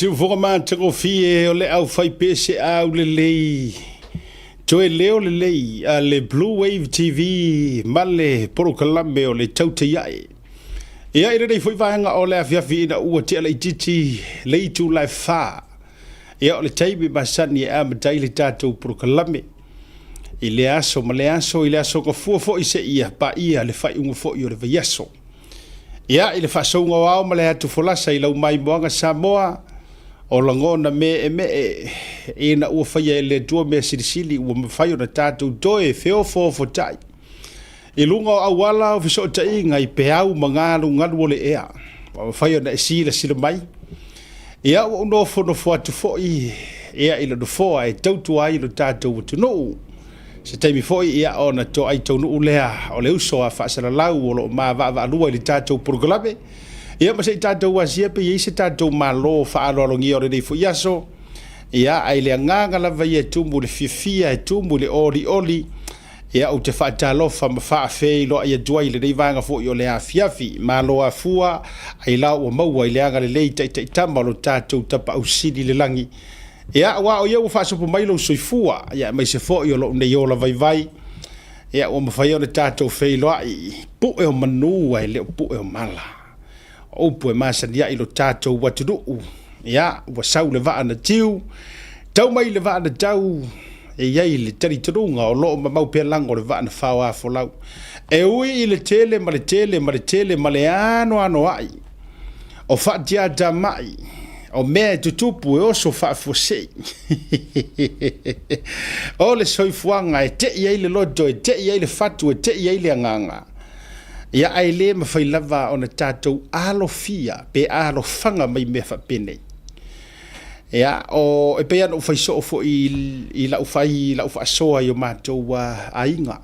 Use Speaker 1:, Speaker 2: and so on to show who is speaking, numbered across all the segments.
Speaker 1: Siufoga matagofie o le aufaipeseau lelei, toe leo lelei a le Blue Wave TV ma le polokalame o le Tautai Ae. Ia i lenei foi vaega o le afiafi ina ua tea laitiiti le itula e 4. Ia o le taimi masani e amata ai le tatou polokalame i lea aso ma lea aso i le aso gafua foi seia paia le faaiuga foi o le vaiaso. Ia, i le faasouga o ao ma le atu folasa i lau maimoaga Samoa, o lagona meemee ina ua faia e le Atua mea silisili ua mafai ona tatou toe feofoofotai i luga o auala o fesootaiga i peau ma galugalu o le ea. Ua mafai ona e silasila mai, ia ua ou nofonofo atu foi ia i le nofoa e tautua ai lo tatou atunuu. Se taimi foi ia ona toai taunuu lea o le uso a faasalalau o lo o maavaavaalua i le tatou polokalame. Ia ma se i tatou asia pe i ai se tatou malo faaaloalogia o lenei foi aso. Ia, ae i le agaga lava ia e tumu i le fiafia, e tumu i le olioli, ia ou te faatalofa ma faafeiloai atu ai i lenei vaega foi o le afiafi. Malo afua, ailao ua maua i le agalelei taitaitama o lo tatou Tapaau Sili i le lagi. Ia, aua o ia ua faasopo mai lou soifua, ia aemaise foi o lou nei ola vaivai, ia ua mafai ona tatou feiloai, pue o manu ae le o pue o mala. O upu e masani ai lo tatou atunuu, ia, ua sau le vaa na tiu, tau mai le vaa na tau, e i ai le talitonuga o lo o mamau pea lago o le vaa na faoafolau. E ui i le tele ma le tele ma le tele ma le anoanoai o faatiatamai, o mea e tutupu e oso faafuasei. O le soifuaga e tei ai le loto, e tei ai le fatu, e tei ai le agaga. Ia ae le mafai lava ona tatou alofia pe alofaga mai mea faapenei. Ia, o, e pei lava ona ou fai soo foi i lau fai, lau faasoa i o matou aiga.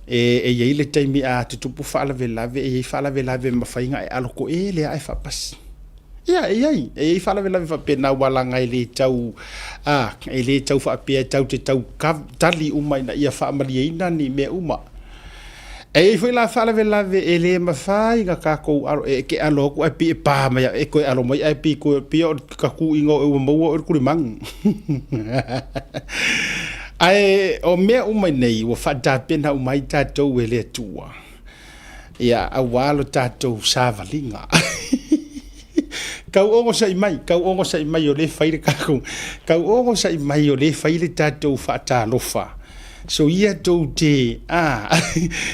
Speaker 1: E i ai le taimi a tutupu faalavelave, e i ai faalavelave e mafai ona e alo toele lava e faapasi. Ia, e i ai, e i ai faalavelave faapena aua leaga e le tau, a, e le tau faapea e tatou te tau tali uma ina ia faamalieina ni mea uma. E i ai foi la faalavelave e le mafai ona tatou alo, e te alo atu ae pei e pa mai e toe alo mai ae pei toe pei o le tatuiga o oe ua maua oe e le tulimanu. Ae o mea uma nei ua faatapena uma ai tatou e le Atua, ia aua lo tatou savaliga. Tau ogosai mai, tau ogosai mai o lea e fai le tatou, tau ogosai mai o lea e fai le tatou faatalofa. So ia tou te, a,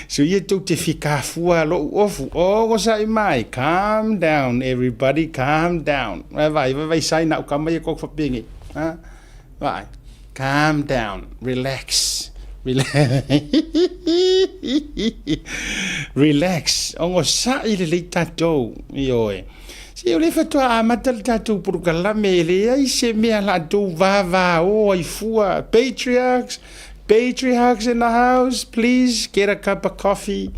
Speaker 1: so ia tou te fikafua lou ofu, ogosai mai, calm down everybody, calm down. Vai vai, vai vai sai na ukama ia kok fapengi. Ha? Vai. Calm down, relax. Relax. Relax. Ogosai lelei tatou. Ioe. Se o lea faatoa amata le tatou polokalame, e leai se mea latou vavao ai fua. Patriarchs, patriarchs in the house, please get a cup of coffee,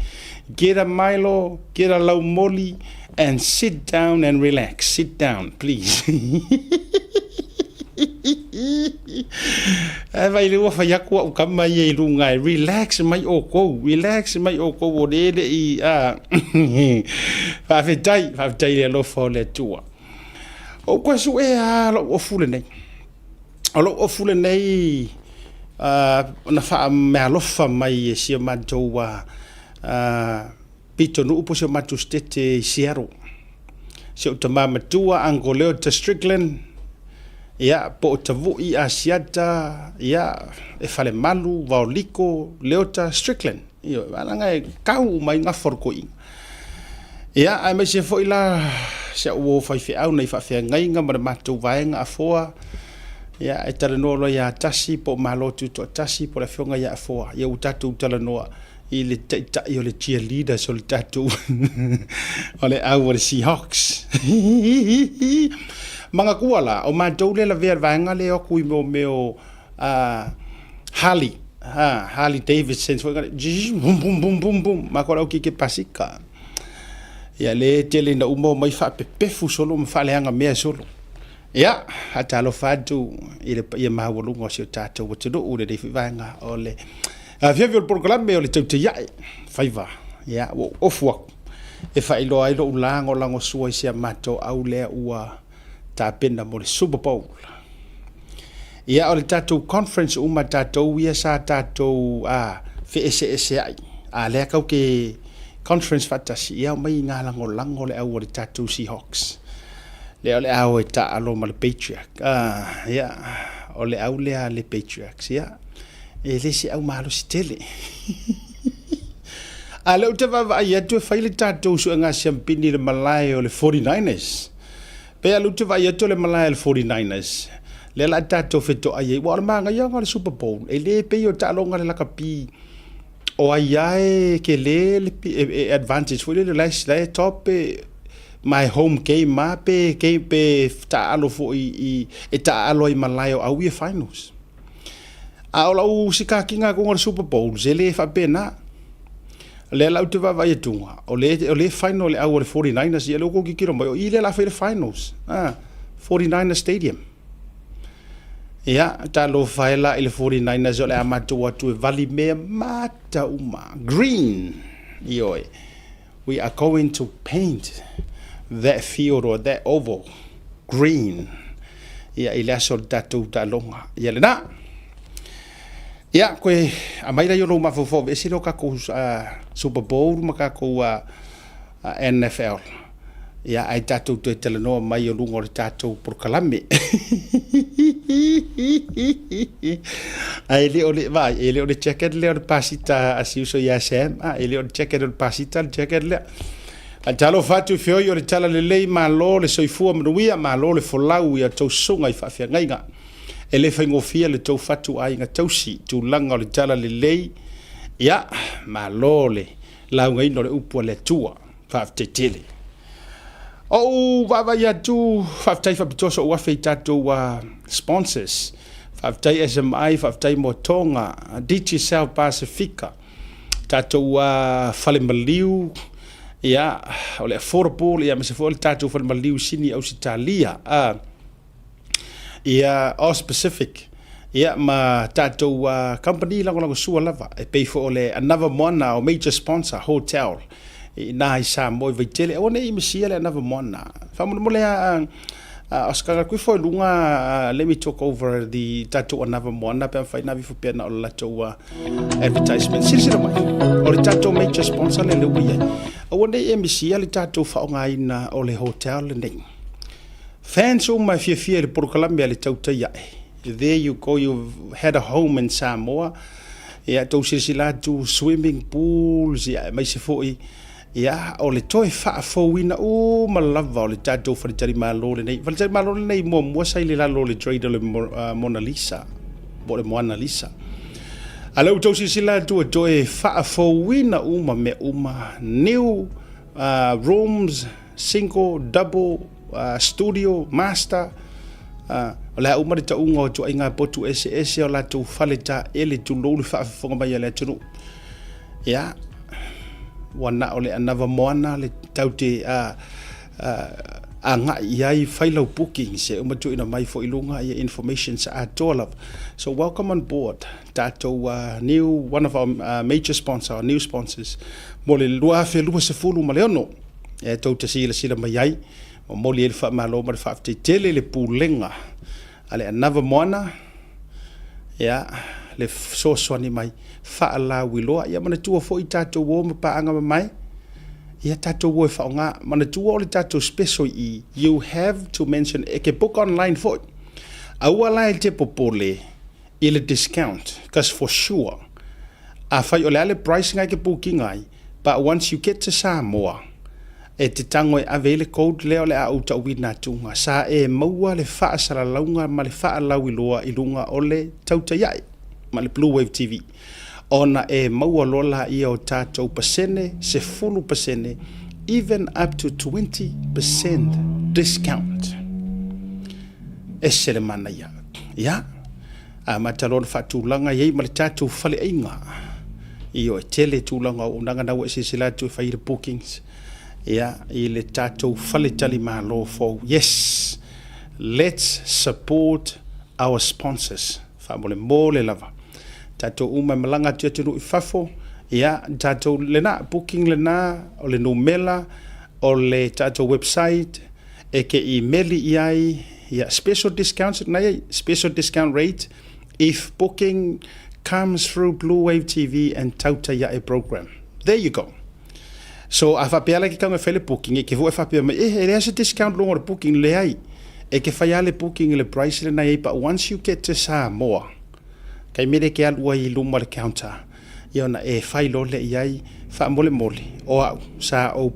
Speaker 1: get a Milo, get a laumoli, and sit down and relax. Sit down, please. Ae vai le ua fai atu au kama ia i luga e relax mai outou, relax mai outou o le le i a. Faafetai, faafetai i le alofa o le Atua. O koe suʻe a lou ofu lenei. O lou ofu lenei na faamealofa mai e si o matou pitonuu po o si o matou setete i Seattle. Si ou tama matua, Uncle Leota Strickland, ia, po o Tavui Asiata, ia, e Falemalu, Vaoliko, Leota Strickland. Ioe, leaga e kau uma ai gafa o le toeaina. Ia, aemaise foi la si au uo faifeau nai faafeagaiga ma le matou vaega Afoa, ia, e talanoa loa ia Tasi po o Malo Tutoatasi po o le afioga ia Afoa, ia ua tatou talanoa i le taitai o le cheerleaders o le tatou o le au o le Seahawks. Manatua la, o matou lea lavea i le vaega lea o atu i mo mea o Harley, Harley Davidson foi lea, bum bum bum bum bum, matou le au keke pasika. Ia lea e tele ina uma omai faapepefu solo ma faaleaga mea solo. Ia, faatalofa atu i le paia maualuga o si o tatou atunuu i lenei foi vaega o le afiafi o le polokalame o le Tautai Ae Faiva. Ia, ua ou ofu atu e faailoa ai lou lagolagosua i si a matou au lea ua tapena mo le Super Bowl. Ia, o le tatou conference uma tatou ia sa tatou a feeseeseai, a lea kau ke conference faatasi, ia omai i lagolago le au o le tatou Seahawks. Lea o le a o e taalo ma le Patriot. Ah, ia, o le au lea le Patriots, ia. E le se au malosi tele. A lea ou te vaavaai atu e fai le tatou suega siampini i le malae o le 49ers. Pe a lea ou te vaai atu o le malae o le 49ers, lea la tatou fetoai ai. Ua o le manaia o le Super Bowl, e le pei o taaloga le lakapi o ai lava e tele le advantage foi lele, la e top my home game ma pe game pe taalo foi i e taalo ai malae o au ia finals. A o lau sikakiga atuga o le Super Bowl, e le faapena. Lea la ou te vaavaai atuga, o le final le au o le 49ers, ia lea ua tilotilo mai, o i lea la fai le finals, ah, 49ers Stadium. Ia, talofa e la i le 49ers o le a matou atu e vali mea mata uma. Green, ioe. We are going to paint that field or that oval green. Ia, i le aso o le tatou taaloga. Ia lena. Ia, koe aumai lai o lou mafaufau aveese lea o tatou Super Bowl ma tatou NFL. Ia, ae tatou toe talanoa mai o luga o le tatou polokalame. Ae le o le, vaai, e le o le jacket lea o le pasita a si uso ia Sam. Ah, e le o le jacket o le pasita le jacket lea. Ae talofa atu i feoi o le tala lelei, malo le soifua manuia, malo le folau ia tou susuga i faafeagaiga. E le faigofie le tou fatu aiga tausi, tulaga o le tala lelei, ia, malo le laugaina o le upu a le Atua. Faafetai tele. O ou vaavaai atu, faafetai faapitoa so'u afe i tatou sponsors. Faafetai SMI, faafetai Motoga, Digicel Pasifika, tatou fale maliu, ia, o le affordable, ia, aemaise foi o le tatou fale maliu i Sini, Ausetalia. Ia, Aus Pacific, ia, ma tatou company lagolagosua lava, e pei foi o le Another Moana, o major sponsor, hotel, i ina i Samoa i Vaitele. Aua ne i misia le Another Moana. Faamolemole a Oscar atu ifo i luga, let me talk over the tatou Another Moana pe mafai na aveifo pea na o le latou advertisement. Silasila mai, o le tatou major sponsor lea lea ua i ai. Aua ne i e misia le tatou faaaogaina o le hotel lenei. Fans uma e fiafia i le polokalame a le tautai ae. There you go, you had a home in Samoa. Ia, tou silasila atu, swimming pools, ia, aemaise foi, ia, o le toe faafouina uma lava o le tatou faletalimalo lenei. Faletalimalo lenei muamua sa i le lalo o le trade o le Mona Lisa, po o le Moana Lisa. A lea ua tou silasila atu, ua toe faafouina uma mea uma, new rooms, single, double, studio, master, o le a uma le tauga o ituaiga potu eseese o latou fale taele, tulou le faafofoga mai a le atunuu. Ia, ua na o le anava moana le tau te agai i ai, fai lau booking, se uma tuuina mai foi i luga ia information sa atoa lava. So welcome on board, tatou new, one of our major sponsor, our new sponsors, mo le 2026. E tou te silasila mai ai, momoli ai le faamalo ma le faafetai tele i le pulega a le Anava Moana, ia, le fesoasoani mai faalauiloa. Ia manatua foi tatou o ma paaga mamae, ia tatou o e faaaoga. Manatua o le tatou special i i, you have to mention, e ke book online foi. Aua la e te popole i le discount, cause for sure, afai o le a le price na e ke booking ai, but once you get to Samoa, e te tago e ave ai le code lea o le a ou tauina atuga, sa e maua le faasalalauga ma le faalauiloa i luga o le tautai ae ma le Blue Wave TV, ona e maua loa laia o tatou pasene, 10%, even up to 20% discount. Ese le manaia. Ia, amata loa ona faatulaga i ai ma le tatou faleaiga. Ioe, tele tulaga o auaunaga na ua e silasila atu e fai i le bookings, ia, i le tatou faletalimalo fou. Yes, let's support our sponsors. Faamolemole lava. Tatou uma e malaga atu i atunuu i fafo, ia, tatou lena, booking lena, o le numera, o le tatou website. E ke imeli i ai, ia, special discounts na iai, special discount rate if booking comes through Blue Wave TV and Tautai Ae program. There you go. So, a faapea la e ke tago e fai le booking, e ke fua e faapea mai, eh, e leai se discount luga o le booking, leai. E ke fai lava le booking i le price lena e i ai, but once you get to Samoa, taimi lea e ke alu ai i luma o le counter, ia ona e fai loa lea i ai, faamolemole, o au, sa ou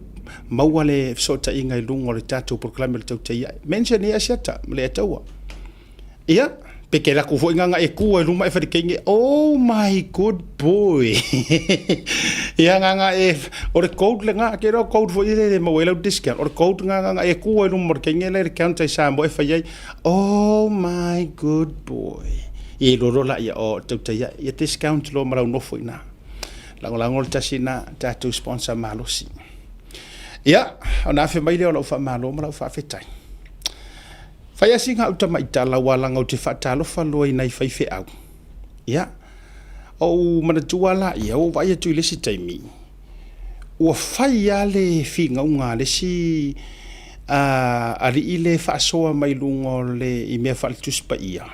Speaker 1: maua le fesootaiga i luga o le tatou polokalame o le Tautai Ae. Mention ia Asiata ma le Ataua. Ia, pe ke laku foi nganga e kua i luma e wharekeinge, oh my good boy. Ia nganga e, o le code le ngā, ke reo code foi le le maua e lau discount, o le code ngā nganga e kua i luma o le keinge le le counter i Samoa e whai ai, oh my good boy. Ia i lolo la ia, o tautai ai, ia discount lo ma lau nofo i nā. Lagolago le tasi nā, tātou sponsor malosi. Ia, ona afe mai lea o lau whaamalo ma lau whaafetai. Fai asi nga'u tamaitala ua laga ou te faatalofa loa i nai faifeau. Ia, ou manatua laia, ua ou vaai atu i le isi taimi, ua fai lava le finauga a le isi alii lea e faasoa mai luga o le i mea faale-Tusi Paia,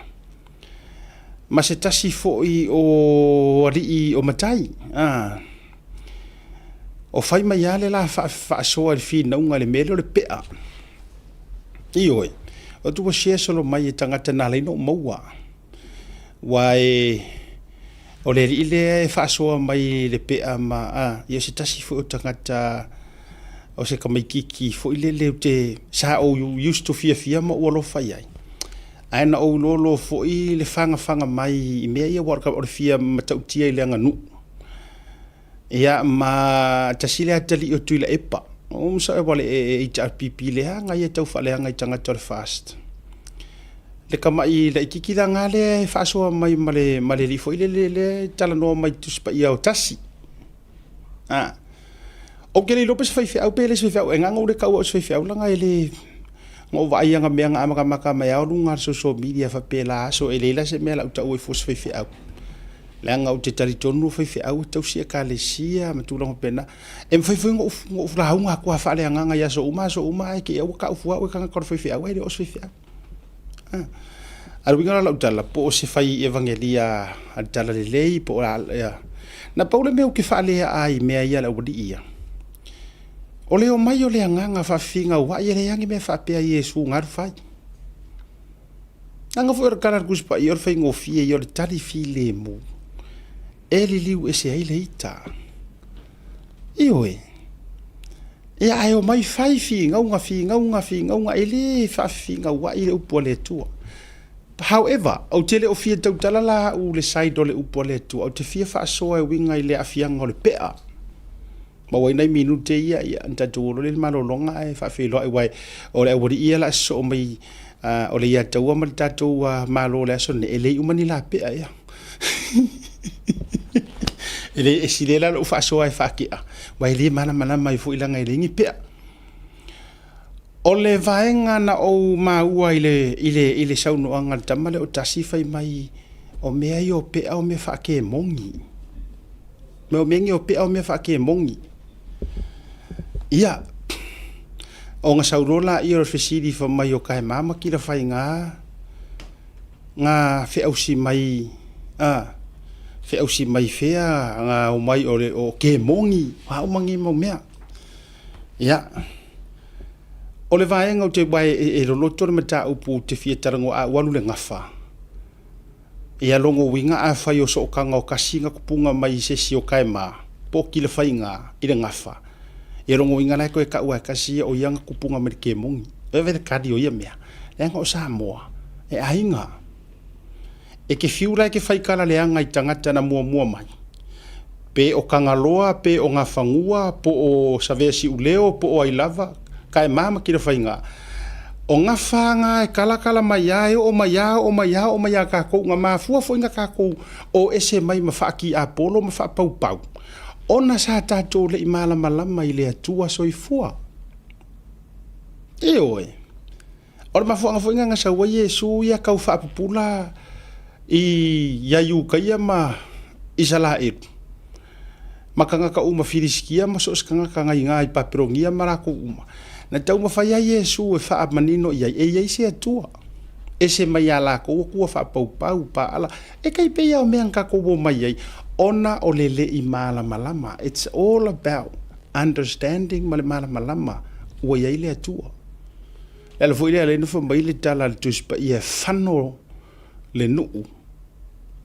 Speaker 1: ma se tasi foi o alii o matai, a, o fai mai lava le la faasoa i le finauga i le mea lea o le pea. Ioe, o atu ua share solo mai e tagata na ala ai ona ou maua. Aua e, o le alii lea e faasoa mai i le pea ma, a, ia o se tasi foi o tagata o se tamaitiiti foi lele ou te, sa ou used to fiafia ma ou alofa i ai. Ae na ou iloa loa foi le fagafaga mai i mea ia aua o le fia matautia i le aganuu. Ia ma tasi lea atalii o Tuilaepa. O masalo ua le HRPP leaga ia tau faaleaga i tagata o le FAST. Le tama'i laitiiti la na lea e faasoa mai ma le ma le alii foi lele lea e talanoa mai i Tusi Paia o tasi. A. Ou te le iloa pe se faifeau pe le se faifeau, e na ona ou le taua o se faifeau leaga e le na ou vaai ana mea na amatamata mai lava o luga o le social media faapela so e leai la se mea o le a ou taua ai fua o se faifeau. Leaga ou te talitonu o faifeau e tausi ekalesia ma tulaga faapena. E mafai foi ona ou lauga atu lava faaleagaga i aso uma aso uma ae te i lava ua tau fua au e tagata o le faifeau ae le o se faifeau. A o le uiga la o lau tala, po o se fai evagelia a le talalelei po o le a, na pau le mea ou te faalea ai i mea ia a le aualii ia, o le omai o le agaga faafefigauai e leai lava ni mea faapea Iesu na alu fai. Leaga foi o le tala a le Tusi Paia o le faigofie ia o le tali filemu e liliu ese ai le ita. Ioe. Ia ae omai fai finauga, finauga, finauga, e le faafefinauai le upu a le Atua. However, ou te le o fia tautala la au i le side o le upu a le Atua, ou te fia faasoa e uiga i le aafiaga o le pea. Maua ai nai minute ia, ia, ona tatou o loa lea i le malologa ae faafeiloai, aua o le aualii ia o le a sosoo mai, o le iataua ma le tatou Malo i le aso lenei, e leai uma ni lapea ea. E le, e sili ai la lou faasoa e faatea, aua e le malamalama ai foi leaga e leai ni pea. O le vaega na ou maua i le, i le, i le saunoaga a le tama lea o Tasi fai mai, o mea ia o pea o mea faakemoni. Mea o mea nei o pea o mea faakemoni. Ia, ona sau loa laia o le fesili fai mai o taema ma Tilafaiga na feausi mai, a, feausi mai fea na omai o le o kemoni, o a uma nei mau mea. Ia, o le vaega ou te, aua e loloto le mataupu ou te fia talanoa, a ou alu i le gafa, Ia lona uiga afai o sootaga o tasi na tupuga mai i se isi o taema po o tilafaiga i le gafa, ia lona uiga la e toe tau lava e tasi ia o ia na tupuga mai le kemoni. Vaai le kali o ia mea, leaga o Samoa e aiga. E te fiu la e te faitala leaga i tagata na muamua mai, pe o Tagaloa, pe o Gafanua, po o Saveasiuleo, po o ai lava, Taema ma Tilafaiga. O gafa na e talatala mai lava, e oo mai lava, oo mai lava, oo mai ia tatou, na mafua foi na tatou o ese mai ma faatiapolo ma faapaupau, ona sa tatou le i malamalama i le Atua soifua. Ioe. O le mafuaaga foi lena na sau ai Iesu ia tau faapupula i ia Iutaia ma Isaraelu, ma tagata uma Filisitia ma so o se tagata na i ina i Papelonia ma latou uma. Na taumafai ai Iesu e faamanino i ai, e i ai se Atua, ese mai iā lakou akua faapaupau, paala, e tai pei lava o mea na tatou omai ai, ona o le le i malamalama. It's all about understanding ma le malamalama ua i ai le Atua. Le ala foi lea lea na fai mai le tala a le Tusi Paia e fano le nuu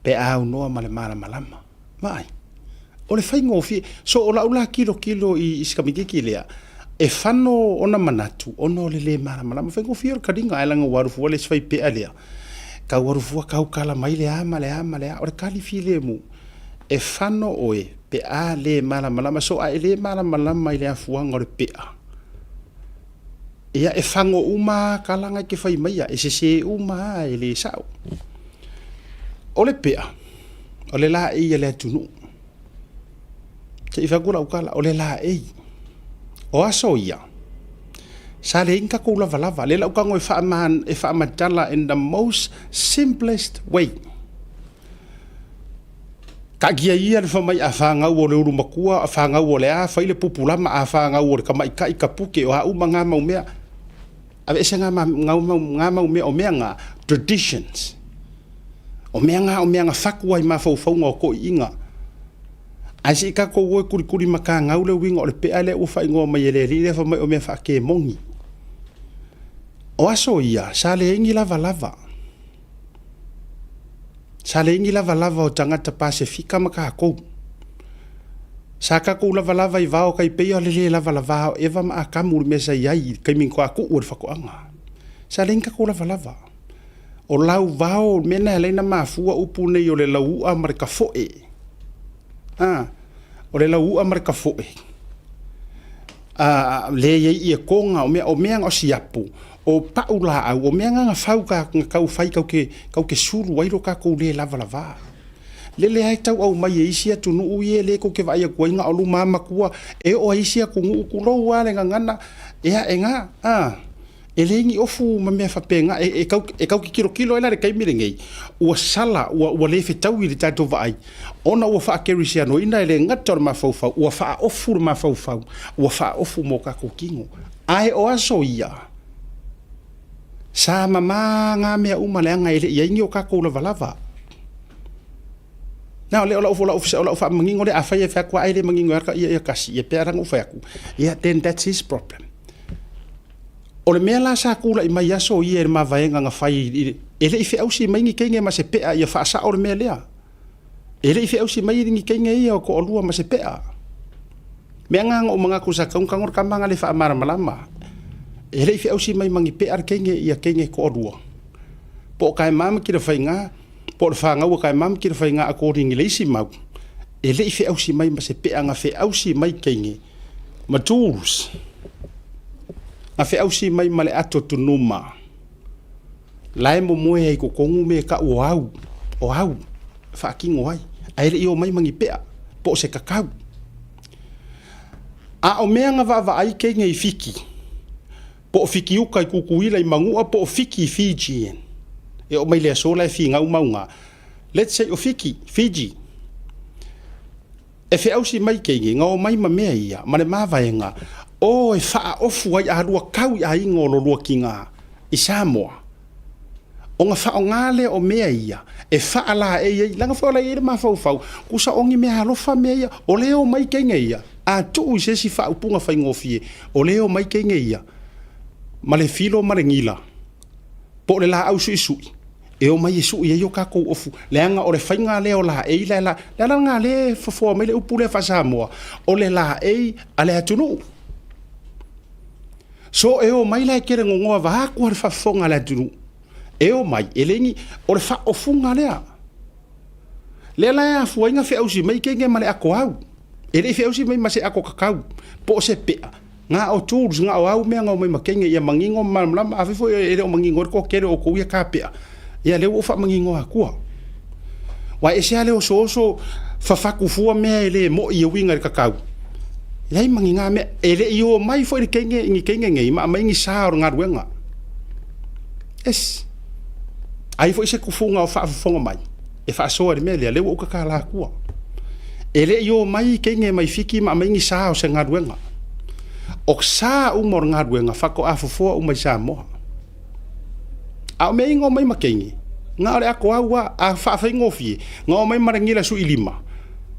Speaker 1: pe a aunoa ma le malamalama. Vaai, o le faigofie. So o lau la tilotilo i si tamaititi lea, e fano ona manatu ona o le le malamalama. Faigofie o le taliga, ae leaga ua alu fua le isi faipea lea, tau alu fua tautala mai le a ma le a ma le a. O le tali filemu, e fano oe pe a le malamalama. So a e le malamalama i le afuaga o le pea, Ia, e fago uma lava tala na e te fai maia, e sese uma lava, e le sao. O le pea, o le laei a le atunuu. Se i fai atu lau tala, o le laei. O aso ia, sa leai ni tatou lavalava. Lea la ou tago e faamatala in the most simplest way. Taatia ia le fai mai a fanau o le ulu matua, a fanau o le a, fai le pupulama, a fanau o le tamaitai tapute, o a uma na mau mea. Aveese na mau mea, o mea na, traditions. O mea na, o mea na fatu ai mafaufauga o toeaiina. Ae se i tatou o e kulikuli matagau le uiga o le pea lea ua faaigoa mai e le alii lea fai mai o mea faakemoni. O aso ia, sa leai ni lavalava. Sa leai ni lavalava o tagata Pasefika ma tatou. Sa tatou lavalava i vao tai pei o le le lavalava o Eva ma Atamu i le mea sa i ai i le taimi na faatoa tuu e le fatoaga. Sa leai ni tatou lavalava. O lau vao, o le mea lena e ala ai ona mafua upu nei o le lauua ma le tafoe. A, o le lauua ma le tafoe, a, lea e i ai ietoga, o mea, o mea na o siapo, o pau laau, o mea na na fau na tau fai tatou te, tatou te sulu ai lo tatou le lavalava. Lele lava e tau aumai e isi atunuu ia lea tou te vaai atu ai na o luma lava matua, e oo lava i isi atunuu, tulou lava le gagana, ia e na, a. E leai ni ofu ma mea faapena. E tatou te tilotilo ai la i le taimi lenei, ua sala, ua le fetaui i le tatou vaai, ona ua faakerisianoina, e le gata o le mafaufau, ua faaofu le mafaufau, ua faaofu ma o tatou tino. Ae o aso ia, sa mama na mea uma leaga e le i i ai ni o tatou lavalava. Na o lea o lau, o lau, o lau faamanino lea, afai e fai atu lava ai le manino ia, ia tasi, ia pei lava ona ou fai atu, ia then that's his problem. O le mea la sa tulai mai i aso ia i le mavaega na fai i le, e le i feausi mai ni teine ma se pea ia faasao le mea lea. E le i feausi mai ni teine ia o toalua ma se pea. Mea na na ou manatu sa tatau ona tago le tama na le faamalamalama. E le i feausi mai ma ni pea le teine ia teine toalua. Po o Taema ma Tilafaiga, po o le fanau a Taema ma Tilafaiga according i le isi mau, e le i feausi mai ma se pea, na feausi mai teine ma tools, na feausi mai ma le ato tunuma la e momoe ai i totonu mea e tau o au, o au e faatino ai, ae le i omai ma ni pea po o se kakau. A o mea na vaavaai teine i Fiki, po o Fiki-uka i Tutuila i Manua po o Fiki i Fijian, e oo mai le aso la e finau mauga, let's say o Fiki, Fiji, E feausi mai keige na omai ma mea ia ma le mavaega o e faaofu ai a lua kau i aiga o lo lua kiga i Samoa. Ona faaaoga lea o mea ia e faalaei ai, leaga foi o la e i ai le mafaufau, kusa o ni mea alofa mea ia, o lea e omai keige ia, a tuu i se isi faaupuga faigofie, o lea e omai keige ia ma le filo ma le gila, po o le laau suisui, e omai e sui ai o tatou ofu, leaga o le faiga lea o laei la e la, le ala lena lea e fofoa mai le upu lea faa-Samoa, o le laei a le atunuu. So e omai la e tele gogoa vaeatu le faafofoga a le atunuu, e omai, e le ni, o le faaofuga lea. Lea la e afua ai na feausi mai kenge ma le ato au. E le i feausi mai ma se ato kakau, po o se pea, Na o tools, na o au mea na omai ma kenge ia manino ma malamalama. Afai foi e le o manino ai le toatele o outou ia kapea, ia lea ua ou faamaninoa atua. Aua e ese lava le osooso fafatu fua mea e le moi e uiga i le kakau, leai ma ni na mea. E le i omai foi le teine, ni teine nei ma aumai ni sa o le galuega. Yes. Ai foi se tufuga o faafofoga mai e faasoa i le mea lea, lea ua ou tatala atua. E le i omai teine mai Fiti ma aumai ni sa o se galuega. O sa uma o le galuega faatoa fofoa uma i Samoa. A o mea ia na omai ma teine, na o le atoau lava, a faafaigofie, na omai ma le nila sui lima,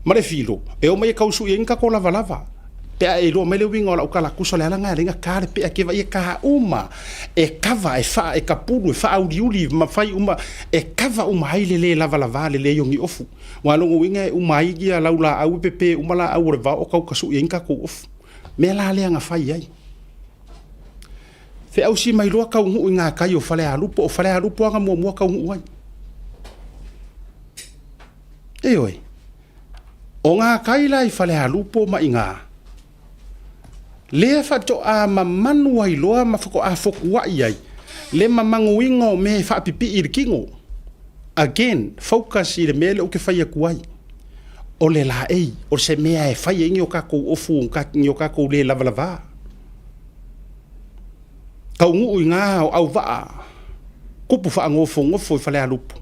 Speaker 1: ma le filo, e omai e tau sui ai ni tatou lavalava. Pe a e iloa mai le uiga o lau tala tusa o le ala lena e ala ai ona ta le pea, e te vaai e ta uma, e kava, e faa, e tapulu, e faauliuli ma fai uma, e kava uma ai le le lavalava lelei o ni ofu. Aua o lona uiga e uma ai ia laulaau e pepe uma laau o le vao o tau tasui ai ni tatou ofu. O le mea la lea na fai ai. Feausi mai loa taunuu i gatai o Falealupo, o Falealupo lava na muamua taunuu ai. Ioe. O gatai la i Falealupo ma i ina, lea faatoa mamanu ai loa ma faatoa fotuai ai le mamanuina o mea e faapipii i le tino. Again, focus i le mea lea ou te fai atu ai. O le laei, o se mea e fai ai ni o tatou ofu, ni o tatou le lavalava. Taunuu i ina o auvaa, tupu faanofonofo i Falealupo.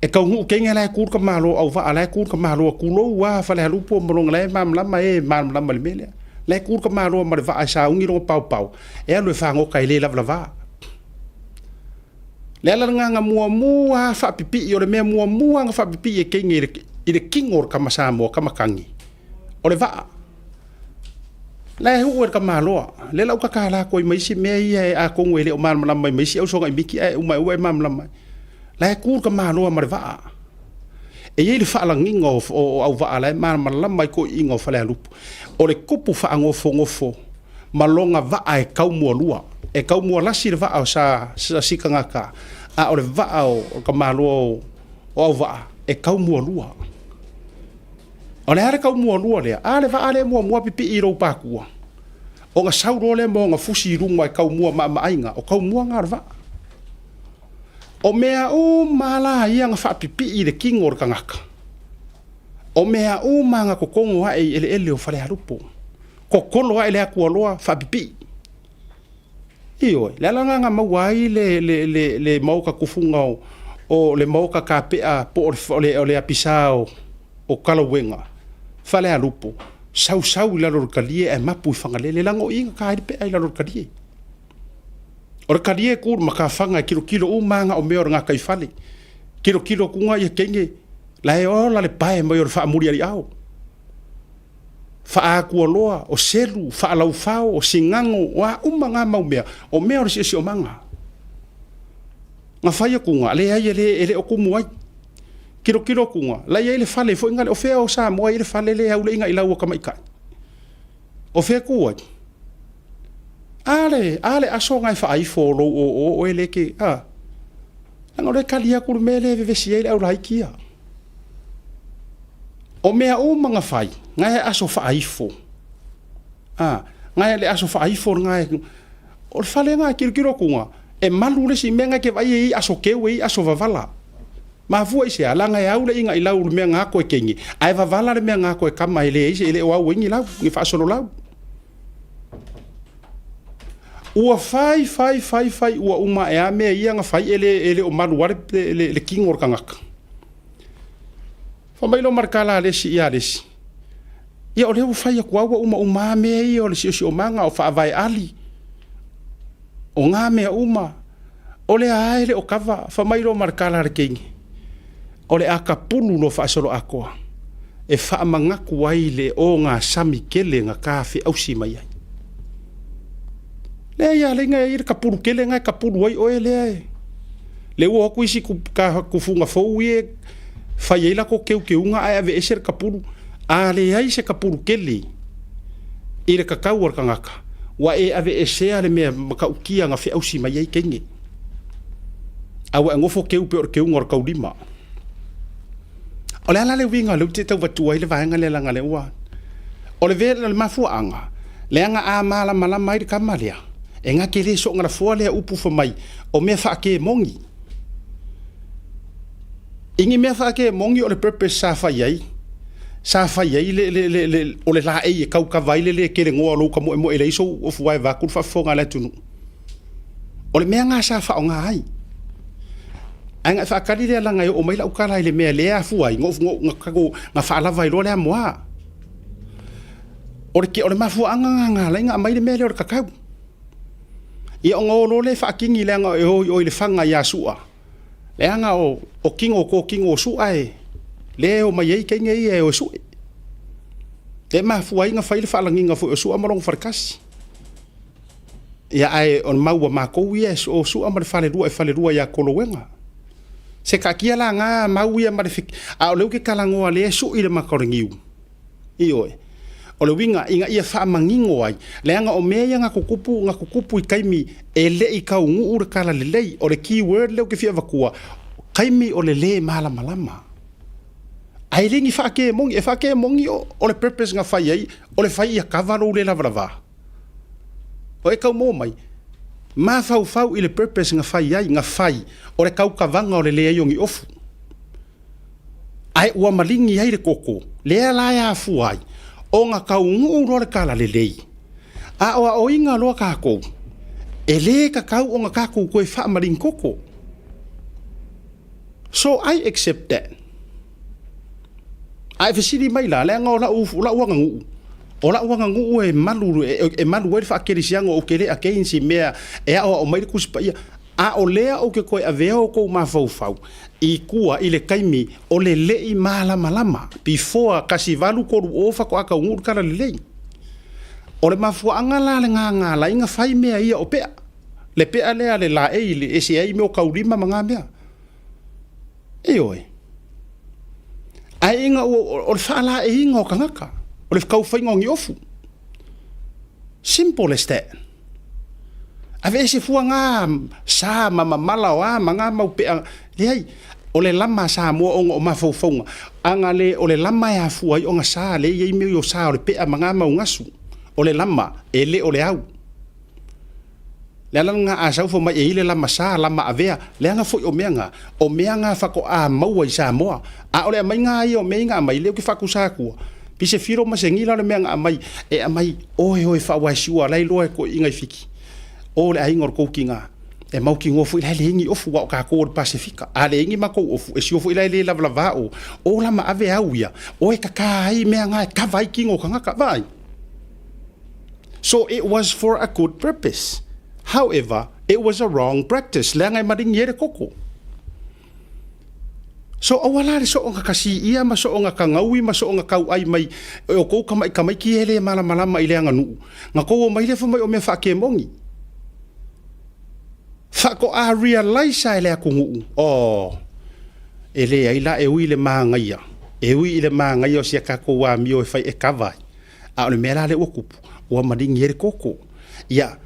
Speaker 1: E taunuu teine la e tu le tamaloa auvaa, la e tu le tamaloa, tulou lava Falealupo ma lona, la e malamalama e malamalama i le mea lea. La e tu le tamaloa ma le vaa e sauni lona paopao, e alu e fagota e le lavalava. O le ala lena na muamua lava faapipii, o le mea muamua lava na faapipii e teine i le tino o le tama Samoa, tama tagi, o le vaa. La e uu e le tamaloa, lea la ou tatala atu ai ma isi mea ia atonu e le o malamalama ai ma isi ausoga miti ae uma ua e malamalama ai. La e tu le tamaloa ma le vaa. E i ai le faalagiga o auvaa la e malamalama ai toeaiina o Falealupo. O le tupu faanofonofo ma lona vaa e taumualua. E taumualasi le vaa o Sa Sikagata, a o le vaa o le tamaloa o auvaa e taumualua. O le a le taumualua lea? A le vaa lea e muamua pipii i lou patua, ona sau loa lea ma ona fusi i luga e taumua maamaaiga, o taumua na o le vaa. O mea uma la ia na faapipii i le tino o le tagata, o mea uma na totogo ae i eleele o Falealupo, totolo ae le atualoa faapipii. Ioe, le ala lena na maua ai le, le, le, le maota tufuga o, o le maota kapea po o le, o le apisa o, o Talauega, Falealupo, sausau i lalo o le talie ae mapu i Fagalele, leaga o i na ta ai le pea i lalo o le talie. O le talie e tu i le matafaga e tilotilo uma lava na o mea o le gataifale. Tilotilo atu ia teine, la e ola le pae mai o le faamulialiao. Faaatualoa, o selu, faalaufao, o sigano, o a uma na mau mea, o mea o le siosiomaga. Na fai atuga, leai e le, e le o tumu ai. Tilotilo atuga, la e i ai le fale foi na le, o fea o Samoa e i ai le fale lea e aule'i i lau o tamaitai. O fea e tu ai? A le, a le aso na e faaifo o lou oo oe lea e te, a? Leaga o lea e tali atu le mea lea e vevesi ai le aulaiti ia. O mea uma na fai, na e aso faaifo. A, na e le aso faaifo na e, o le fale na e tilotilo atu e malu le isi mea na e te vaai e i aso keu e i aso vavala. Mafua i se a? Leaga e au le iga i lau le mea na ako e kenge, ae vavala le mea na ako e kama e leai se e le o au ai ni lau, ni faasolo lau. Ua fai, fai, fai, fai, ua uma ae a mea ia na fai e le, e le o malu a le, le, le tino o le tagata. Fai mai loa ma le tala a le isi ia le isi, ia o lea ua fai atu lava ua umauma a mea ia o le siosiomaga o faavae ali, o na mea uma, o lea lava e le o kava. Fai mai loa ma le tala a le teine, o le a tapulu loa faasoloatoa e faamanatu ai le ogasami tele na tafeausi mai ai. Leai a leai e i ai le tapulu tele na e tapulu ai oe lea e le ua o atu isi tufuga fou ia e fai ai latou teuteuga ae aveese le tapulu. A leai se tapulu tele i le tatau a le tagata, ua e aveesea le mea matautia na feausi mai ai teine. A ua e nofo teu pei o le teuga o le taulima. O le a la le uiga o lea ou te tau avatua ai le vaega lea leaga o lea ua... O le o le mafuaaga, leaga a malamalama ai le tama lea, e na te le soogalafoa lea upu fai mai, o mea faakemoni. I ni mea faakemoni o le purpose sa fai ai, sa fai ai le, le, le, le, o le laei e taukava ai le le kelegoa o lou tamoemoe e leai sou ofu ae vaeatu le faafofoga a le atunuu. O le mea lena sa faaaoga ai. Ae na e faatali lea leaga e oo mai lau tala i le mea lea e afua ai, na, na, na faalava ai loa le amoa. O le, o le mafuaaga lena na ala ai ona aumai le mea lea o le kakau. Ia ona o loa lea faakini leaga e o i o i Lefaga ia Su'a, leaga o, o tino o totino o Su'a e, lea e omai ai teine ia e o e su'e. Lea e mafua ai ona fai le faalagiga foi o Su'a ma lona faletasi. Ia ae o le mau a matou ia, o Su'a ma le falelua e falelua ia Koloega. Se taatia la na mau ia ma le, a o lea ou te talanoa lea e sui le mata o le niu. Ioe. O le uiga, ina ia faamanino ai, leaga o mea ia na tutupu, na tutupu i taimi e le i taunuu le talalelei. O le key word lea ou te fia avatua, taimi o le lē malamalama. Ae le ni faakemoni, e faakemoni o le purpose na fai ai, o le fai ia kava lou le lavalava. O e tau maua mai? Mafaufau i le purpose na fai ai, na fai o le taukavaga o le leai o ni ofu. Ae ua maligi ai le koko, lea la e afua ai ona taunuu loa le talalelei. A o aoina loa tatou, e lē tatau ona tatou toe faamaligi koko. So I accept that. A e fesili mai la, leaga o lau, o lau aganuu, o lau aganuu e malu, e malu ai le faakerisiano, ou te le against i mea e aoao mai le Tusi Paia. A o lea ou te toe avea outou mafaufau i tua i le taimi o le le i malamalama, before 1830 faatoa taunuu le talalelei. O le mafuaaga la lena na ala ai ona fai mea ia o pea, le pea lea a le laei e ese ai mea o taulima ma na mea. Ioe. Ae ina ua, o le faalaeiina o tagata, o le tau faiga o ni ofu. Simple as that. Aveese fua na sa ma mamala o a ma na mau pea. Leai, o le lama a Samoa ona o mafaufauga. A na le o le lama e afua ai ona sa, lea e i ai mea o sa o le pea ma na mau gasu. O le lama, e le o le au. Le ala lena a sau fai mai e i ai le lama sa, lama avea, leaga foi o mea na, o mea na faatoa maua i Samoa. A o le aumaiga lava ia o mea ia na aumai, lea ou te faatusa atua, pei se filo ma se gila le mea na aumai, e aumai, oe oe faauaesiua, la e iloa e toeaiina i Fiti, o le aiga o le tou tina, e mautinoa foi la e leai ni ofu, aua o tatou o le Pasefika. A leai ni matou ofu, e sure foi la e le lavalava o, o lama ave au ia, o e kaka ai mea na e kava ai tino o tagata. Vaai. So it was for a good purpose. However, it was a wrong practice, leaga e maringi ai le koko. So aua la le soonga kasiia ma soonga kagaui ma soonga kauai mai e o kou kamaʻi tamaiti ia e le malamalama i le aganuu, na kou omai lea fai mai o mea faakemoni. Faatoa realise e le atunuu, oh, e leai la e ui i le magaia, e ui i le magaia o si a tatou amio e fai e kava ai. A o le mea la lea ua tupu, ua maligi ai le koko. Ia,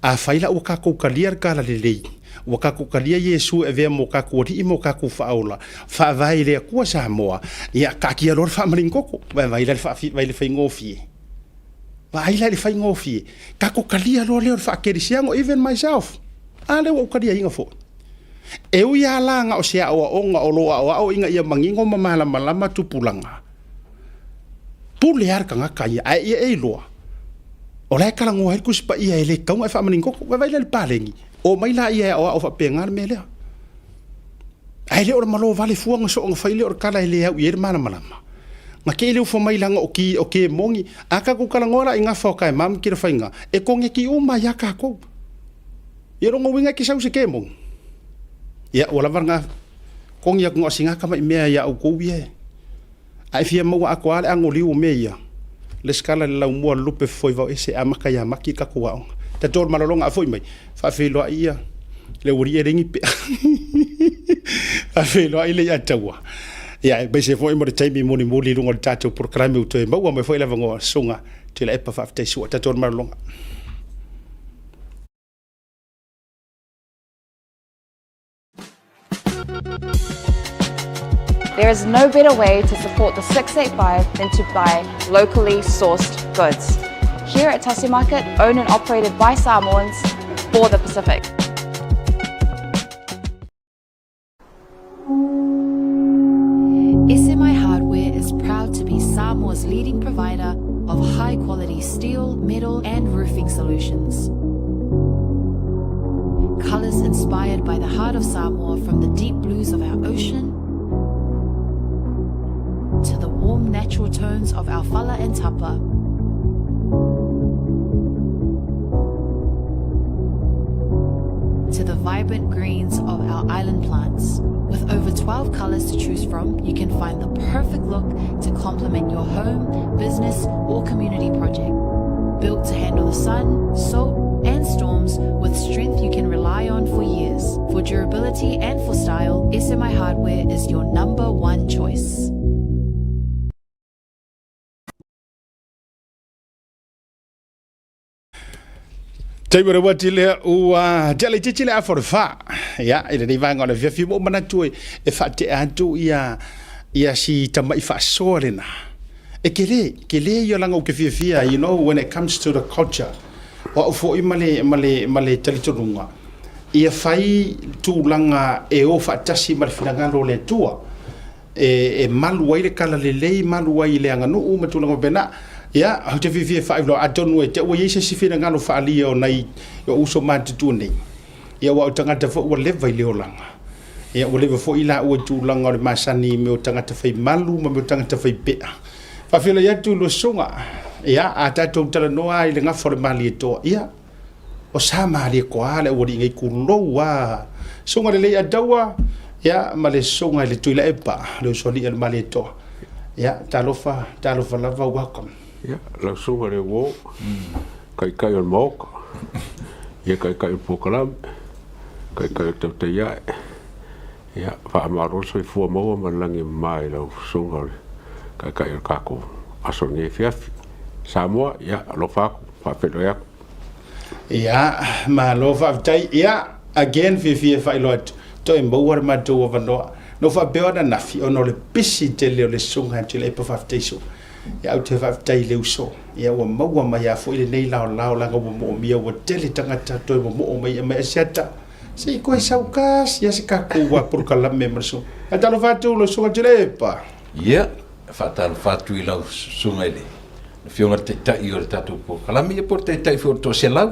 Speaker 1: afai la ua tatou talia le talalelei, ua tatou talia Iesu e avea mo tatou Alii ma o tatou Faaola, faavae i le Atua Samoa, ia, taatia loa le faamaligi koko, vaai la i le faigofie. Vaai la i le faigofie. Tatou talia loa lea o le faakerisiano, even myself. A lea ua ou taliaina foi. E ui lava la na o se aoaoga o lo o aoao ina ia manino ma malamalama tupulaga, Pule lava le tagata ia, ae ia e iloa, o la e talanoa ai le Tusi Paia e le tatau ona e faamanino. Vaai la i le paleni, omai laia e aoao faapena le mea lea. Ae le o le malo vale fua na soona fai lea o le tala e le au i ai le malamalama. Na te i le ufo mai leaga o ki, o ke moni, a tatou talanoa la i gafa o taema ma tilafaiga, e koneti uma ai lava tatou. Ia lona uiga e te sau i se kemoni. Ia, ua lava lena kogi atu na o sina tamai mea ia outou ia e. A e fia maua atoa lava le anoliu o mea ia, lesitala i le laumua o le lupe fofoi vaoese e amata ia Maki le tatou aoga. Tatou o le malologa a foi mai, faafeiloai ia le aualii e leai ni pea. Faafeiloai le iataua. Ia, aemaise foi mo le taimi mulimuli i luga o le tatou polokalame ua toe maua mai foi le avanoa, Susuga Tuilaepa faafetai sua. Tatou o le malologa.
Speaker 2: There is no better way to support the 685 than to buy locally sourced goods. Here at Tasi Market, owned and operated by Samoans for the Pacific. SMI Hardware is proud to be Samoa's leading provider of high quality steel, metal, and roofing solutions. Colors inspired by the heart of Samoa from the deep blues of our ocean to the warm natural tones of our fala and tapa.
Speaker 3: vibrant greens of our island plants. With over 12 colors to choose from, you can find the perfect look to complement your home, business, or community project. Built to handle the sun, salt, and storms with strength you can rely on for years. For durability and for style, SMI Hardware is your number one choice.
Speaker 1: Taimi o le uati lea ua tea laitiiti le afa o le fa. Ia, i lenei vaega o le afiafi ua ou manatu e, e faatea atu ia, ia si tama'i faasoa lena. E kele, kele ia laga ou te fiafia, you know, when it comes to the culture. O au foi ma le, ma le, ma le talitonuga, ia fai tulaga e o faatasi ma le finagalo o le Atua. E malu ai le kala lelei, malu ai i le aganuu ma tulaga faapena. Ia, ou te fiafia e faailoa, atonu e te ua i ai se isi finagalo faaalia o nai ou uso matutua nei. Ia, aua o tagata foi ua leva i le olaga. Ia, ua leva foi i laua i tulaga o le masani i mea o tagata fai malu ma mea o tagata fai pea. Faafeiloai atu i lua susuga. Ia, a tatou talanoa lava i le gafa o le Malietoa, ia, O sa malie koa le aualii nei tulou a susuga lelei Ataua ia ma le susuga i le Tuilaepa le usoalii a le Malietoa ia talofa talofa lava welcome.
Speaker 4: Ia lau susuga le uo kaikai o le maoka ia kaikai o le polokalame kaikai o le tautai ae ia faamalo le soifua maua ma le lagi e mama i lau susuga o le kaikai o le tatou aso lenei afiafi Samoa ia alofa atu faafeiloai atu.
Speaker 1: Ia, malo faafetai. Ia, again fiafia e faailoa atu, toe maua le matou avanoa. Na ou faapea o ananafi ona o le pisi tele o le susuga ia Tuilaepa faafetai Su'a. Ia, ou te faafetai i le uso. Ia, ua maua mai lava foi lenei laolao leaga ua moomia, ua tele tagata toe momoo mai e aumai Asiata. Se i koe sau kasi lava se tatou polokalame ma le susuga. Ae talofa atu lau susuga Tuilaepa.
Speaker 5: Ia, faatalofa atu i lau susuga i le Afioga i le Taitai o le tatou polokalame, ia po o le Taitai foi o le Toaselau.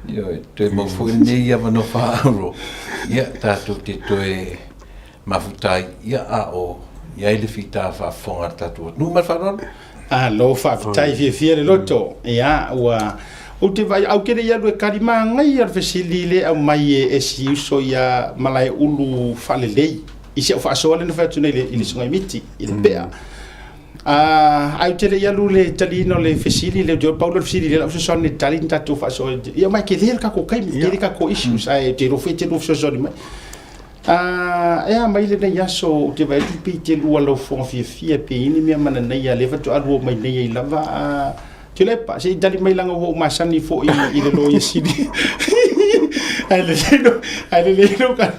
Speaker 5: Ioe, toe mau foi lenei avanoa faaauro, ia, tatou te toe mafuta ai, ia, a o i ai le fita faafofoga a le tatou atunuu. Ma le faaaloalo.
Speaker 1: Malo faafetai, fiafia le loto. Ia, ua, ou te vaai, ae ou te le i alu e kali, manaia le fesili lea e aumai e si uso ia Malaeulu Faalelei i si au faasoa lea na fai atu nei i le Susuga i Miti, i le pea. Ae ou te le i alu i le taliina o le fesili lea, pau lea o le fesili lea o le a ou fesoasoani i le tali na tatou faasoa ai. Ia ma e tele le tatou taimi, tele tatou issues, ae ou te iloa foi e te lua fesoasoani mai. E a mai lenei aso, ou te vaai atu pei te lua laufofoga fiafia pe i ai ni mea mananaia lea faatoa lua mai nei ai lava. Tuilaepa, se i tali mai leaga ua ou masani foi i le Loia Sili. Ae lelei lou, ae lelei lou ka.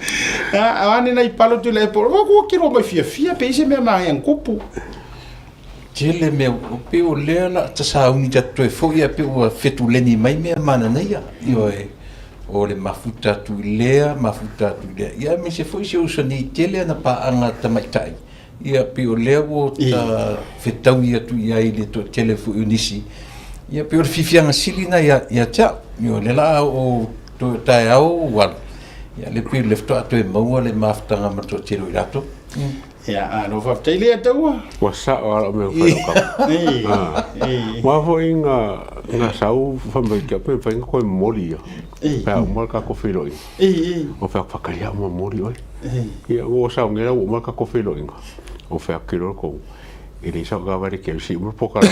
Speaker 1: A o ane nai palo Tuilaepa, ua ua kilo mai fiafia pe i se mea maea na tupu.
Speaker 5: Tele mea, pei o lea la ta sauni ta toe foi ae pei ua fetuleni mai mea mananaia. Ioe, o le mafuta atu i lea, mafuta atu i lea. Ia aemaise foi si ou uso nei tele ana paaga tamaitai. Ia pei o lea ua ta fetaui atu i ai i le toatele foi o nisi, ia pei o le fiafiaga sili lena ia, ia te au. Ia o lea la a oo toe taeao ua alu, ia lea pei o lea faatoa toe maua le mafutaga ma le toatele o i latou.
Speaker 1: Ia, malo faafetai lea taua.
Speaker 4: Ua sao lava lau mea ua fai lau kava. Ua foi nga nga sau fai mai ke pe fai nga koe momoli ia. Pe a uma le tatou feiloaiga. O fai atu whakaria uma momoli oe. Ia ua sau nei la ua uma le tatou feiloaiga. O fai atu ki roa kou. E le sau ka ware ke si uma pokalama.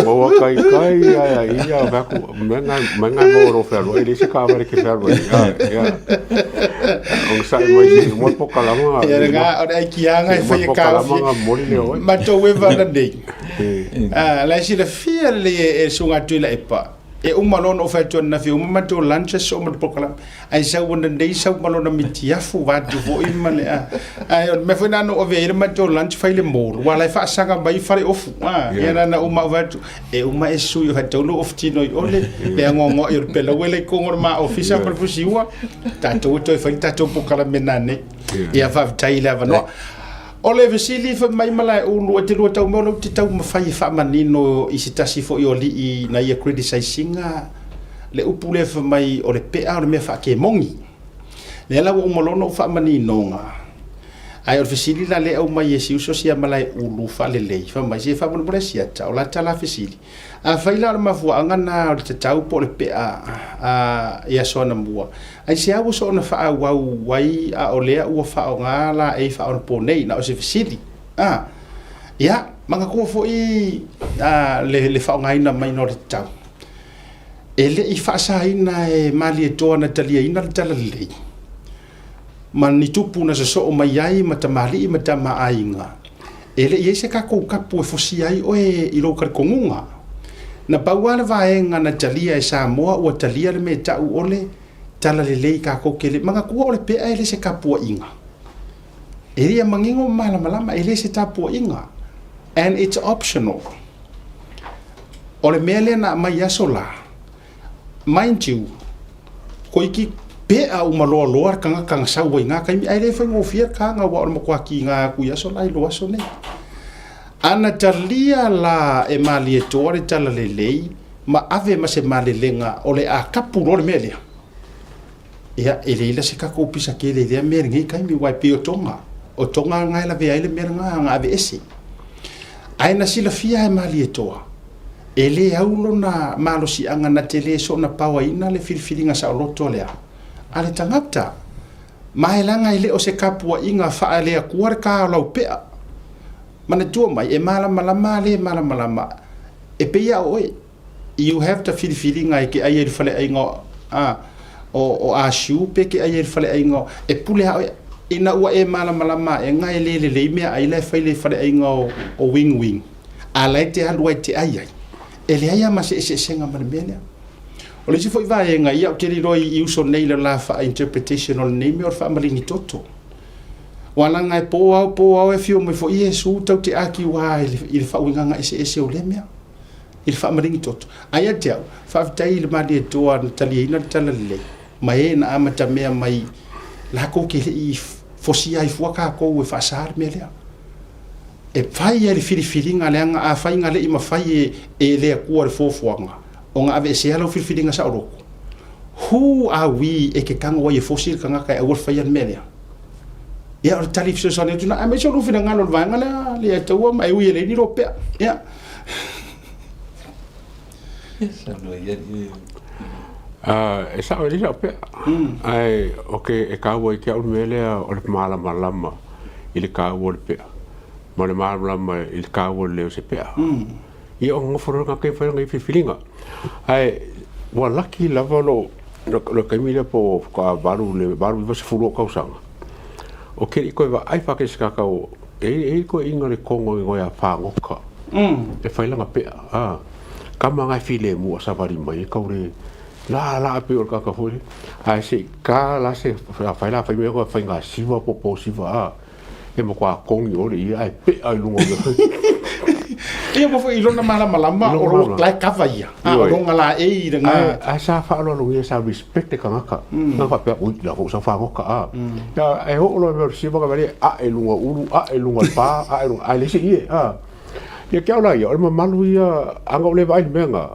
Speaker 4: Maua kai kai ia ia ia fai atu me ngai me ngai mo ro whea roa e le se ka ware ke whea roa. Ia ia. O sa mai si uma pokalama.
Speaker 1: Ia nga o le aikianga e whai e
Speaker 4: kaofi. Nga moli le oe.
Speaker 1: Matou e vana nei. Ah, la e silafia lelei e le Susuga Tuilaepa, e uma loa ona ou fai atu ananafi, e uma matou lunch aso ma le polokalame, ae sau ananei sau ma lona mitiafu vaeatu foi ma le, a, ae o le mea foi lena na ou ave ai le matou lunch fai le mall, aua o la e faasaga mai faleofu, a, ia na ona uma ou fai atu, e uma e sui o faitau lou ofu tino i o le, le agoagoai o le pelaue la i totonu o le ma ofisa ma le fusiua, tatou e toe fai le tatou polokalame nanei. Ia faafetai i le avanoa. O le fesili fai mai Malaeulu e te lua tau mea o lea ou te taumafai e faamanino i se tasi foi o alii na ia criticize ina le upu lea fai mai o le pea o le mea faakemogi. Lea la ua uma loa ona ou faamaninoga. Ae o le fesili la lea e aumai e si uso sia Malaeulu faalelei, fai mai, se faamolemole Asiata, o la ta la fesili, afai la o le mafuaaga na o le tatau po o le pea a i aso anamua, aisea ua soona faaauau ai a o lea ua faaaoga laei faaonaponei? Na o se fesili. A, ia, manatua foi a, le, le faaaogaina maina o le tatau. E le i faasaina e Malietoa na taliaina le talalelei, ma ni tupu na sosoo mai ai ma tamalii ma tamaaiga, e le i ai se tatou kapu e fosia ai oe i lou talitonuga. Na pau lava le vaega na talia e Samoa ua talia le mea e ta'u o le talalelei tatou te le manatua o le pea e le se tapuaiga. E le manino ma malamalama e le se tapuaiga and it's optional. O le mea lea na aumai i aso la, Mind you, toeitiiti pea uma loaloa le tagata na sau ai i na taimi, ae le faigofie le taga aua o le matua tiga atu i aso la i lo aso nei. A na talia la e Malietoa le talalelei ma ave ma se malelega o le a kapu loa le mea lea, ia, e leai la se tatou pisa tele i lea mea i lenei taimi, aua e pei o Toga, o Toga lena e lavea ai le mea lena na aveese. Ae na silafia e Malietoa, E le au lona malosiaga na te le soona paoaina le filifiliga saoloto lea a le tagata, ma e leaga e le o se tapuaiga faaleatua le ta o lau pea. Manatua mai, e malamalama a le malamalama, e pei a oe, you have the filifiliga e te ai ai i le faleaiga o, a, o, o Asiu pe te ai ai i le faleaiga o, e pule a oe. Ina ua e malamalama aʻega e le lelei meaai la e fai i le faleaiga o, o Wing Wing. A la e te alu ai e te ai ai. E leai lava ma se eseesega ma le mea lea. O le isi foi vaega, ia ou te le iloa i uso nei i le la faa-interpretation o lenei mea o le faamaligi toto. Aua leaga e po ao po ao e afio mai foi Iesu tau te akiua i le, i le faauigaga eseese o lea mea, i le faamaligi toto. Ae ia te au, faafetai i le Malietoa na taliaina le talalelei, ma e na amatamea mai latou te le i fosia ai fua tatou e faasa le mea lea. E fai ai le filifiliga leaga afai na le i mafai e e le Atua le fuafuaga ona aveesea lau filifiliga saoloto, who are we e te tago ai e fosi le tagata e aua le faia le mea lea? Ia o le tali fesoasoani atu na, aemaise o lou finagalo o le vaega lea le Atua ma e ui e leai ni lou pea. Ia.
Speaker 4: E sao e leai sau pea, ae o ke e kāua i te au le mea lea o le malamalama i le kāua o le pea, ma le malamalama i le kāua o le leo o se pea. Ia o nofo loa ke whai ngai filifiliga. Ae ua laki lava lo lo taimi lea po o ka valu le 8 90 o tausaga. O ke i koe vaai whake se kakau e e koe inga le kongo i ngoe a whangoka. E whai langa pea. Ah. Kama ngai filemu a savali mai e kaure la la pe o le kaka foi. Ae se ka la se whai la whai mea koe whai ngā siwa po po siwa a. E matua kongi ʻole ia ae peʻa i luga o le
Speaker 1: Ia ma foi i lona malamalama o lo la e kava ia. A o longa la e i le
Speaker 4: nga. Ae sa faaaloalogia sa respect le tagata. Na faapea ui la foi sa fagoka a. Ia e oo loa i mea o le siva ka valia ae i luga o ulu, ae i luga o le pa, ae i luga ae leai se ie a. Ia ke au la ia o le mamalu ia ana ou le vaai i le mea na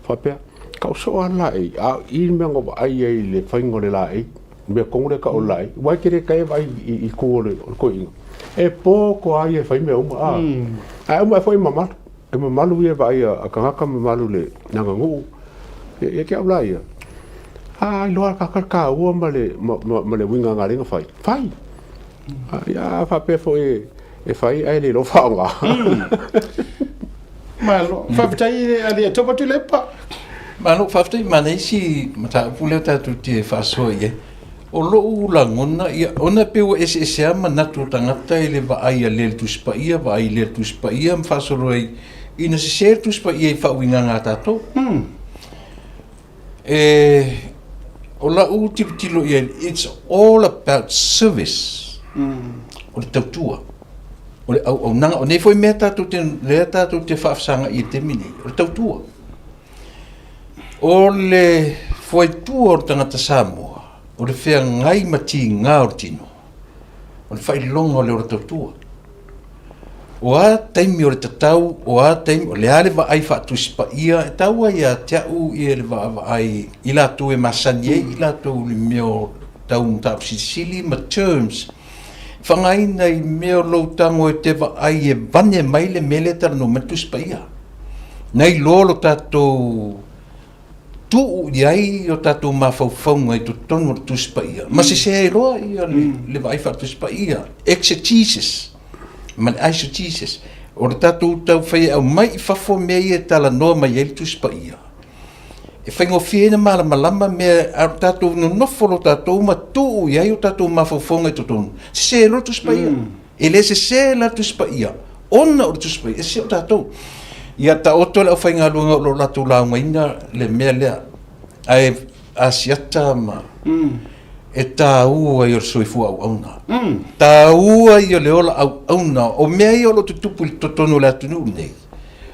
Speaker 4: faapea ka ou soo lava le laei a i le mea na ou vaai ai i le faiga o le laei mea tonu lea tau o le laei, wai ke le kai e vaai i ku o le toeaina. E po ko a ia e whai mea uma, a. Ae uma e foi mamalu. E mamalu ia e vaai a tagata mamalu le aganuu. Ia ke au la ia. A iloa ka ka kāua ma le ma le uiga nga lenga whai. Whai. Ia faapea foi e whai ae le iloa whaonga.
Speaker 1: Malo. Faafetai i le alii e topa Tuilaepa.
Speaker 5: Malo, faafetai ma le isi mataupu lea tatou te faasoa i ai. O lou lagona, ia, ona e pei ua eseese lava manatu o tagata i le vaai a le Tusi Paia, vaai i le Tusi Paia ma faasolo ai ina sese le Tusi Paia i faauigaga a tatou. E, o lau tilotilo i ai, it's all about service. O le tautua. O le auaunaga. O nei foi mea tatou te, lea tatou te faafesagai i le taimi nei, o le tautua. O le fuaitua o le tagata Samoa, o le feagai ma tiga o le tino, o le faailoga o le ola tautua. O a taimi o le tatau, o a taimi, o le a le vaai faatusi paia, e taua ia te au ia le vaavaai i latou e masani ai i latou i le mea o tau mataupu silisili ma terms. Faaaogaina i mea o lou tago e te vaai e vane mai le mea lea e talanoa mai le Tusi Paia. Na iloa lo tatou tuu i ai o tatou mafaufauga i totonu o le Tusi Paia, ma sese ai loa ia le vaai faale-Tusi Paia, exegesis ma le eisegesis. O le tatou taufai e aumai i fafo mea ia e talanoa mai ai le Tusi Paia, e faigofie ai ona malamalama mea, a o tatou nonofo loa tatou ma tuu i ai o tatou mafaufauga i totonu, sese loa le Tusi Paia. E le sese la le Tusi Paia, ona o le Tusi Paia, e sese o tatou. Ia taoto le aufaigaluega o lo o latou laugaina le mea lea, ae asiata ma e taua ia o le soifua auauna. Taua ia o le ola auauna. O mea ia o lo o tutupu i totonu o le atunuu lenei,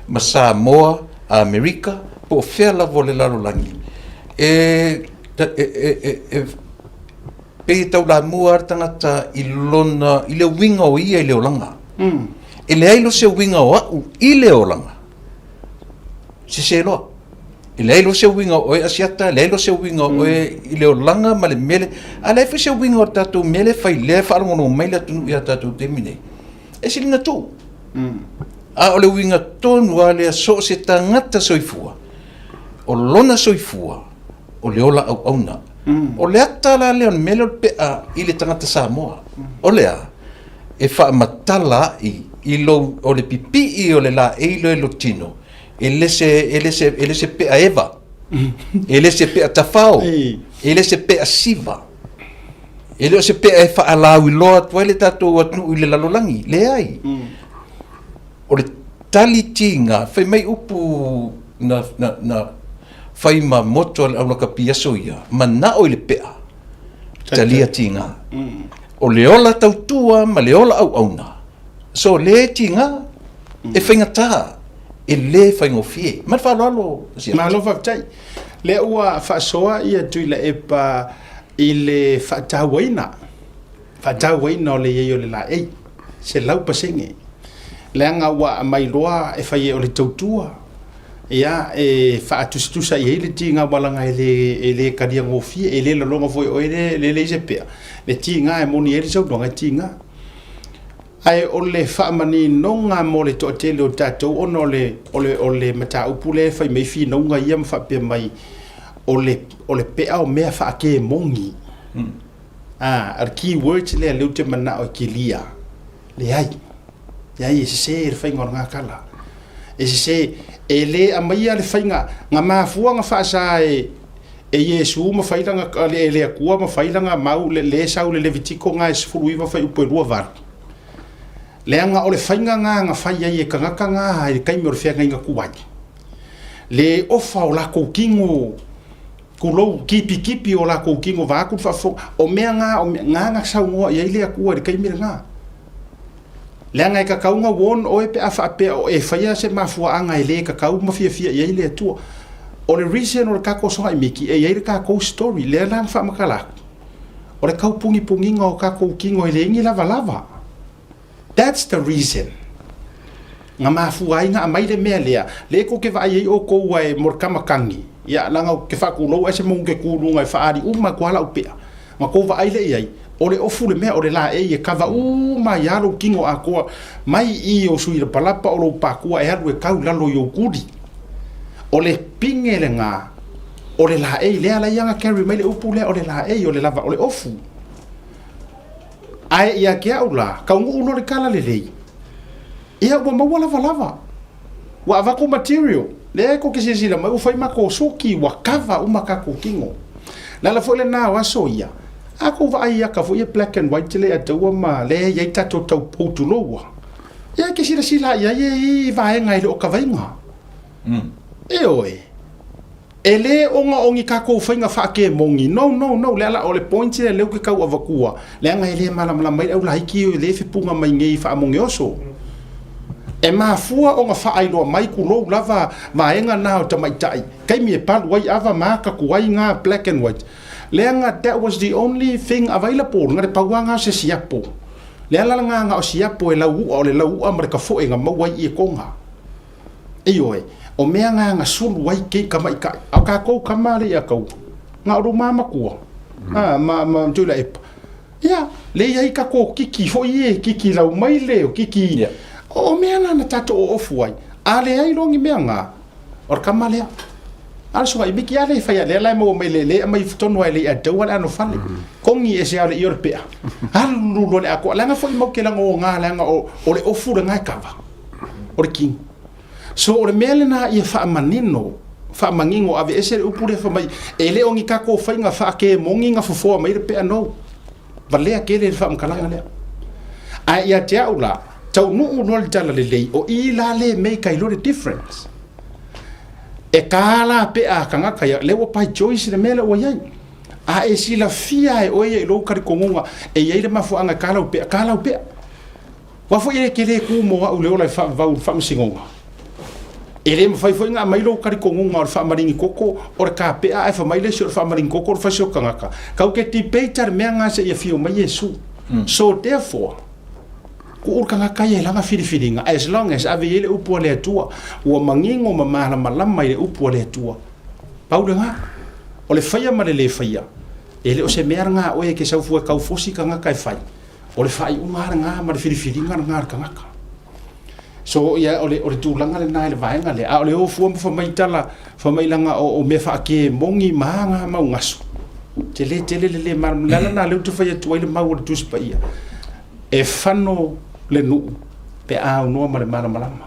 Speaker 5: ma Samoa, Amerika, po o fea lava o le lalolagi, e, e, e, e, e pei e taulamua lava le tagata i lona, i le uiga o ia i le olaga. E leai loa se uiga o au i le olaga, sese loa. E leai loa se uiga o oe Asiata, leai loa se uiga o oe i le olaga ma le mea lea, a leai foi se uiga o le tatou mea lea e fai lea e faalogologo mai le atunuu ia tatou i le taimi nei, e sili ona tuu. A o le uiga tonu lava lea, so o se tagata soifua, o lona soifua, o le ola auauna. O le ata la lea o le mea lea o le pea i le tagata Samoa, o le a? E faamatala ai i lou, o le pipii o le laei lea i lou tino, e le se, e le se, e le se pea eva, e le se pea tafao, e le se pea siva, e le o se pea e faalauiloa atu ai le tatou atunuu i le lalolagi, leai. O le tali tiga, fai mai upu na, na, na fai ma moto a le aulakapi i aso ia, manao i le pea, talia tiga. O le ola tautua ma le ola auauna, so le tiga, e faigata, e le faigofie. Ma le faaaloalo.
Speaker 1: Malo faafetai. Lea ua faasoa ia Tuilaepa i le faatauaina, faatauaina o le i ai o le laei, 100%. Leaga ua aumai loa e fai ai o le tautua, ia e faatusatusa i ai le tiga aua leaga e le, e le talia gofie, e le lagona foi e oe le leai se pea, le tiga e moni ai le saunoaga e tiga. Ae o le faamaninoga mo le toatele o tatou ona o le, o le, o le mataupu lea e fai mai finauga ia ma faapea mai, o le, o le pea o mea faakemoni. A, o le key words lea lea ou te manao e kilia. Leai. Leai, e sese le faiga o lena tala. E sese, e le aumaia le faiga, na mafua ona faasa e, e Iesu ma fai lana, e le Atua ma fai lana mau, le, le sau i le Levitiko na e 19 fuaiupu e 28. Leaga o le faiga na na fai ai e tagata na i le taimi o le feagaiga tuai. Le ofa o latou tino, tulou, kipikipi o latou tino vaeatu le faafofoga, o mea na, o mea na na saunoa i ai le Atua i le taimi lena. Leaga e tatau ona warn oe pe a faapea o e faia se mafuaaga e le tatau ma fiafia i ai le Atua. O le reason o le tatou sogai miki, e i ai le tatou story, lea la na faamatala atu, o le tau pugipugina o tatou tino e leai ni lavalava. That's the reason na mafua ai na aumai le mea lea, lea tou te vaai ai outou ae mo le kamakagi, ia leaga ou te faatulou ae se manu te tu i luga e faaali uma atu lava lau pea. Ona tou vaai lea i ai, o le ofu le mea, o le laei e kava uma ai lava lou tino atoa, mai i ou sui lapalapa o lou pakua e alu e tau i lalo i ou tuli. O le pine lena, o le laei, lea la ia na carry mai le upu lea o le laei, o le lava, o le ofu. Ae ia te au la, taunuu loa le tala lelei, ia ua maua lavalava. Ua avatu material, lea e tou te silasila mai ua fai matou soki, ua cover uma tatou tino. O le ala foi lena o aso ia, a tou vaai i ata foi ia black and white lea e taua ma lea e i ai tatou taupou tulou ua, ia e te silasila i ai e i ai vaega e le o kavaina. Ioe. E le ona o ni tatou faiga faakemoni, no, no, no, le ala o le point lea lea ou te tau avatua, leaga e le malamalama ai le au laiti lea e fepuga mai nei faamogeoso. E mafua ona faailoa mai tulou lava vaega na o tamaitai, taimi e palu ai ava ma ata tuai na black and white, leaga that was the only thing available, na le pau lava na o se siapo. Le ala lena na o siapo e lauua, o le lauua ma le tafoe na maua ai i Etoga. Ioe, o mea na na sulu ai kei kamaikai. A o kakou kama alii a kaua, na o luma matua, a, ma, ma Tuilaepa. Ia, lea e i ai tatou kiki foi ia e kiki laumaile, o kiki...
Speaker 5: Ia.
Speaker 1: O mea na na tatou oofu ai. A leai loa ni mea na, o le kama lea. A le suaga i miki a lea e fai a lea la e maua mai le le aumai tonu lava e le i ataua le anofale. Kogi ese lava o le ie o le pea. Alu loa le atoa. Leaga foi matou te lagoga leaga o le ofu lena e kava. O le kini. So o le mea lena ia faamanino, faamanino, aveese le upu lea fai mai e le o ni tatou faiga faakemoni na fofoa mai le pea no. Valea tele le faamatalaga lea. Ae ia te au la, taunuu loa le talalelei, o i la lea e make ai loa le difference. E ta la pea a tagata ia, lea ua by choice le mea lea ua i ai. A e silafia e oe ia i lou talitonuga e i ai le mafuaaga e ta lau pea, ta lau pea. Aua foi e te le tu mo au i le ola e faavavau i le faamasinoga. E le mafai foi ona aumai lou talitonuga o le faamaligi toto o le kapea ae fai mai le isi o le faamaligi toto o le fasi o le tagata. Tatou te debate lava i le mea lena seia afio mai Iesu. So therefore, tuu le tagata ia i lana filifiliga as long as ave i ai le upu a le Atua, ua manino ma malamalama i le upu a le Atua. Pau lena. O le faia ma le le faia, e le o se mea lena a oe e te sau fua e taufosi tagata e fai. O le faaiuga lava lena ma le filifiliga lena a le tagata. So, ia, o le, o le tulaga lena i le vaega lea. A o le o fua ma fai mai tala, fai mai leaga o, o mea faakemoni ma aga mau gasu. Tele tele le le malamalama. Le ala lena lea ou te fai atu ai le mau o le Tusi Paia. E fano le nuu pe a aunoa ma le malamalama.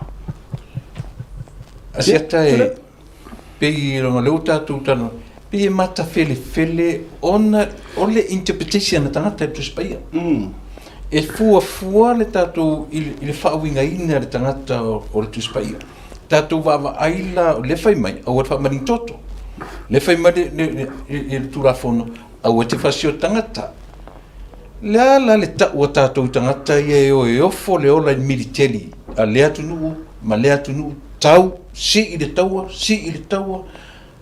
Speaker 5: Asiata e, Pei leaga o lea ua tatou talanoa, pei e matafelefele ona o le interpretation a tagata i le Tusi Paia. E fuafua le tatou i le faauigaina e le tagata o le Tusi Paia. Tatou vaavaai la, o lea fai mai, aua le faamaligi toto. Lea fai mai le Tulafono, aua e te fasi o tagata. Le a la le tau a tatou tagata ia e o e ofo le ola i le militeli a lea atunuu ma lea atunuu, tau, sii le taua, sii le taua,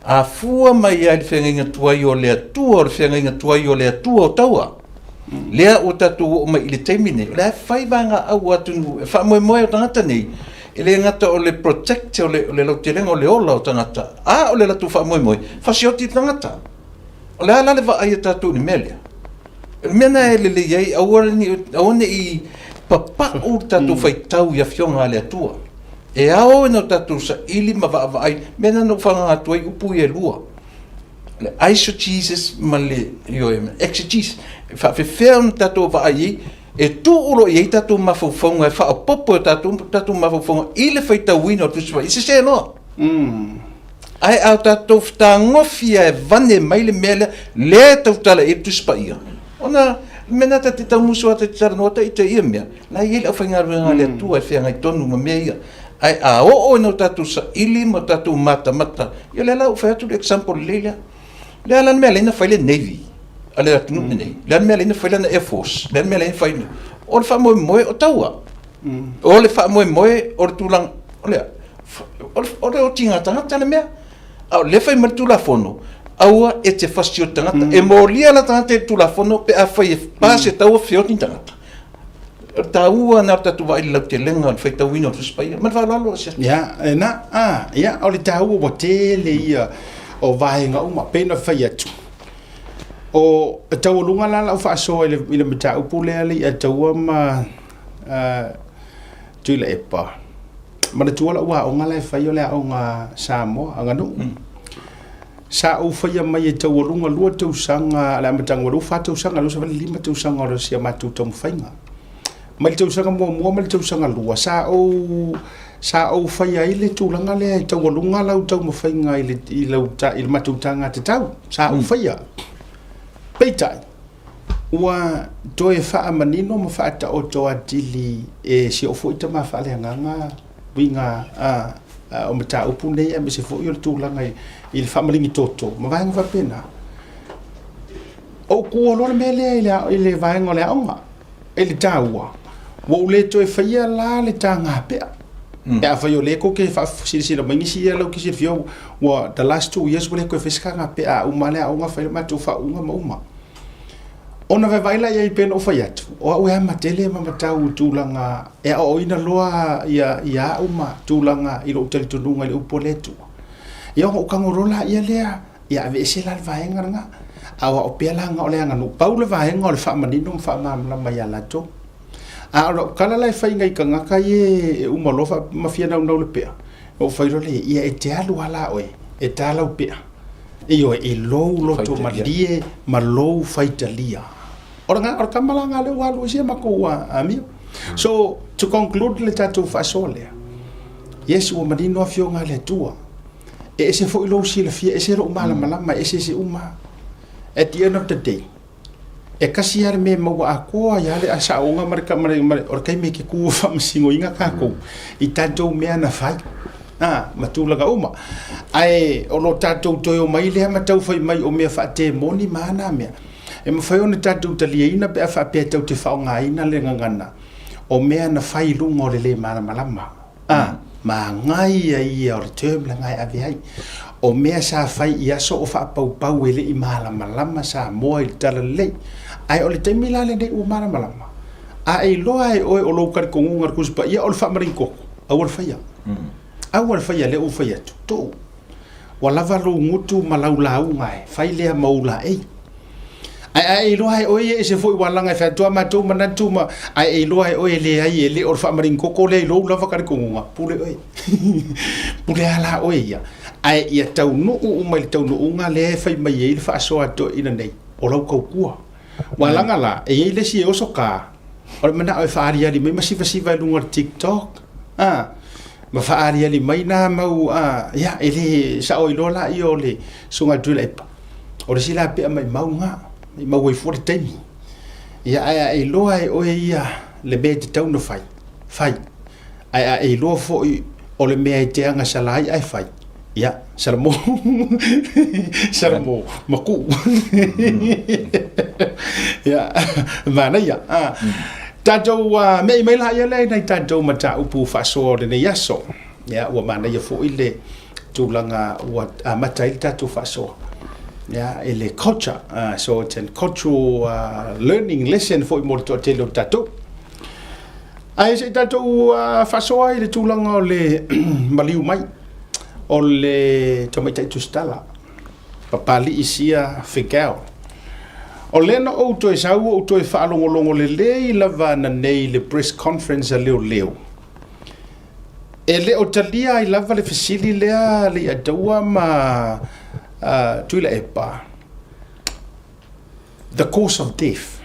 Speaker 5: a fua mai lava i le feagaiga tuai o le Atua, o le feagaiga tuai o le Atua o taua. Lea ua tatou oo mai i le taimi nei, o lea e fai vaegaau a atunuu e faamoemoe o tagata nei, e le gata o le protect o le lautelega o le ola o tagata, a o le latou faamoemoe, fasioti le tagata. O le a la le vaai a tatou i le mea lea? O le mea lena e lelei ai, aua ne, aua ne i papau le tatou faitau i Afioga a le Atua. E ao ona tatou saili ma vaavaai, mea lena na ou faaagaga atu ai upu ia e lua. O le eisegesis ma le, ioe, ma le exegesis. E faapefea ona tatou vaai ai, e tuu loa i ai tatou mafaufauga e faaopoopo e tatou tatou mafaufauga i le faitauina o le Tusi Paia, e sese loa. Ae a tatou fetagofi lava e vane mai le mea lea, lea e tautala i ai le Tusi Paia, ona le mea lena ta te taumusu lava ta te talanoa ita i ia mea, la e i ai le aufaigaluega a le Atua e feagai tonu ma mea ia. Ae a oo ina o tatou saili ma tatou matamata, ia o lea la ua fai atu le example lelei lea. O le a la le mea e ala ai ona fai le Navy a le atunuu lenei? O le a le mea e ala ai ona fai lana Air Force? O le a le mea e ala ai ona fai? O le faamoemoe o taua. O le faamoemoe o le tulaga, o le a? O le otiga tagata le mea. A o lea fai mai le Tulafono, aua e te fasioti tagata. E molia la tagata i le Tulafono pe afai e pa se taua feoti ni tagata. O le taua lena o le tatou vaai i le lautelega o le faitauina o le Tusi Paia. Ma le faaaloalo lau Asiata.
Speaker 1: Ia, lena, a, ia, o le taua ua tele ia o vaega uma, pei ona fai atu. O e taualuga la lau faasoa i le, i le mataupu lea le i'a taua ma uh, Tuilaepa. Manatua lau aoga la e fai o le aoga Samoa, aganuu. Sa ou faia mai e taualuga lua tausaga a le amataga ua fa tausaga, lua savali lima tausaga o si a matou taumafaiga. Mai le tausaga muamua ma le tausaga lua, sa ou sa ou faia ai le tulaga lea e taualuga lau taumafaiga i le i lau i le matou taga tatau. Sa ou faia. Peitai, Ua toe faamanino ma faataoto atili e si ou foi tama faaleagaga uiga o mataupu nei aemaise foi o le tulaga i le faamaligi toto ma vaega faapena. Ou kua loa le mea lea i le vaega o le aoga, i le taua, ua ou le toe faia la le taga pea. Pe afai o lea tou te faasilasila mai nisi ia lau te silafia ua the last 2 years ua le toe faia se taga pea a uma lava le aoga fai le matou faauuga ma uma. Ona vaevae la i ai pei ona ou fai atu, o au e ama tele ma matau i tulaga e aoaoina loa ia, ia au ma tulaga i lou talitonuga i le upu a le Atua. Ia ona ou tago loa laia lea, ia aveese la le vaega lena. A o a'u pea la o le aganuu, pau le vaega o le faamanino ma faamalamalama ia latou. A o lau tala la e fai i nai tagata ia e uma loa ma fia naunau i le pea, ona ou fai loa lea, ia e te alu lava la oe e ta lau pea, ioe, i lou loto malie ma lou faitalia. O le, o le tama la lena lea ua alu ai si a matou amio. So, to conclude le tatou faasoa lea, yes, ua manino Afioga a le Atua. E ese foi lou silafia, e ese lou malamalama, e eseese uma lava. At the end of the day, E tasi lava le mea e maua atoa ai lava le saoga ma le, ma le, o le taimi e te tu faamasinoina tatou i tatou mea na fai, a, ma tulaga uma. Ae o lo tatou toe omai lea ma tau fai mai o mea faatemoni ma a na mea, e mafai ona tatou taliaina pe a faapea tatou te faaaogaina le gagana o mea na fai i luga o le lē malamalama. A, manaia ia o le term lena e ave ai. O mea sa fai i aso o faapaupau e le i malamalama Samoa i le talalelei. Ae o le taimi la lenei ua malamalama. A e iloa e oe o lou talitonuga le Tusi Paia o le faamaligi toto, aua le faia. Aua le faia lea ua fai atu. Tuu. Ua lava lou gutu ma lau lauga e fai lea ma ou laei. Ae a e iloa e oe ia ese foi ua laga e fai atu a matou manatu ma ae e iloa e oe e leai e le o le faamaligi koko lea i lou lava talitonuga, pule oe. Pule a la oe ia. Ae ia taunuu uma i le taunuuga lea e fai mai ai le faasoa a toeaiina nei, o lau tautua. Ua laga la, e i ai le isi e oso ka, o le manao e faaaliali mai ma sivasiva i luga o le TikTok, a, ma faaaliali mai nā mau, a, ia, e le sao ai loa laia o le Susuga i le Tuilaepa. O le isi la pea maimau lena, maimau ai fua le taimi. Ia, ae a e iloa e oe ia le mea e tatau ona fai, fai. Ae a e iloa foi o le mea e te agasala ai ae fai, ia, salamo, salamo, matuu. Ia, manaia. Tatou me'i mai laia lea i nai tatou mataupu faasoa o lenei aso. Ia, ua manaia foi le tulaga ua amata ai le tatou faasoa. Ia, i le culture. So it's a cultural learning lesson foi mo le toatele o tatou. Ae se i tatou faasoa i le tulaga o le maliu mai o le tamaitai tusitala, Papalii Sia Figao. O lea na ou toe sau ou toe faalogologo lelei lava ananei i le press conference a leoleo, e le o talia ai lava le fesili lea a Leiataua ma Tuilaepa, the cause of death.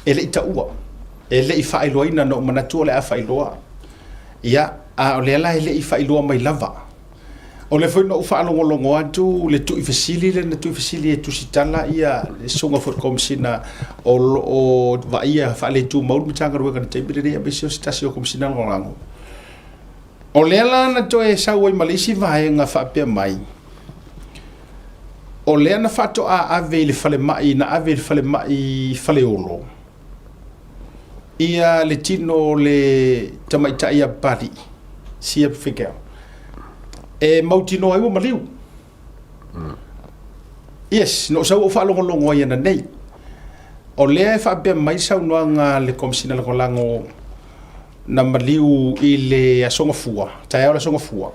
Speaker 1: E le i taua, e le i faailoaina, na ou manatu o le a faailoa. Ia, a o lea la e le i faailoa mai lava. O lea foi na ou faalogologo atu le tuuifesili lea na tuuifesili e Tusitala ia le susuga foi i le Komesina o lo o vaaia faaletumau le Matagaluega i le taimi lenei aemaise o se tasi o Komesina Lagolago. O lea la na toe sau ai ma le isi vaega faapea mai, o lea na faatoa ave i le falemai, na ave i le falemai i Faleolo ia le tino o le tamaitai a Papalii, Sia Figel, e mautinoa ai ua maliu. Yes, na ou sau ou faalogologo ai ananei. O lea e faapea mai saunoaga a le Komesina Lagolago na maliu i le Aso Gafua, taeao le Aso Gafua,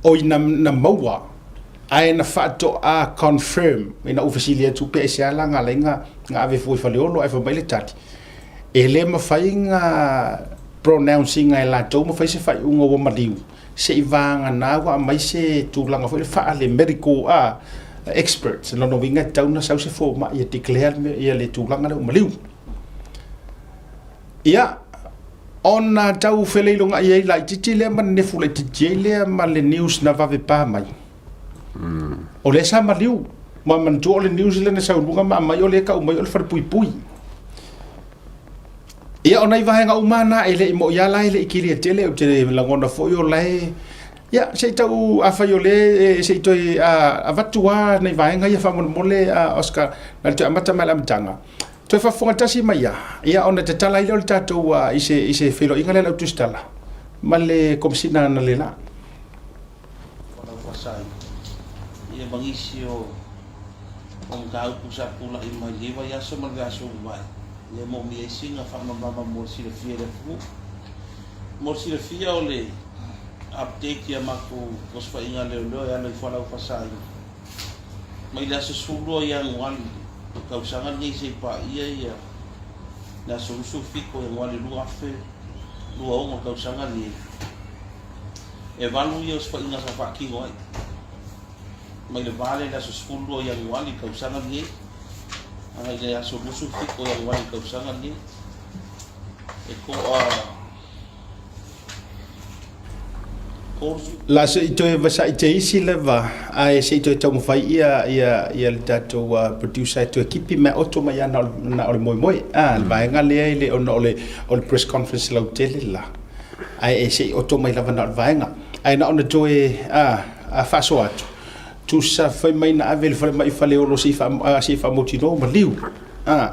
Speaker 1: oi na, na maua ae na faatoa confirm ina ua fesili atu pe aisea la na ala ai na, na ave fua i Faleolo ae fai mai le tali, e le mafai na pronounce ina e latou ma fai se faaiuga ua maliu se i vagana ua aumai se tulaga foi le faale medical a experts. Lona uiga e tatau ona sau se fomai e declare ia le tulaga lea ua maliu. Ia, ona tau feleilogai ai laitiiti lea ma nenefu laitiiti ai lea ma le news na vave pa mai. O lea sa maliu. Ma manatua o le news lea na sau i luga ma aumai o lea e tau mai o le falepuipui. Ia, o nai vaega uma na e le i moi lava la e le i kilia tele, ou te lagona foi o la e... Ia, se i tau, afai o lea se i toe avatu lava nai vaega ia faamolemole, Oscar, na le toe amata mai i le amataga. Toe faafofoga tasi mai ia, ia ona tatala ai lea o le tatou i se, i se feiloaiga lea a le au tusitala ma le Komesina analeila.
Speaker 6: Folau Faasai, ia ma nisi o o mataupu sa pulai mai lenei vaiaso ma le vaiaso ua mavae, ia e moomia ai sina faamalamalama mo le silafia e le atunuu. Mo le silafia o le update i a matou osofaiga leoleo e ala i Folau Faasai. Mai le aso 12 Ianuali le tausaga lenei seia paia ia le aso 27 o Ianuali 2026 le tausaga lenei, e valu ia osofaiga sa faatino ai mai le va lea i le aso 12 o Ianuali le tausaga lenei agai i le aso 27 o Ianuali le tausaga lenei. E toa
Speaker 1: La se i toe vasaʻi te isi leva ae se i toe taumafai ia ia ia le tatou uh, producer e toe kipi mea oto mai ana na o le moemoe ah le vaega lea e le ona o le o le press conference lautele la ae e se i oto mai lava na o le vaega ae na ona toe ah a faasoa atu tusa fai mai na ave i le falemai Faleolo se i faa se i faamautinoa maliu ah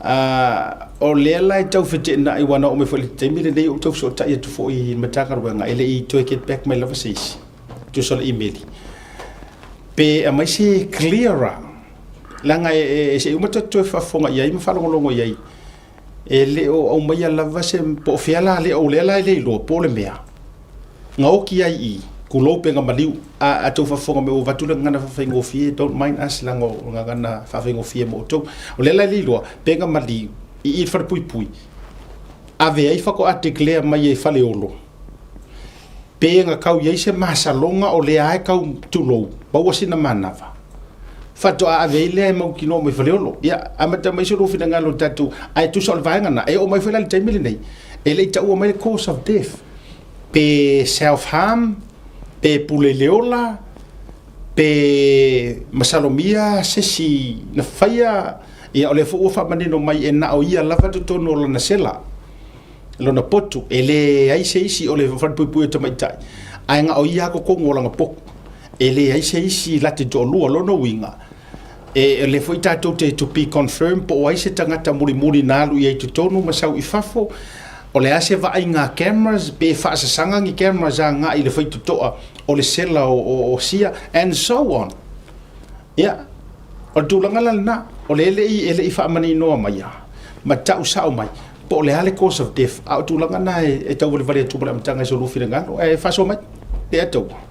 Speaker 1: A o lea la e tau feteenai aua na oo mai foi i le taimi lenei o ou tau fesootai atu foi i le Matagaluega e le i toe get back mai lava se isi tusa o le imeli pe aumai se clearer leaga e, e, se i uma tatou toe faafofoga i ai ma faalogologo i ai e le o aumaia lava se po o fea la le o lea la e le iloa po o le mea Gaoki ai i, tulou pe ga maliu, a a tou faafofoga mai ua avatu le gagana faafaigofie, don't mind us leaga o gagana faafaigofie mo outou. O lea la e le iloa pe ga maliu i i le falepuipui, ave ai faatoa declare mai e Faleolo, pe ga kau i ai se masaloga o lea lava e kau, tulou, maua sina manava, faatoa ave ai lea e mautinoa mai Faleolo. Ia, amata mai so lua finagalo i le tatou, ae tusa o le vaega lena, e oo mai foi la i le taimi lenei, e le i taua mai le cause of death. pe self harm, pe pule i le ola, pe masalomia se isi na faia, ia o lea foi ua faamanino mai e na o ia lava totonu o lana sela, lona potu, e leai se isi o le falepuipui o tamaitai, ae na o ia lava totonu o lana potu, e leai se isi late toalua, lona uiga, e lea foi tatou te to be confirmed po o ai se tagata mulimuli na alu i ai i totonu ma sau i fafo, o le a se vaaiga a cameras, pe faasasaga ni cameras agai i le faitotoa o le sela o, o, o Sia, and so on. Ia, o le tulaga la lena, o le e le i, e le i faamaninoa maia, ma tau sao mai, po o le a le cause of death, a o tulaga na e, e tauvalevale atu ma le amataga i so lua finagalo, ae faasoa mai, le ataua.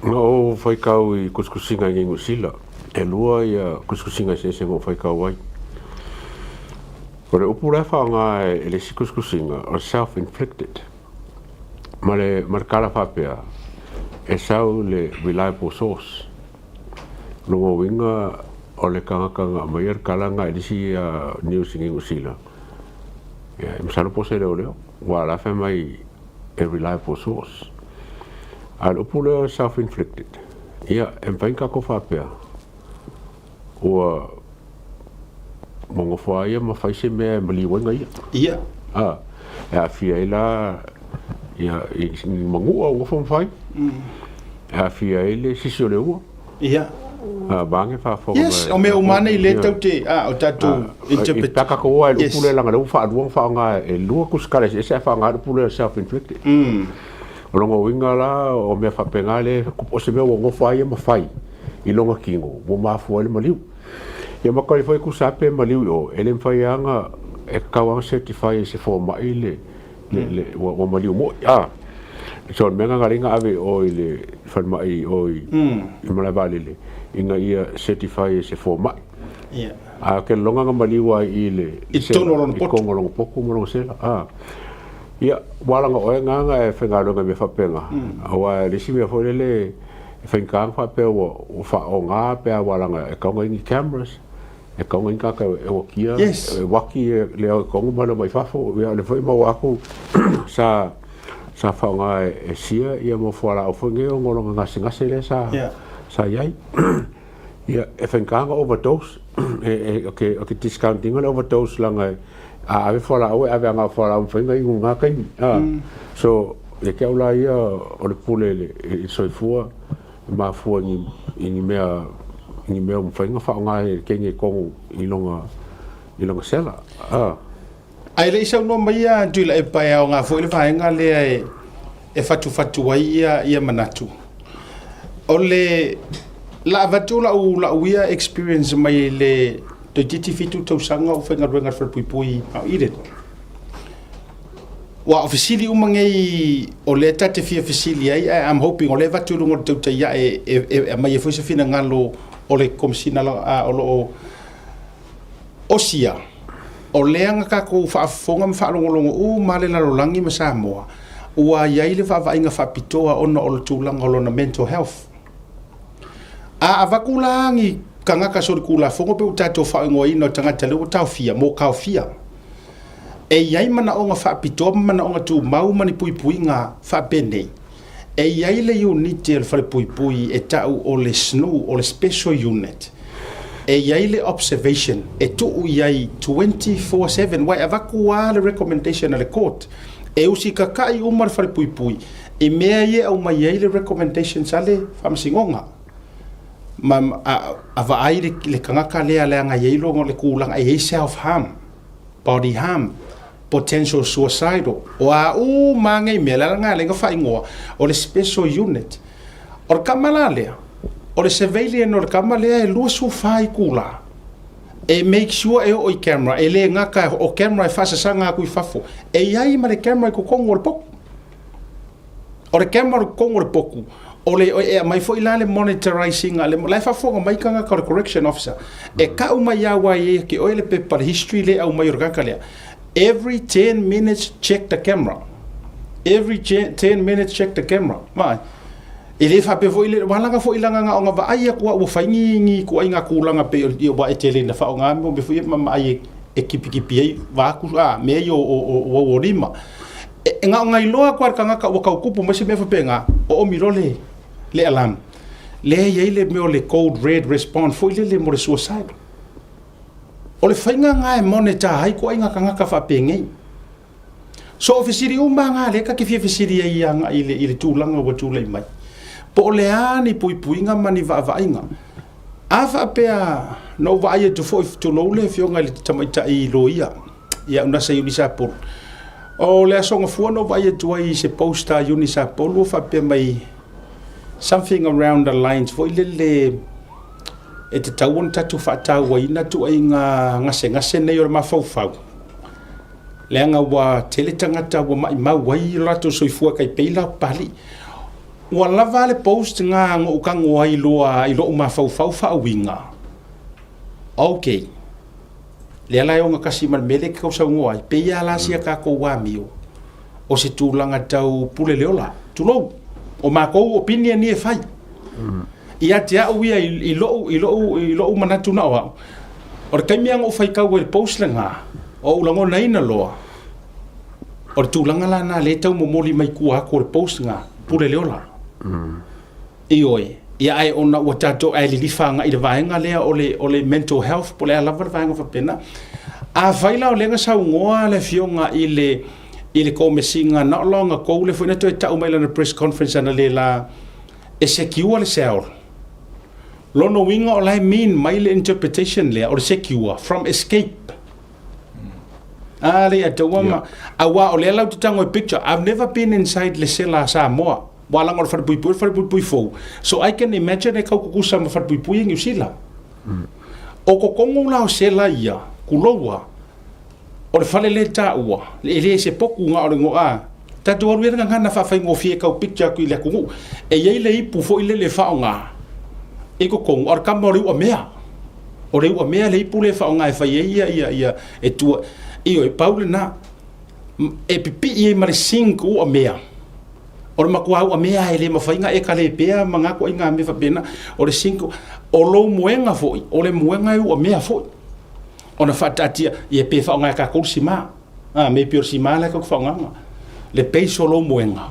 Speaker 4: Na ou faitau i kusikusiga i Niu Sila, e lua ia kusikusiga eseese na ou faitau ai. O le upu la e faaaoga e le isi kusikusiga o le self-inflicted. Ma le, ma le tala faapea, e sau i le reliable source. O lona uiga o le tagata na aumaia le tala lena i le isi news i Niu Sila, ia e masalo po o se leoleo, aua o la e fai mai e reliable source. A o le upu lea self-inflicted, ia, e mafai ona tatou faapea, ua ua nofo lava ia ma fai se mea e maliu ai na ia.
Speaker 1: Ia.
Speaker 4: A, e aafia ai la ia i ni manua ua nofo ma fai, e aafia ai le sisi o le ua.
Speaker 1: Ia.
Speaker 4: A, vaeane faafofoga
Speaker 1: Yes, o mea uma nei lea tau te, a, o tatou interpret.
Speaker 4: I taka ko ai le upu lea leaga lea ua faalua ona faaaoga e lua tusitala eseese ae faaaoga le upu lea self inflicted. O lona uiga la o mea faapena lea o se mea ua nofo ai ia ma fai i lona tino ua mafua ai le maliu. Ia ma tali foi tusa lava pe maliu i o e le mafai lava ona e tatau lava ona certify e se fomai le le ua ua maliu moi a. So o le mea lena na ala ai ona ave i o i le falemai i o i Malaevaalele ina ia certify e se fomai.
Speaker 1: Ia.
Speaker 4: A ke lona na maliu ai i le
Speaker 1: I totonu o lona
Speaker 4: potu. I totonu o lona potu ma lona sela. A. Ia, ua ala na oe ngana e faigaluega i mea faapena. Aua e le isi mea foi lele e faigata ona faapea ua ua faaaoga pe a ua ala e tatau ona i ai ni cameras, e tatau ona i ai ni tagata e wakia,
Speaker 1: Yes.
Speaker 4: e waki le ao i totonu ma le omai fafo. Ia o lea foi e maua atu sa sa faaaoga e Sia ia mo fualaau foi nei ona o lona gasegase lea sa
Speaker 1: Yeah.
Speaker 4: sa i ai. Ia, e faigata ona overdose, e, e, o ke, o ke discount ina le overdose leaga e, a ave fualaau e ave agai o fualaau mafai ona inu i lena taimi. A, so, ia te au la ia o le pule i le, i le soifua e mafua i ni, i ni mea, i ni mea ua mafai ona faaaoga e le teine i totonu i lona, i lona sela. A.
Speaker 1: Ae le i saunoa mai ia Tuilaepa e aoga foi le vaega lea e, e fatufatu ai ia, ia manatu. O le la avatu lau, lau ia experience mai le toeitiiti 7 tausaga o faigaluega i le falepuipui i Mount Eden. Ua o fesili uma nei o lea ta te fia fesili ai, ae I'm hoping o lea e avatu i luga o le tautai ae e aumai ai foi se finagalo o le Komesina o lo o osia. O lea na tatou faafofoga ma faalogologo uma lava le lalolagi ma Samoa, ua i ai le vaavaaiga faapitoa ona o le tulaga o lona mental health. A avatu la ni tagata solitulafono pe ua tatou faaigoaina o tagata lea ua taofia, mo taofia, e i ai manaoga faapitoa ma manaoga tumau ma ni puipuiga faapenei. E i ai le uniti a le falepuipui e tau o le SNU, o le Special Unit. E i ai le observation e tuu i ai 24/7, aua e avatu lava le recommendation a le court e usitatai uma le falepuipui i mea ia e aumai ai le recommendations a le faamasinoga. Ma a vaai le tagata lea leaga e i ai lona le tulaga e i ai self harm, body harm, potential suicidal. O a uma lava nei mea, o le ala lena e ala ai ona faaigoa o le special unit. O le tama la lea, o le surveillance o le tama lea e 24 itula e make sure e oo i camera, e le gata o camera e faasasaga atu i fafo, e i ai ma le camera i totonu o le potu. O le camera i totonu o le potu, o le, e aumai foi la le monitorise ina, le, la e faafofoga mai tagata o le correction officer, e tau mai lava aua e i ai ia te oe le pepa, le history lea e aumai o le tagata lea, every 10 minutes check the camera, every 10 minutes check the camera, vaai. E le faapea foi le, ua laga foi lana na ona vaai atu a ua fai ni, ni ituaiga tulaga pei o, aua e tele ina faaaoga mea foi ia ma maai e kipikipi ai vaatu, a, mea ia o, o, o, o lima. E na ona iloa atu lava e le tagata ua tau tupu mai se mea faapena, oomi loa le, le alarm. Lea e i ai le mea o le code red response foi lele mo le suicide. O le faiga lena e monitor ai ituaiga tagata faapenei. So o fesili uma lava na lea ta te fia fesili ai agai i le, i le tulaga ua tulai mai. Po o le a ni puipuiga ma ni vaavaaiga. A faapea na ou vaai atu foi, tulou le afioga i le tamaitai loia, ia Unasa Iuni Sapolu. O le Aso Gafua na ou vaai atu ai i se post a Iuni Sapolu o faapea mai something around the lines foi lele e tatau ona tatou faatauaina ituaiga gasegase nei o le mafaufau. Leaga ua tele tagata ua maimau ai lo latou soifua e tai pei la o Papalii. Ua lava le post na na ou tago ai loa i lou mafaufau faauiga. Okay. Lea la e ogatasi ma le mea lea e te tausaunoa ai, pei lava la sia tatou amio o se tulaga tau pule le ola, tulou, o matou opinion ia e fai. Ia te au ia i lou, i lou, i lou manatu na o au, o le taimi lava na ou faitau ai i le post lena, o ou lagonaina loa, o le tulaga la lena lea e tau momoli mai tua atu o le post lena, pule le ola. Ioe, ia ae ona ua tatou ae lilifa agai i le vaega lea o le, o le mental health po o le a lava le vaega faapena. Afai la o lea na saunoa le afioga i le, i le Komesina na o long ago lea foi na toe tau mai i lana press conference analeila e secure le cell. Lona uiga o la e mean mai le interpretation lea o le secure from escape. A le ataua ma, aua o lea la ou te tago e picture, I've never been inside le sela a Samoa. Ua laga o le falepuipui o le falepuipui fou. So I can imagine e kau kukusa ma falepuipui i Niu Sila. O totonu la o sela ia, kuloua, o le fale lea taua, e le se poku na o le goa. Tatou alu ia le gagana faafaigofie e kau picture atu i le atunuu. E i ai le ipu foi lele e faaaoga i totonu, a o le tama o le uamea. O le uamea le ipu lea e faaaoga e fai ai ia, ia, ia, e tua. Ioe, pau lena. E pipii ai ma le sink uamea. O le matua uamea e le mafai ona e kalepea ma na ituaiga mea faapena. O le sink, o lou moega foi, o le moega e uamea foi. Ona faataatia, ia pe faaaoga e tatou le sima. A, me pei o le sima la e tatou te faaaogaina. Le base o lou moega,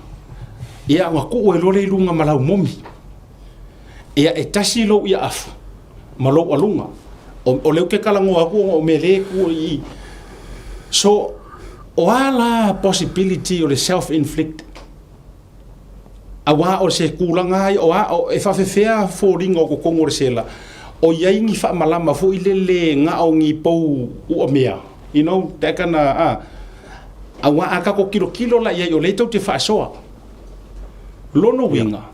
Speaker 1: ia ona tuu ai loa lea i luga ma lau momi. Ia e tasi lou iaafu ma lou aluga. O, o lea ou te talanoa atu ona o mea lea e tu i i. So, o a la possibility o le self-inflict? Aua o se tulaga ai, o a, o, e faafefea foliga o totonu o le sela, o i ai ni faamalama foi lele na o ni pou uamea, you know, that kind of, ah. Aua a tatou tilotilo la i ai, o lea tou te faasoa. Lona uiga,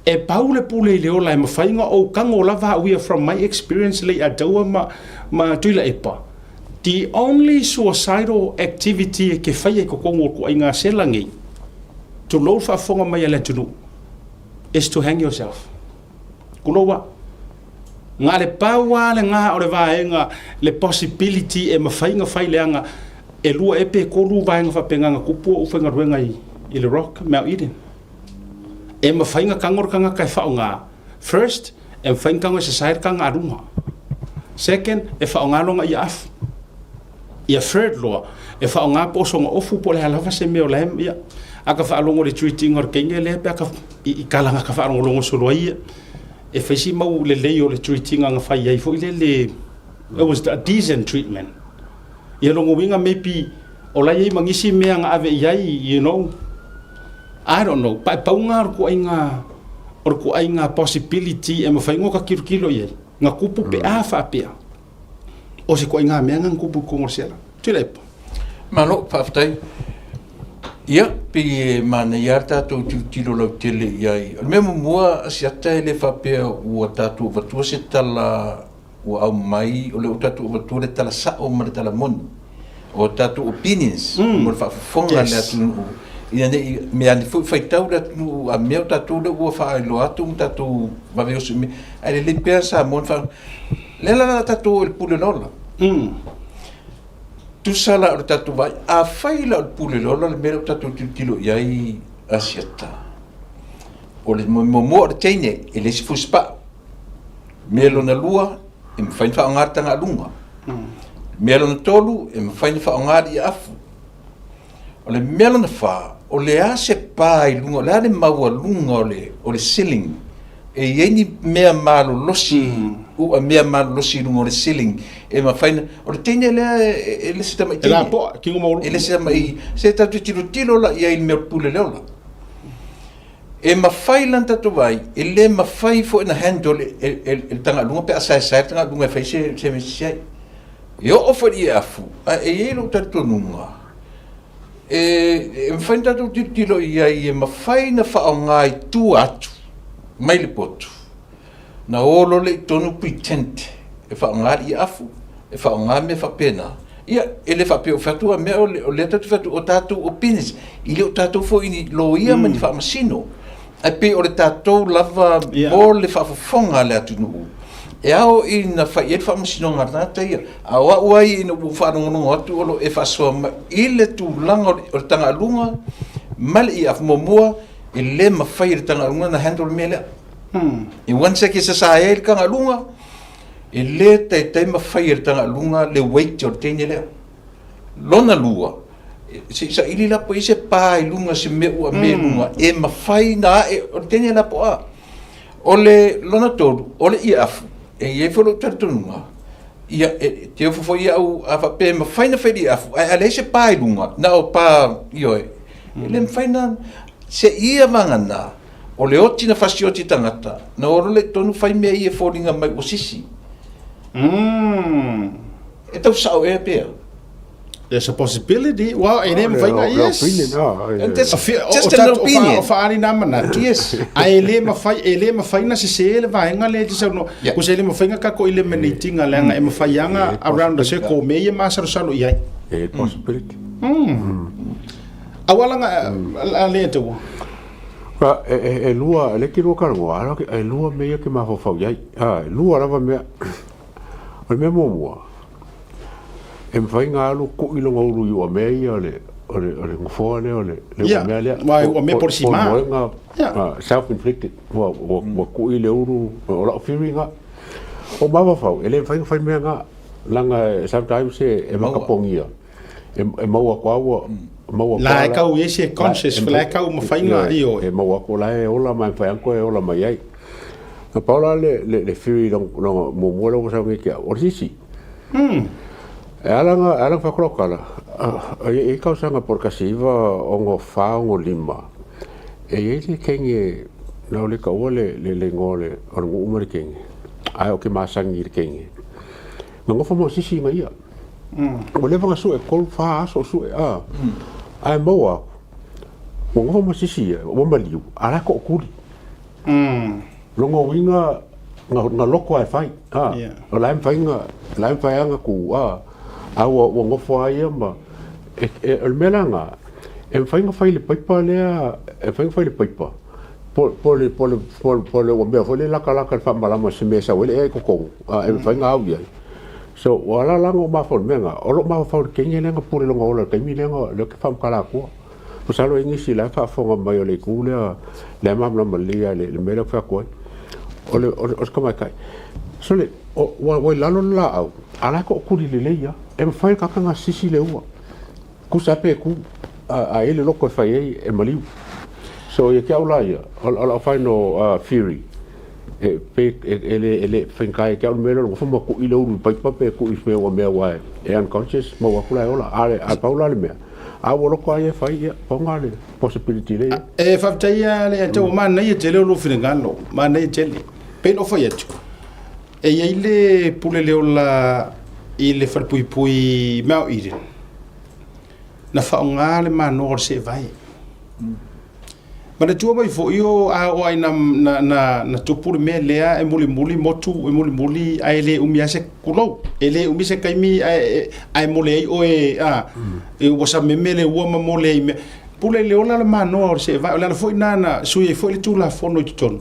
Speaker 1: e pau le pule i le ola e mafai ona ou tago lava au ia from my experience lei Ataua ma, ma Tuilaepa. The only suicidal activity e ke faia i totonu o le ituaiga sela nei, tulou le faafofoga mai a le atunuu, is to hang yourself. Tulou a. Na le pau lava lena o le vaega, le possibility e mafai ona fai leaga e lua ea pe tolu vaega faapena na tupu o ou faigaluega i le Rock Mount Eden. E mafai ona tago le tagata e faaaoga, first, e mafai ona tago e sasae le taga a luga. Second, e faaaoga lona ia afu. Ia third loa, e faaaoga po o sona ofu po o le a lava se mea o la e, ia. A ka faalogo i le treat ina o le teine lea pe a ka, i tala na ka faalogologo solo ai ia, e fai si mau lelei o le treat ina na fai ai foi lele, it was a decent treatment. Ia lona uiga maybe o la e i ai ma nisi mea na ave i ai, you know, I don't know, paepaunga o le ituaiga, o le ituaiga possibility e mafai ona ota tilotilo i ai, na tupu pe a faapea, o se ituaiga mea na na tupu i totonu o le sela. Tuilaepa.
Speaker 5: Malo, faafetai. Ia, pei e manaia lava le tatou tilotilo lautele i ai. O le mea muamua, Asiata, e le faapea ua tatou avatua se tala ua aumai, o lea ua tatou avatua le tala sao ma le tala moni. O tatou opinions mo le faafofoga a le atunuu, ina ne i mea ane foi faitau le atunuu a mea o tatou lea ua faailoa atu ma tatou vave oso i mea. Ae lelei pea Samoa na faa... Lea la la tatou o i le pule lola. Tusa la o le tatou vaai, afai la o le pule lola le mea lea ua tatou tilotilo i ai Asiata, o le muamua o le teine e leai se fusipau. Mea lona lua, e mafai ona faaaoga le tagaluga. Mea lona tolu, e mafai ona faaaoga le afu. O le mea lona fa, o le a se pa i luga, o le a le maualuga o le, o le ceiling. E i ai ni mea malolosi, ua mea malolosi i luga o le ceiling e mafai ona, o le teine lea e le se tamai teine.
Speaker 1: E lapoa, tino maualuga.
Speaker 5: E le se tamai, se tatou te tilotilo la i ai i le mea o le pule le ola. E mafai la ona tatou vaai, e le mafai foi ona handle e le tagaluga pe a saesae le tagaluga e fai se mea sese ai. E oo foi i le afu, ae e i ai lou talitonuga, e mafai ona tatou tilotilo i ai e mafai ona faaaoga i tua atu mai le potu, Na o loa lea i totonu pretend e faaaoga le afu, e faaaoga mea faapena. Ia, e le faapea o fai atu a mea o lea tatou te fai atu o tatou opinions, e le o tatou foi ni loia ma ni faamasino. Ae pei o le tatou lava mo le faafofoga a le atunuu, e ao ina fai i ai le faamasinoga a le tagata ia. A o au lava ia ina ua ou faalogologo atu o lo o e faasoa mai i le tulaga o le tagaluga ma le afu. Muamua, e le mafai e le tagaluga ona handle le mea lea. I one seke sasae ai le tagaluga, e le taitai mafai e le tagaluga le weight o le teine lea. Lona lua, se i saili la po i ai se pa i luga, se mea ua mea i luga, e mafai na ae o le teine lapoa. O le lona tolu, o le iafu, e i ai foi lou talitonuga, ia, e te ofo foi au a faapea e mafai na fai le iafu, ae a leai se pa i luga, na o pa, ioe, e le mafai na, se ia vagana, O le oti na fasioti tagata, na o loa lea i totonu fai mea ia e foliga mai ua sisi. E tau sao ea pea?
Speaker 1: There's a possibility. Well, e le mafai na, yes.
Speaker 5: And that's just an opinion.
Speaker 1: O whaari nā manatu.
Speaker 5: Yes.
Speaker 1: A e le mafai, e le mafai na sese le vaenga le te saunoa.
Speaker 5: Yeah.
Speaker 1: Ko se le mafai nga kako eliminatinga leaga e mafai anga around the circle me ia masalosalo i ai.
Speaker 4: E possibility.
Speaker 1: Auala nga a le te ua.
Speaker 4: E lua, le ki lua karangoa, e lua mea ia ke mafaufau i ai. E lua lava mea. O le mea muamua, e mafai ona alu kui lona ulu i uamea ia o le, o le, o le nofoa lea o le, le uamea lea.
Speaker 1: Ia, uamea po o le sima.
Speaker 4: Po o le moega self-inflicted, ua, ua, ua kui le ulu, o lau theory lena. O mafaufau, e le mafai ona fai mea na, leaga sometimes e makapogia. E maua atu lava ua maua atu
Speaker 1: La e kau i ai se conscious, la e kau mafai ona, ioe.
Speaker 4: E maua atu o la e ola ma e mafai lava ona toe ola mai ai. Na pau la le theory lona muamua lea ua sau nei ki au, o le sisi. E ala ona e ala ona fai atu lau tala, e i ai tausaga po o le 1964, 65, e i ai le teine, na o le taua le igoa o le nuu ma le teine, ae ou te masani i le teine, na nofo ma sisi ina ia. Ua leva ona sue, tolu, fa aso o sue, a. Ae maua atu, ua nofo ma sisi ia, ua maliu, a o la e tootuli. Lona uiga, na loto lava e fai, a. O la e mafai ona, la e mafai lava ona tu, a. A ua ua nofo lava ia ma e, e, o le mea la lena, e mafai ona fai i le paipa lea, e mafai ona fai i le paipa, po, po le, po le, po le, po le ua mea foi lea e latalata i le faamalama i se mea e sau ai le ea i totonu, a e mafai ona au i ai. So, ua ala la ona ou mafaufau i le mea lena, o lou mafaufau i le teine lea na pule lona ola i le taimi lea na, lea ou te faamatala atua. Masalo e i ai nisi la e faafofoga mai o le itu lea, lea e malamalama lelei lava i le mea lea ou te fai atu ai. O le, o le, o le tamaitai, sole, ua, ua i lalo le laau, a o la e tootuli lelei lava. E mafai e le tagata ona sisi le ua, tusa lava pe tu, a, a i ai le loto e fai ai, e maliu. So, ia te au la ia, o, o lau final theory, e, pe, e, e le, e le faigata ia te au le mea lea o le nofo ma tui le ulu i le paipa pe tui i se mea ua mea ua e unconscious, maua atu la e ola. A, a pau la le mea, A ua loko a ia e fai, ia, pau lena le possibility lea e i ai.
Speaker 1: E faafetai lava le Ata, ua manaia tele o lou finagalo, manaia tele. Pei ona ou fai atu, e i ai le pule le ola i le falepuipui Mount Eden, na faaaoga le manoa o le seevae. Manatua mai foi o a oo ai na, na, na, na tupu le mea lea e mulimuli motu, e mulimuli ae le umi lava se kulou. E le umi se taimi ae, ae mole ai oe, a, e ua sameme le ua ma mole ai mea. Pule le ola le manoa o le seevae, o le ala foi lena na sui ai foi le Tulafono i totonu.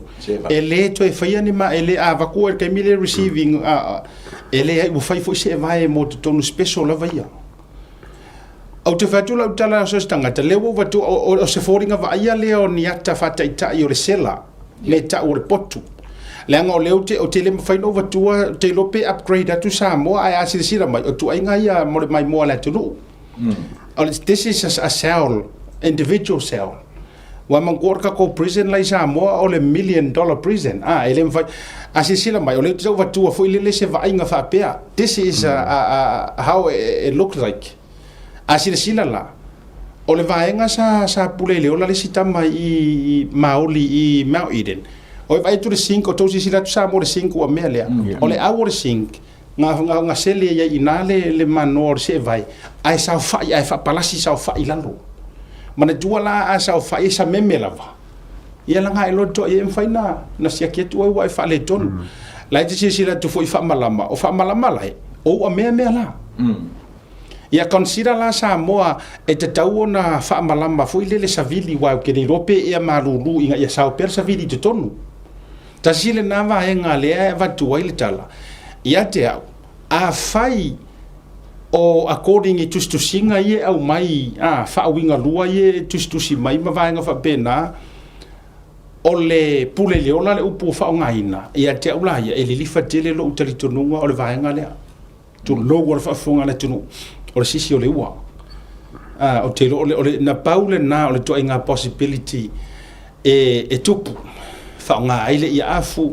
Speaker 1: E le toe faia ni ma, e le, a avatu oe i le taimi lea receiving, a, e leai, ua fai foi seevae mo totonu special lava ia. Ou te fai atu lau tala so se tagata, lea ua ou avatu, o, o se foliga vaaia lea o ni ata faataitai o le sela, me tau o le potu. Leaga o lea ou te, ou te le mafai ona ou avatua, ou te iloa pe upgrade atu Samoa, ae a silasila mai, o tuaiga ia mo le maimoa a le atunuu. O le, this is a, a cell, individual cell. Ua manatua o le tatou prison la i Samoa o le million dollar prison. Ah, e le mafai. A silasila mai, o lea ou te tau avatua foi lele se vaaiga faapea. This is a, a, a, how it looks like. A silasila la, o le vaega sa, sa pule i le ola le isi tama i, i Maoli i Mount Eden. O e vaai atu le sink, o tou silasila atu Samoa le sink ua mea lea. O le au o le sink, nga, nga, nga sele i ai i ina le, le manoa o le seevai, ae saofai, ae faapalasi saofai i lalo. Manatua la a saofai e sameme lava. Ia laga e loto ai e mafai na, na siaki atu ai ua e faaletonu. La e te silasila atu foi i faamalama, o faamalama la e, o ua mea mea la. Ia consider la Samoa e tatau ona faamalama foi lele savili aua ou te le iloa pe ea malulu ina ia sao pea le savili i totonu. Tasi lena vaega lea e avatu ai le tala ia te au, afai o according i tusitusiga ia e aumai, a, faauigalua ia e tusitusi mai ma vaega faapena, o le pule i le ola le upu ua faaaogaina, ia te au la ia, e lilifa tele lou talitonuga o le vaega lea. Tulou o le faafofoga a le atunuu, o le sisi o le ua. A, ou te iloa o le, o le, na pau lena o le ituaiga possibility e, e tupu, faaaoga ai le iaafu,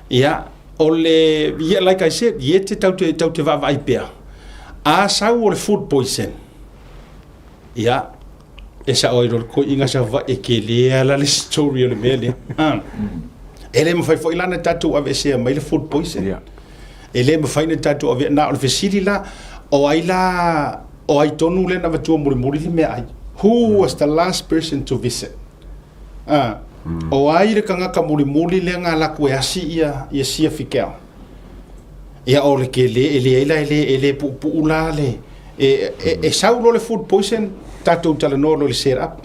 Speaker 1: ia, o le, yeah, like I said, ia te tau te, tau te vaavaai pea. A sau o le food poison, ia, e sao ai loa le koiina Savaii e kele ala le story o le mea lea. Ah. E le mafai foi la na tatou aveesea mai le food poison.
Speaker 4: Yeah.
Speaker 1: E le mafai na tatou ave na o le fesili la o ai la o ai tonu lea na avatua mulimuli le meaai. Who was the last person to visit? Ah. O ai le tagata mulimuli lea na alu atu e asi ia ia Sia Fikel. Ia o le kele e leai la e le e le puupuu la le e, e, e sau loa le food poison tatou talanoa loa i le set up.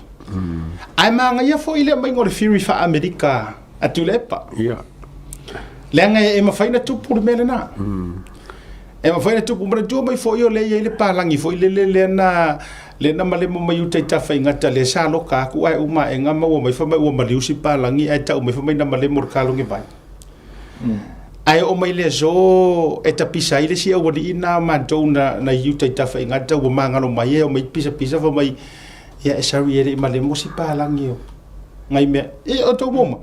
Speaker 1: Ae manaia foi le aumaiga o le theory faa-Amerika a Tuilaepa.
Speaker 4: Ia.
Speaker 1: Leaga e, e mafai na tupu le mea lena. E mafai na tupu. Manatua mai foi o lea e i ai le palagi foi lele lea na lea na malemo mai uta i Tafaigata lea sa loka atu ae uma aega maua mai fai mai ua maliu si palagi ae tau mai fai mai na malemo i le kaloge vai. Ae oo mai le aso e tapisa ai le isi aualii na o matou na, na i uta i Tafaigata ua magalo mai e omai pisapisa fai mai ia e sorry e le i malemo si palagi o ngai mea. E o tou moma.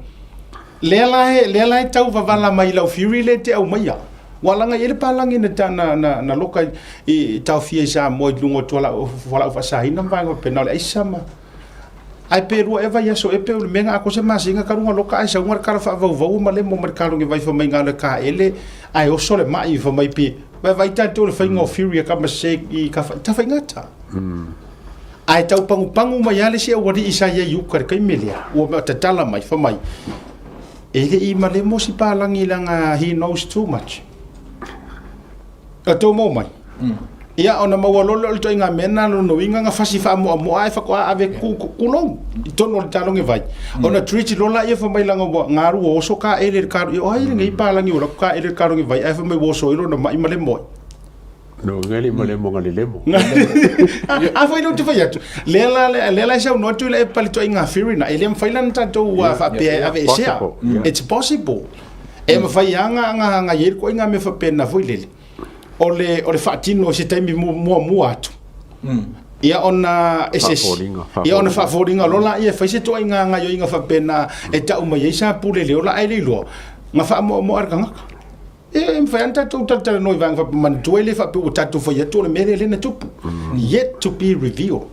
Speaker 1: Lea la e, lea la e tau vavala mai lau Fury le te aumaia. Ua laga i ai le palagi na, ta, na, na, na loka i, i taofia i Samoa i luga o tualaau, fualaau faasaina ma vaega faapena o le aisa ma Ae pe lua ea vaiaso ea pe o le mea na atoa se masina talu ona loka ae sau le tala faavauvau ma lemo mai le kaloge vai fai mai na o le taele ae oso le mai fai mai pe vaivai tatou le faiga o Fury a Tamasese i Tafaigata. Ae tau pagupagu mai lava le isi aualii sa i ai i uka i le taimi lea ua tatala mai fai mai e le i malemo si palagi leaga he knows too much. E tou maua mai? Ia, ona maua loa lea o le ituaiga mea lena, lona uiga na fasi faamoamoa ae faatoa ave ku, kulou i totonu o le taloge vai. Ona treat loa laia fai mai leaga ua galu ua oso kaele i le kalo, ia o ai lenei palagi ua alu atu kaele i le kaloge vai ae fai mai ua oso ai lona mai ma le moe.
Speaker 4: No ngeli ma le mo ngali lemo.
Speaker 1: A foi lea ou te fai atu, lea la, lea la e saunoa atu i le pale ituaiga theory na, e le mafai la ona tatou faapea e aveesea. It's possible. E mafai lava ona i ai le ituaiga mea faapena foi lele. O le, o le faatino i se taimi muamua atu. Ia ona e se ia ona faafoliga loa laia e fai se ituaiga gaoioiga faapena e tau mai ai sa pule le ola ae le iloa na faamoamoa e le tagata. E mafai lava ona tatou talatalanoa i vaega faapea manatua e le faapea ua tatou fai atu o le mea lea lea na tupu. Yet to be revealed.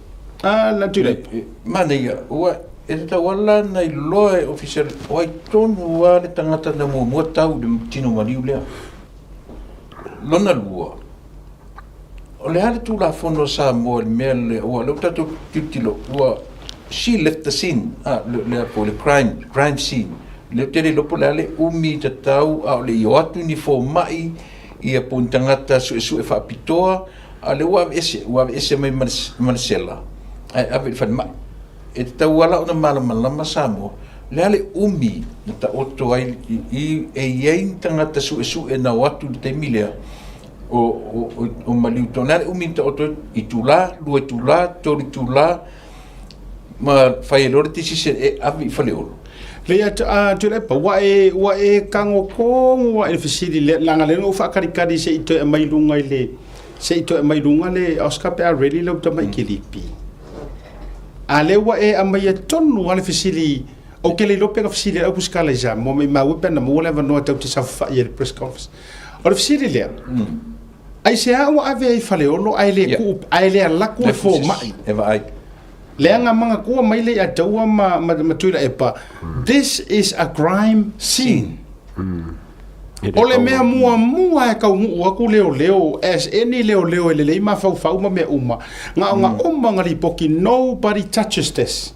Speaker 1: Ah, la Tuilaepa.
Speaker 5: Manaia, ua e tatau lava la ona iloa e Ofisa o ai tonu lava le tagata na muamua tau i le tino maliu lea. Lona lua, o le a le Tulafono a Samoa i le mea lea, aua o lea ua tatou tilotilo, ua, she left the scene, a, le a po o le crime, crime scene. O lea ou te le iloa po o le a le umi tatau a o le i o atu ni fomai, ia po o ni tagata suesue faapitoa, a o lea ua aveese, ua aveese mai ma le, ma le sela ae ave i le falemai. E tatau lava la ona malamalama Samoa, o le a le umi na taoto ai i, e i ai ni tagata suesue na o atu i le taimi lea o, o, o, o maliu tonu. O le a le umi na taoto ai, itula, lua itula, tolu itula, ma fai ai loa le decision e ave i Faleolo.
Speaker 1: Lei a a Tuilaepa, ua e, ua e tago tonu lava i le fesili lea, leaga lea na ou faataritari se i toe aumai i luga i le, se i toe aumai i luga le Oscar pe a ready lau tamai kilipi. A lea ua e aumaia tonu lava le fesili, ou te le iloa pe na fesili e le aupusikala i Samoa, maimau e pe ana maua le avanoa tatou te saofafai ai i le press conference. O le fesili lea, aisea ua ave ai i Faleolo ae le tuu, ae le alu atu le fomai?
Speaker 5: E vaai.
Speaker 1: Leaga manatua mai le Ataua ma, ma, ma Tuilaepa, this is a crime scene. O le mea muamua e taunuu atu leoleo as any leoleo e lelei mafaufau ma mea uma, na ona uma ona lipoti nobody touches this.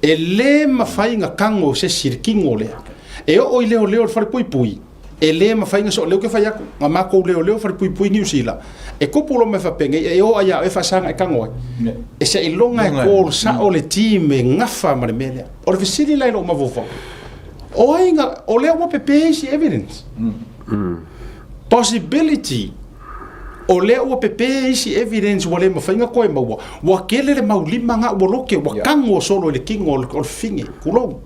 Speaker 1: E le mafai ona tago e se isi le tino lea. E oo i leoleo i le falepuipui, e le mafai ona soo, lea ou te fai atu, na matou leoleo i falepuipui i Niu Sila, e tupu loa mea faapenei, e o lava ia oe faasaga e tago ai. E seiloga e call sao le team e gafa ma le mea lea. O le fesili la i lou mafaufau, O ai na, o lea ua pepe isi evidence. Possibility, o lea ua pepe isi evidence ua le mafai na toe maua. Ua tele le mau lima na ua loke, ua tago solo i le tino o le fafine, tulou.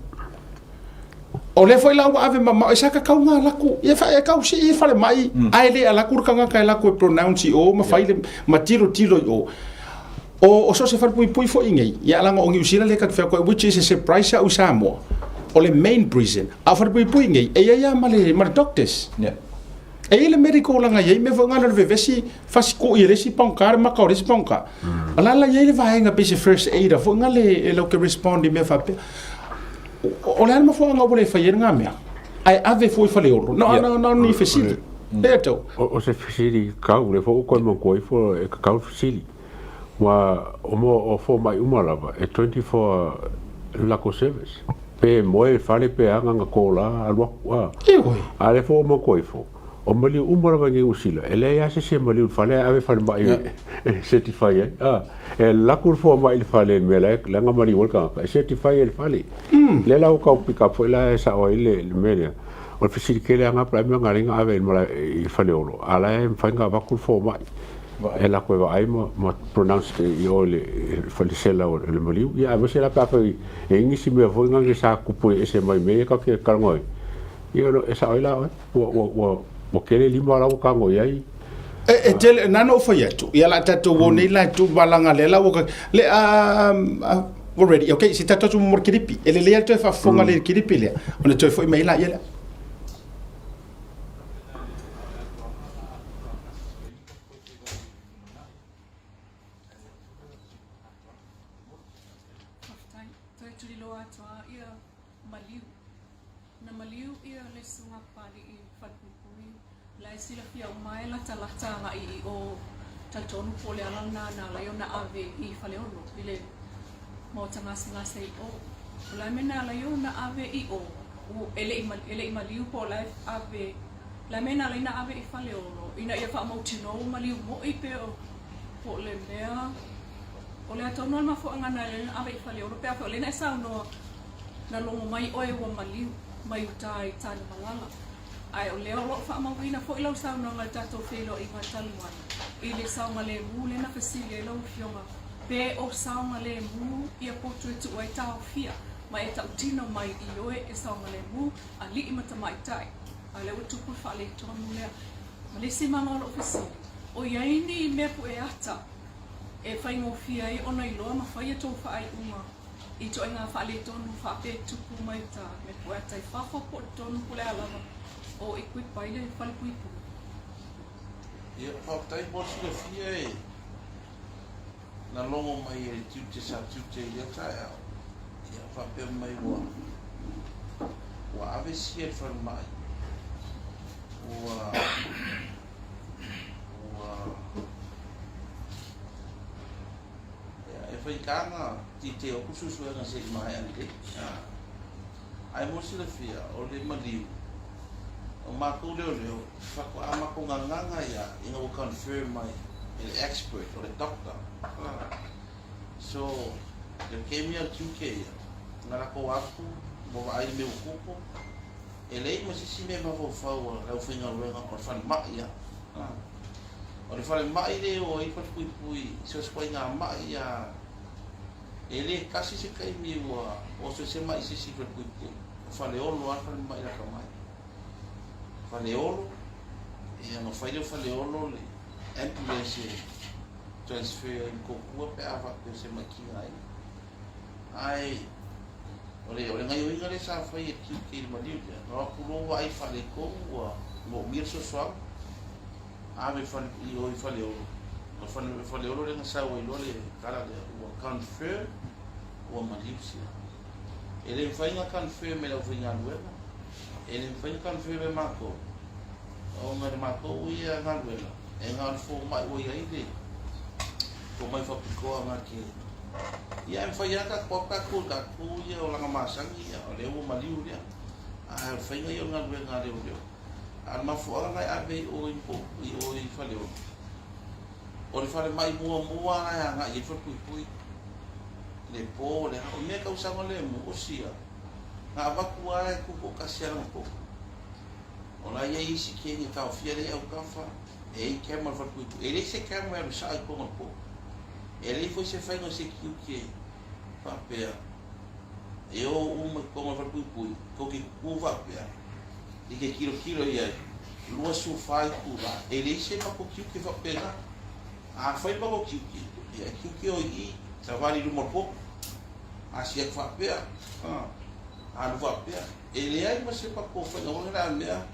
Speaker 1: O lea foi la ua ave mamao, e sa tatau na alu atu, ia e tau sii i le falemai, ae le alu atu le tagata e alu atu e pronounce i o ma fai le, ma tilotilo i o. O so o se falepuipui foi nei, ia leaga o Niu Sila lea ta te fai atu ai, which is a surprise au i Samoa, o le main prison. A o falepuipui nei, e i ai lava ma le, ma le doctors. Yeah. E i ai le medical leaga e i ai mea foi na o le vevesi fasi kui e le isi pagota le maka o le isi pagota. O la la i ai le vaega pei se first aider foi na le e latou te respond i mea faapea. O le a le mafuaaga ua le fai ai lena mea? Ae ave fua i Faleolo. Na, yeah. na, na ni fesili. Lea tau.
Speaker 4: O se fesili kau, le fo uko e manatua ifo e kakau fesili. Ua o mo o fomai uma lava e 24 lako service. Pe moe i le fale pe a na kola alu atu a. A lea foi ua manatua ifo, o maliu uma lava i Niu Sila, e leai lava se isi e maliu i le fale ae ave i falemai e certify ai. A, e alu atu le fomai i le fale i le mea la e na maliu ai le tagata e certify ai e le fale. Lea la ua tau pick up foi la e sao ai le mea lea. O le fesili tele lava na po o le a le mea na ala ai ona ave i le Faleolo, a o la e mafai ona avatu le fomai. E lako e vaai ma pronounce i o i le falesela o le maliu. Ia aemaise la pe afai e i ai nisi mea foi na sa tupu ese mai mea ia tatou te talanoa ai, ia e sao ai la oe, ua tele lima la ua tago i ai.
Speaker 1: E tele, na ona ou fai atu, ia o le a tatou o nei la e tu malaga lea la ua, le a, ua ready, okay, se tatou atu mo le kilipi, e lelei lava le toe faafofoga lelei i le kilipi lea, ona toe foi mai laia lea.
Speaker 7: Faafetai. Toe tuliloa atu a ia maliu. Na maliu ia le susuga Papalii Falepuipui la e silafia uma ai latalata agai i o talitonu po o le ala lena na ala ai ona ave i Faleolo i le maota gasegase i o. O le a le mea na ala ai ona ave i o e le i maliu po o la e ave O le a mea na ala ai ona ave i Faleolo? ina ia faamautinoa ua maliu moʻi pe o po o le mea o le a tonu lava le mafuaaga na ala ai ona ave i Faleolo pe afai o lea na e saunoa na logo mai oe ua maliu mai uta i Tanumalala. Ae o lea o lo o faamauina foi lau saunoaga i le tatou feiloaiga talu ai i le saogalemu lea na fesili ai lau Afioga pe o saogalemu ia potu e tuu ai taofia ma e tautino mai ioe e saogalemu alii ma tamaitai. A o lea ua tupu le faaletonu lea. Ma le isi maga o lou fesili, o i ai ni mea pueata e faigofie ai ona iloa ma fai a tou faaiuga i ituaiga faaletonu faapea e tupu mai uta mea pueata i fafo po o totonu po o le a lava o equip ai le falepuipui?
Speaker 6: Ia, faafetai mo le silafia e na logo mai e le tiute sa tiute i lea taeao, ia faapea mai ua ua ave sia i le falemai, ua ua ia, e faigata na detail atu suesuega se i maea lelei. Ae mo le silafia, o le maliu, o matou leoleo, faatoa matou gagaga ia ina ua confirm mai e le expert, o le doctor. So, le taimi a le tiute ia, na latou atu ua vaai i le mea ua tupu, e leai ma se isi mea e mafaufau a le aufaigaluega o le falemai ia. O le falemai lea e o ai le falepuipui i so o se ituaiga mai ia. E le tasi se taimi ua oso ai se maʻi i se isi falepuipui. O Faleolo lava le falemai lata mai. Faleolo, ia ona fai lea o Faleolo le ambulance e transfer ai i Motootua pe a faapea o se maʻi tigaina. Ae o le, o le gaioiga lea sa fai e QK i le maliu lea, na o atu loa vaai i faaletonu ua moomia le fesoasoani. Ave i fale, i o i Faleolo. O le Faleolo lea na sau ai loa le tala lea, ua confirm ua maliu sia. E le mafai ona confirm e le aufaigaluega, e le mafai ona confirm e matou, ona le matou ia galuega, e na o le fomai ua i ai le fomai faapitoa na te ia e mafai lava tatou atu tatou i tatou ia olaga masani ia, o lea ua maliu lea. Ae o le faiga ia o le galuega a leoleo. A o le mafuaaga na e ave ai o i o i Faleolo, o le falemai muamua la e agai ai le falepuipui, le po, le a, o le mea e tau saogalemu, o sia, na avatu lava e tutoatasi lava lana potu. O la e i ai isi keni e taofia lea i autafa, e i ai camera o le falepuipui. E leai se camera e alu sao i totonu o le potu. E leai foi se faiga o security e faapea e o uma i totonu o le falepuipui, tou te tutu faapea, i te tilotilo i ai, 24 itula, e leai se matou tiute faapena. A fai le matou tiute, ia e tiute o i i, savali i luma o le potu, asi atu faapea, alu faapea. E leai ma se matou faiga foi lea mea,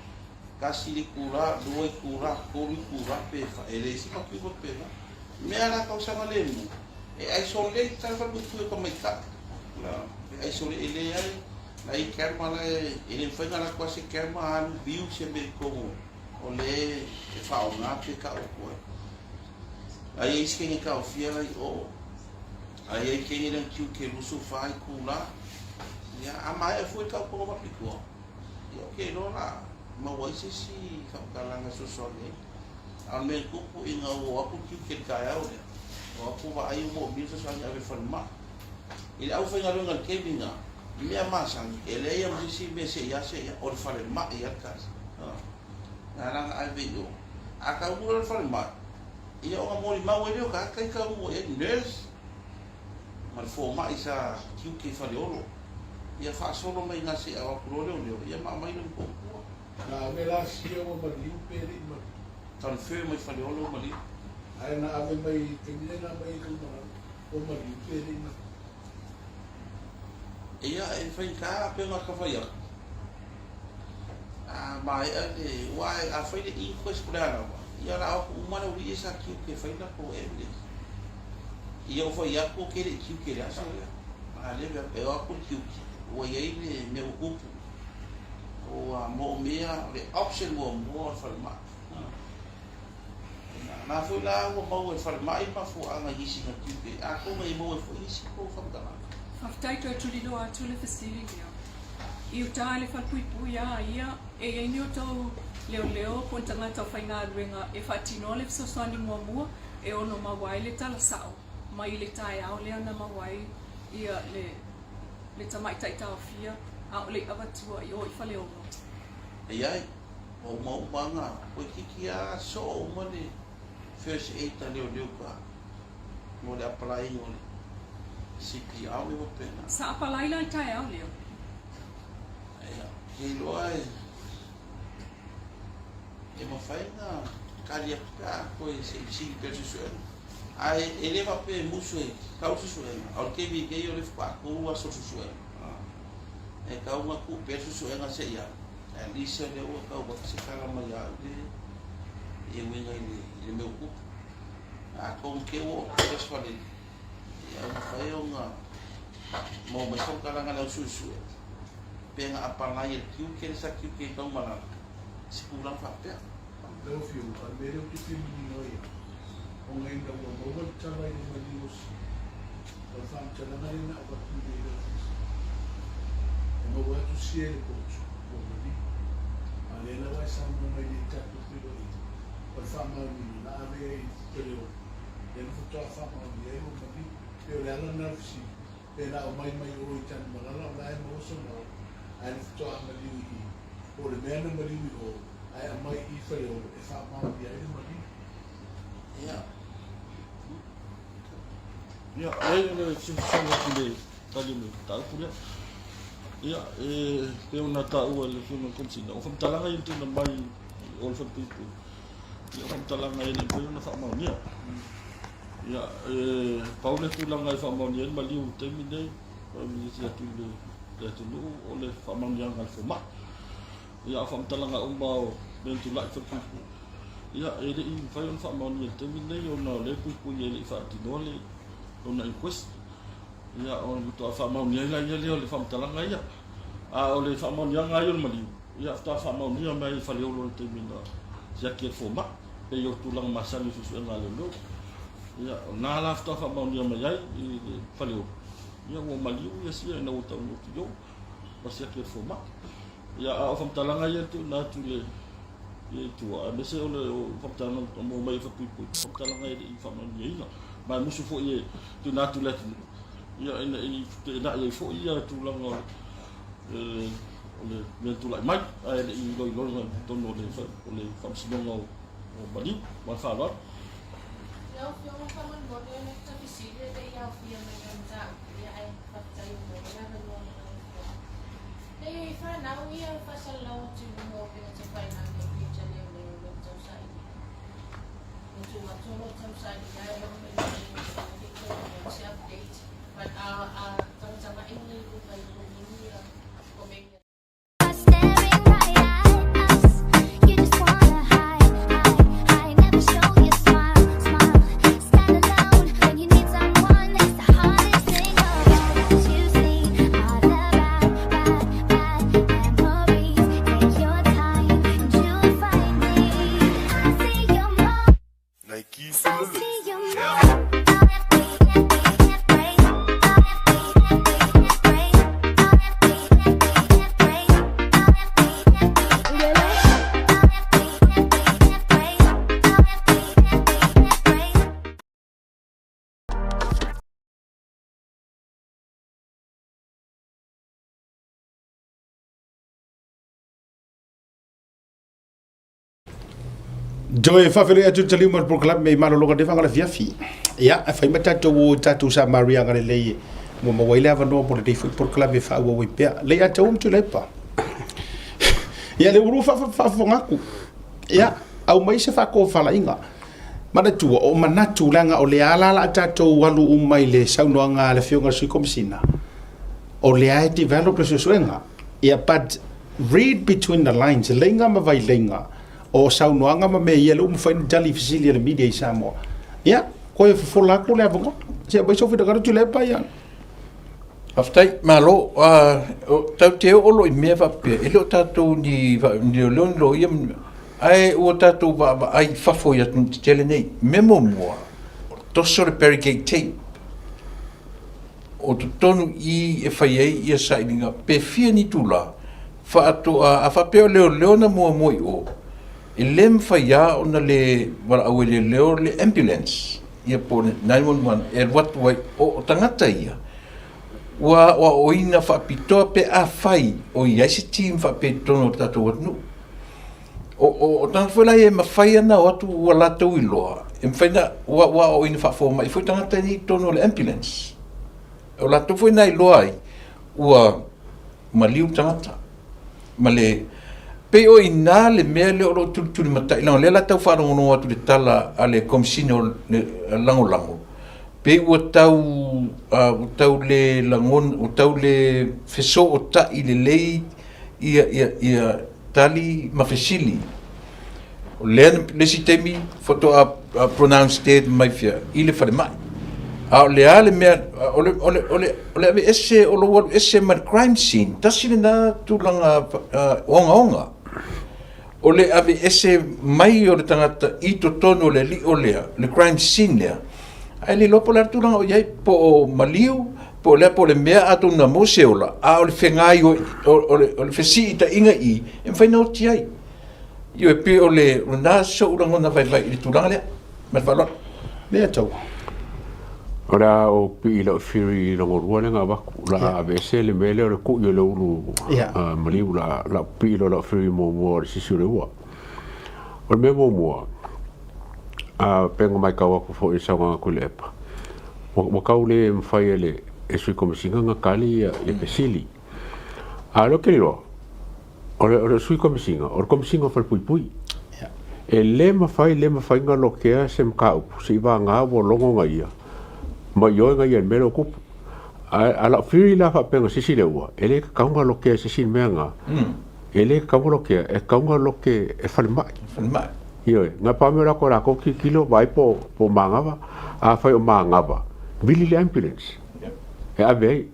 Speaker 6: tasi le itula, lua itula, tolu itula, pe fa, e leai se matou tiute faapena. Mea la tausaga lemu, e isolate lava le falepuipui o tamaitai. E isolate, e leai. Na i camera la e le mafai ona alu atu lava se camera alu view se mea i totonu o le e faaaoga pe tau atu ai. A i ai isi keni e taofia la i o, a i ai keni lea na tiute 24 itula, ia a maea foi le tautoga faapitoa, ia ou te iloa o le a maua ai se isi faamatalaga e fesoasoani ai. A o le mea e tupu ina ua o atu le tiute i le taeao lea, o atu vaai ua moomia le fesoasoani e ave i le falemai. I le aufaigaluega i le taimi lena, i mea masani, e leai lava ma se isi mea se i a se i a, o le falemai lava le tali. Na ala ona ave i o. A taunuu loa i le falemai, ia ona molimau ai lea o tagata ia e taunuu i ai, nurse ma le fomai sa tiute i Faleolo. Ia faasolo mai ina se i ao atu loa leoleo, ia ma aumai loa i Motootua.
Speaker 8: Na ave la sia ua maliu pe le i maliu.
Speaker 6: Confirm mai Faleolo ua maliu.
Speaker 8: Ae na ave mai i taimi lea na aumai ai Tanumalala ua maliu pe le i maliu.
Speaker 6: Ia e faigata pe ona ta fai atu. A maea le aua a fai le inquest po o le a lava, ia o le a o atu uma le aualii ia sa tiute e fai le latou evidence. Ia ou fai atu ou te le i tiute i le aso lea. A lea e o atu le tiute ua i ai le mea ua tupu. Ua moomia le option muamua o le falemai. Na foi la ua maua e le falemai le mafuaaga i isi na tiute, atonu e maua ai foi isi tou faamatalaga.
Speaker 7: Faafetai toe tuliloa atu le fesili lea. I uta i le falepuipui a ia e i ai ni o tou Leoleo po o ni tagata o faigaluega e faatinoa le fesoasoani muamua e ono maua ai le tala sa'o mai i le taeao lea na maua ai ia le le tamaitai taofia a o le i avatua i o i Faleolo.
Speaker 6: Leai, ua uma uma aga, toeitiiti a soo uma le first aid a leoleo ka mo le apalaiga o le CPR mea faapena.
Speaker 7: Sa apalai la i taeao lea.
Speaker 6: Ia, ke iloa e e mafai ona tali atu pe a toe se i fesili pea le suesuega. Ae e le faapea e musu e tau le suesuega, a o le taimi nei o lea faatoa 3 aso o le suesuega. E tatau ona tuu pea le suesuega se i alu. At least o lea ua tau avatu se tala mai ia au le e uiga i le, i le mea ua tupu. Atonu te ua oo atu le Aso Faraile, ia mafai ona maua mai se faamatalaga a le au suesue pe na apalai e le tiute le sa tiute i Taumalala i se tulaga faapea.
Speaker 8: Lau Afioga, o le mea lea ou te fia manino ai au, ona ina ua maua le tala i le maliu o Sili, o le faamatalaga lea na avatu i le Ofisa, e maua atu sia i le potu, ua maliu. A o lea lava e saunoa mai nei i le tatou feiloaiga, o le faamaoniga na ave ai i Faleolo, lea na faatoa faamaonia ai ua maliu. Pei o le ala lena o le fesili, pe na aumai mai o i Tanumalala o la e maua sona ola, ae na faatoa maliu i i, po o le mea na maliu i o, ae aumai i i Faleolo e faamaonia ai le maliu.
Speaker 6: Ia.
Speaker 9: Ia, leai o le fesoasoani atu i le tali o le mataupu lea. Ia, e pei ona taua e le Afioga i le Komesina, o faamatalaga ia na tuuina mai i o le Falepuipui, ia o faamatalaga e le i mafai ona faamaonia. Ia, e pau le tulaga e faamaonia ai le maliu i le taimi lenei, faamaonia atu i le atunuu, o le faamaoniaga a le fomai. Ia, o faamatalaga uma o mea na tulai i Falepuipui, ia, e le i mafai ona faamaonia i le taimi lenei ona o lea e puipui e le i faatinoa le lona inquest. Ia, ona matua faamaonia ai laia lea o le faamatalaga ia. A o le faamaoniaga lava ia o le maliu, ia faatoa faamaonia mai i Faleolo i le taimi na siaki ai le fomai, pei o tulaga masani o suesuega a leoleo. Ia, o lena la faatoa faamaonia mai ai i le Faleolo, ia ua maliu ia sia ina ua taunuu atu i o, ua siaki e le fomai. Ia, a o faamatalaga ia na tuuina atu i le i tua, aemaise o le faamatalaga na maua mai e Falepuipui, faamatalaga e le i faamaoniaina. Ma e musu foi e tuuina atu i le atunuu, ia, ina i feteenai ai foi ia tulaga o le o le mea na tulai mai, ae le i iloiloina i totonu o le o le Faamasinoga o Maliu. Ma le faaaloalo.
Speaker 10: Lau Afioga faamolemole o le ta fesili e le i aofia mai i lau mataupu ia ae faafetai ua maua le avanoa mai lau Afioga. Leai fanau ia faasalalau atu i luga o upega tafailagi o page a leoleo o lo o tausaili. Na tuu atu o lo o tausaili ae o lo o faigaluega e le i toe maua se update but a a tagatagai ni luga i komeni ia komeni a
Speaker 1: Toe faafeiloai atu le taliu ma le polokalame i malologa nei vaega o le afiafi. Ia, e fai ma tatou o i tatou Samariaga lelei ua maua ai le avanoa mo lenei foi polokalame e faaauau ai pea. Lei Ataua ma Tuilaepa. Ia, lea ua lua faafofoga atu. Ia, aumai se faatofalaiga. Manatua, o manatu leaga o lea la o le a tatou alu uma i le saunoaga a le Afioga i le Sui Komesina, o lea e develop le suesuega. Ia, but read between the lines, leiga ma vaileiga o saunoaga ma mea ia lea ua mafai ona tali i fesili a le media i Samoa. Ia, koe fofola atu le avanoa. Se aumai sou finagalo Tuilaepa ia.
Speaker 5: Faafetai, malo. Tatou te oo loa i mea faapea, e le o tatou ni leoleo ni loia, ae ua tatou vaavaai i fafo i atunuu tetele nei. O le mea muamua, toso le barricade tape o totonu i i e fai ai ia sailiga pe fia ni itula faatoa, a faapea o leoleo na muamua i o. E le mafai lava ona le valaau e leoleo le ambulance ia po o le 911 e alu atu ai. O tagata ia ua aoaoina faapitoa pe afai o i ai se team faapea i totonu o le tatou atunuu. O, o, o tagata foi la ia e mafai ona o atu ua latou iloa, e mafai ona, ua, ua aoaoina faafomai foi tagata ia i totonu o le ambulance. O latou foi na iloa ai ua maliu le tagata. Ma le, pei o i ina le mea lea o lo o tulitulimatai, leaga o lea la tau faalogologo atu i le tala a le Komesina o le Lagolago, pei ua tau, ua tau le lagona, ua tau le fesootai lelei ia, ia, ia tali ma fesili. O lea le isi taimi faatoa pronounce dead mai fea i le falemai. A o le a le mea, o le, o le, o le, o le aveese, o lou alu ese mai le crime scene, tasi lena tulaga ogaoga. O le aveese mai o le tagata i totonu o le lio lea, le crime scene lea, ae le iloa po o le a le tulaga o i ai, po o maliu, po o le a, po o le mea atonu na maua se ola, a o le fegai o, o, o le, o le fesiitaiga i i, e mafai ona oti ai. Ioe, pei o le, o lena so'u lagona vaivai i le tulaga lea. Ma le faaaloalo.
Speaker 1: Lea tau.
Speaker 4: O le a ou pii i lau theory lagolua lea na avatu. O le a aveese le mea lea o le kui o le ulu maliu. O le a pii loa lau theory muamua o le sisi o le ua. O le mea muamua, pei ona matau atu foi i le saunoaga a Tuilaepa, ua tau le mafai e le Sui Komesina ona tali ia fesili. A o lea ou te iloa, O le, o le sui komesina, o le komesina o falepuipui. E le mafai, le mafai ona lokea se mataupu seivagana ua logo na ia ma ioe na ia i le mea lea ua tupu. Ae, a lau theory la faapea na sisi le ua, e le tatau ona lokea e se isi le mea lena. E le tatau ona lokea, e tatau ona loke e falemai.
Speaker 5: Falemai.
Speaker 4: Ioe, na pau mea o latou latou tilotilo vaai po o manava. Afai o manava, vili le ambulance e ave ai.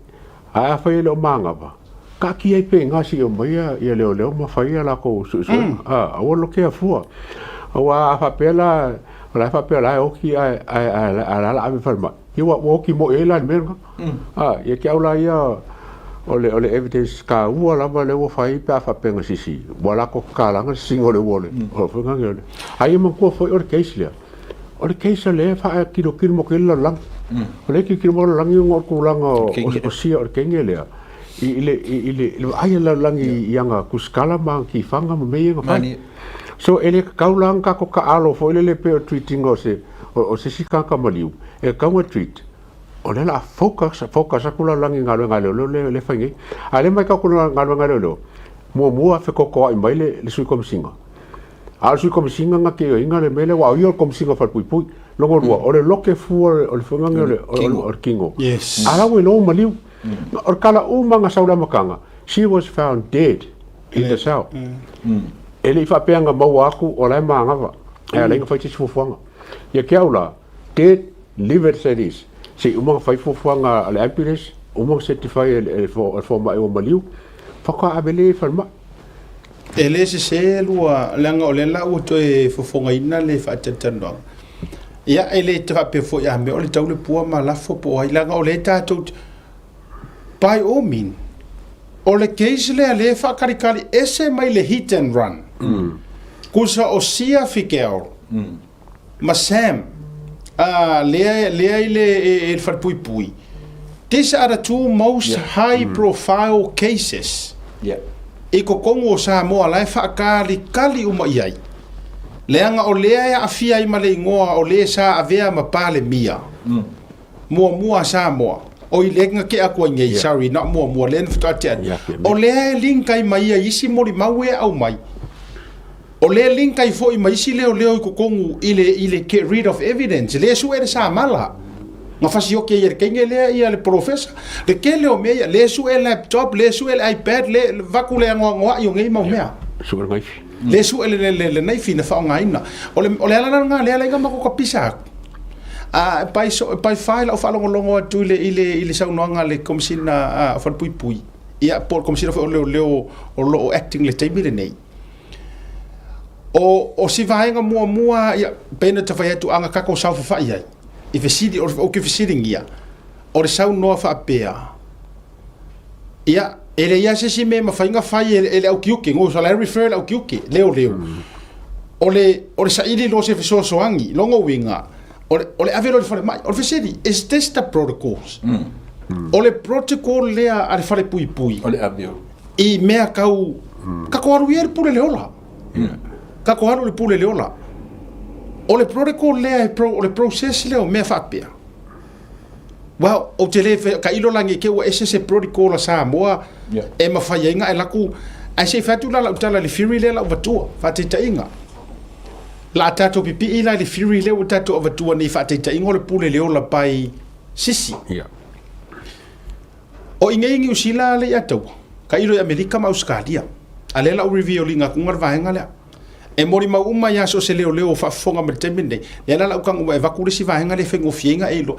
Speaker 4: Ae afai e le o manava, taatia ai pea i ina seia omai ia leoleo ma fai a latou suesuega. Aua le lokea fua. Aua a faapea la, o la e faapea o la e oti ae o la o le a ave i le falemai, ia ua oti moi ai la le mea lena. Ia te au la ia, o le evidence taua lava lea ua fai pe a faapea na sisi, ua latou tatalaina le sisiina o le ua o le faiga lea. A ia manatua foi o le case lea, O le case lea e faatilotilo mo le lalolagi. O lea e tilotilo mo le lalolagi ona o le tulaga o sia o le kenge lea i le i le vaai a le lalolagi i ana tusitala ma ana tifaga ma mea ia na fai. So e le tatau la ona tatou taalo foi lele pei o le treat ina o se o se isi tagata maliu, e tatau ona treat o lea o le a focus focus atu le lalolagi i galuega a leoleo lea e fai nei. A o lea e matau atu i galuega a leoleo, muamua fetotoai mai le Sui Komesina. A o le Sui Komesina na te ioeina le mea lea, aua o ia o le Komesina Falepuipui. Lona lua, o le lote fua o le fuaga o le tino. A la ua iloa ua maliu. O le tala uma na sau i le amataga, she was found dead in the cell. E le i faapea na maua atu o la e manava, ae ala ai ona fai se isi fuafuaga. Ia te au la, dead, leave it as it is. Se i uma ona fai fuafuaga a le ambulance, uma ona certify e le fomai ua maliu, faatoa ave lea i le falemai.
Speaker 1: E le sese lua, leaga o lea la ua toe fofogaina le faatalatalanoaga. Ia, e le faapea foi a mea o le tau le pua ma lafo po o ai, leaga o lea tatou te, by all mean, o le case lea lea e faakalikali ese mai le hit and run. Kusa o Sia Figel ma Sam, a, lea, lea i le, i le falepuipui, these are the two most high profile cases i totonu o Samoa la e faakalikali uma i ai. Leaga o lea e aafia ai ma le igoa o le sa avea ma Palemia muamua a Samoa. Oi lea na tea atu ai nei, sorry, not muamua, lea na faatoa tea atu. O lea e link ai ma ia i isi molimau e aumai. O lea link ai foi ma isi leoleo i totonu i le, i le get rid of evidence, lea e sue le samala. Na fasioki ai e le teine lea ia le polofesa. Le tele o mea ia, lea e sue laptop, lea e sue le iPad, lea vaku le anoanoai o nei mau mea.
Speaker 4: Sue le naifi.
Speaker 1: Lea sue le, le, le, le naifi na faaaogaina. O le, o le ala la lena, lea ala ai na matou tapisa atu. A, pai, so, pai fai lau faalogologo atu i le, i le, i le saunoaga a le Komesina a Falepuipui, ia, po o le Komesina foi o Leoleo o lo o acting i le taimi lenei. O, o si vaega muamua, ia, pei ona ta fai atu, a na tatou saofafai ai, i fesili, ou te fesiligia, o le saunoa faapea, ia, e leai lava se isi mea e mafai ona fai e le, e le au tiute, no, so la e refer le au tiute, leoleo. O le, o le saili loa o se fesoasoani, lona uiga, o le, o le ave loa i le falemai. O le fesili, is this the protocols? O le protocol lea a le falepuipui.
Speaker 5: O le ave o.
Speaker 1: I mea tau, tatou alu ia i le pule le ola. Tatou alu i le pule le ola. O le protocol lea, e pro, o le process lea o mea faapea. Well, ou te le tailo la nei te ua ese se protocol a Samoa yeah. e mawhai ai ngā e laku. Ai se i whatu la lau tala le whiri lea lau vatua, whāteitainga. La a tātou pipii la le whiri lea ua tātou avatua nei whāteitainga o le pule le ola pai sisi.
Speaker 4: Yeah.
Speaker 1: O i nei Niu Sila le i ataua, ka ilo i Amerika ma Australia. A lea lau review linga kunga le vaenga lea. E molimau uma ia so o se leoleo o faafofoga mai le taimi lenei, lea la lau tago e avatu le isi vaega lea e faigofie ai na e iloa.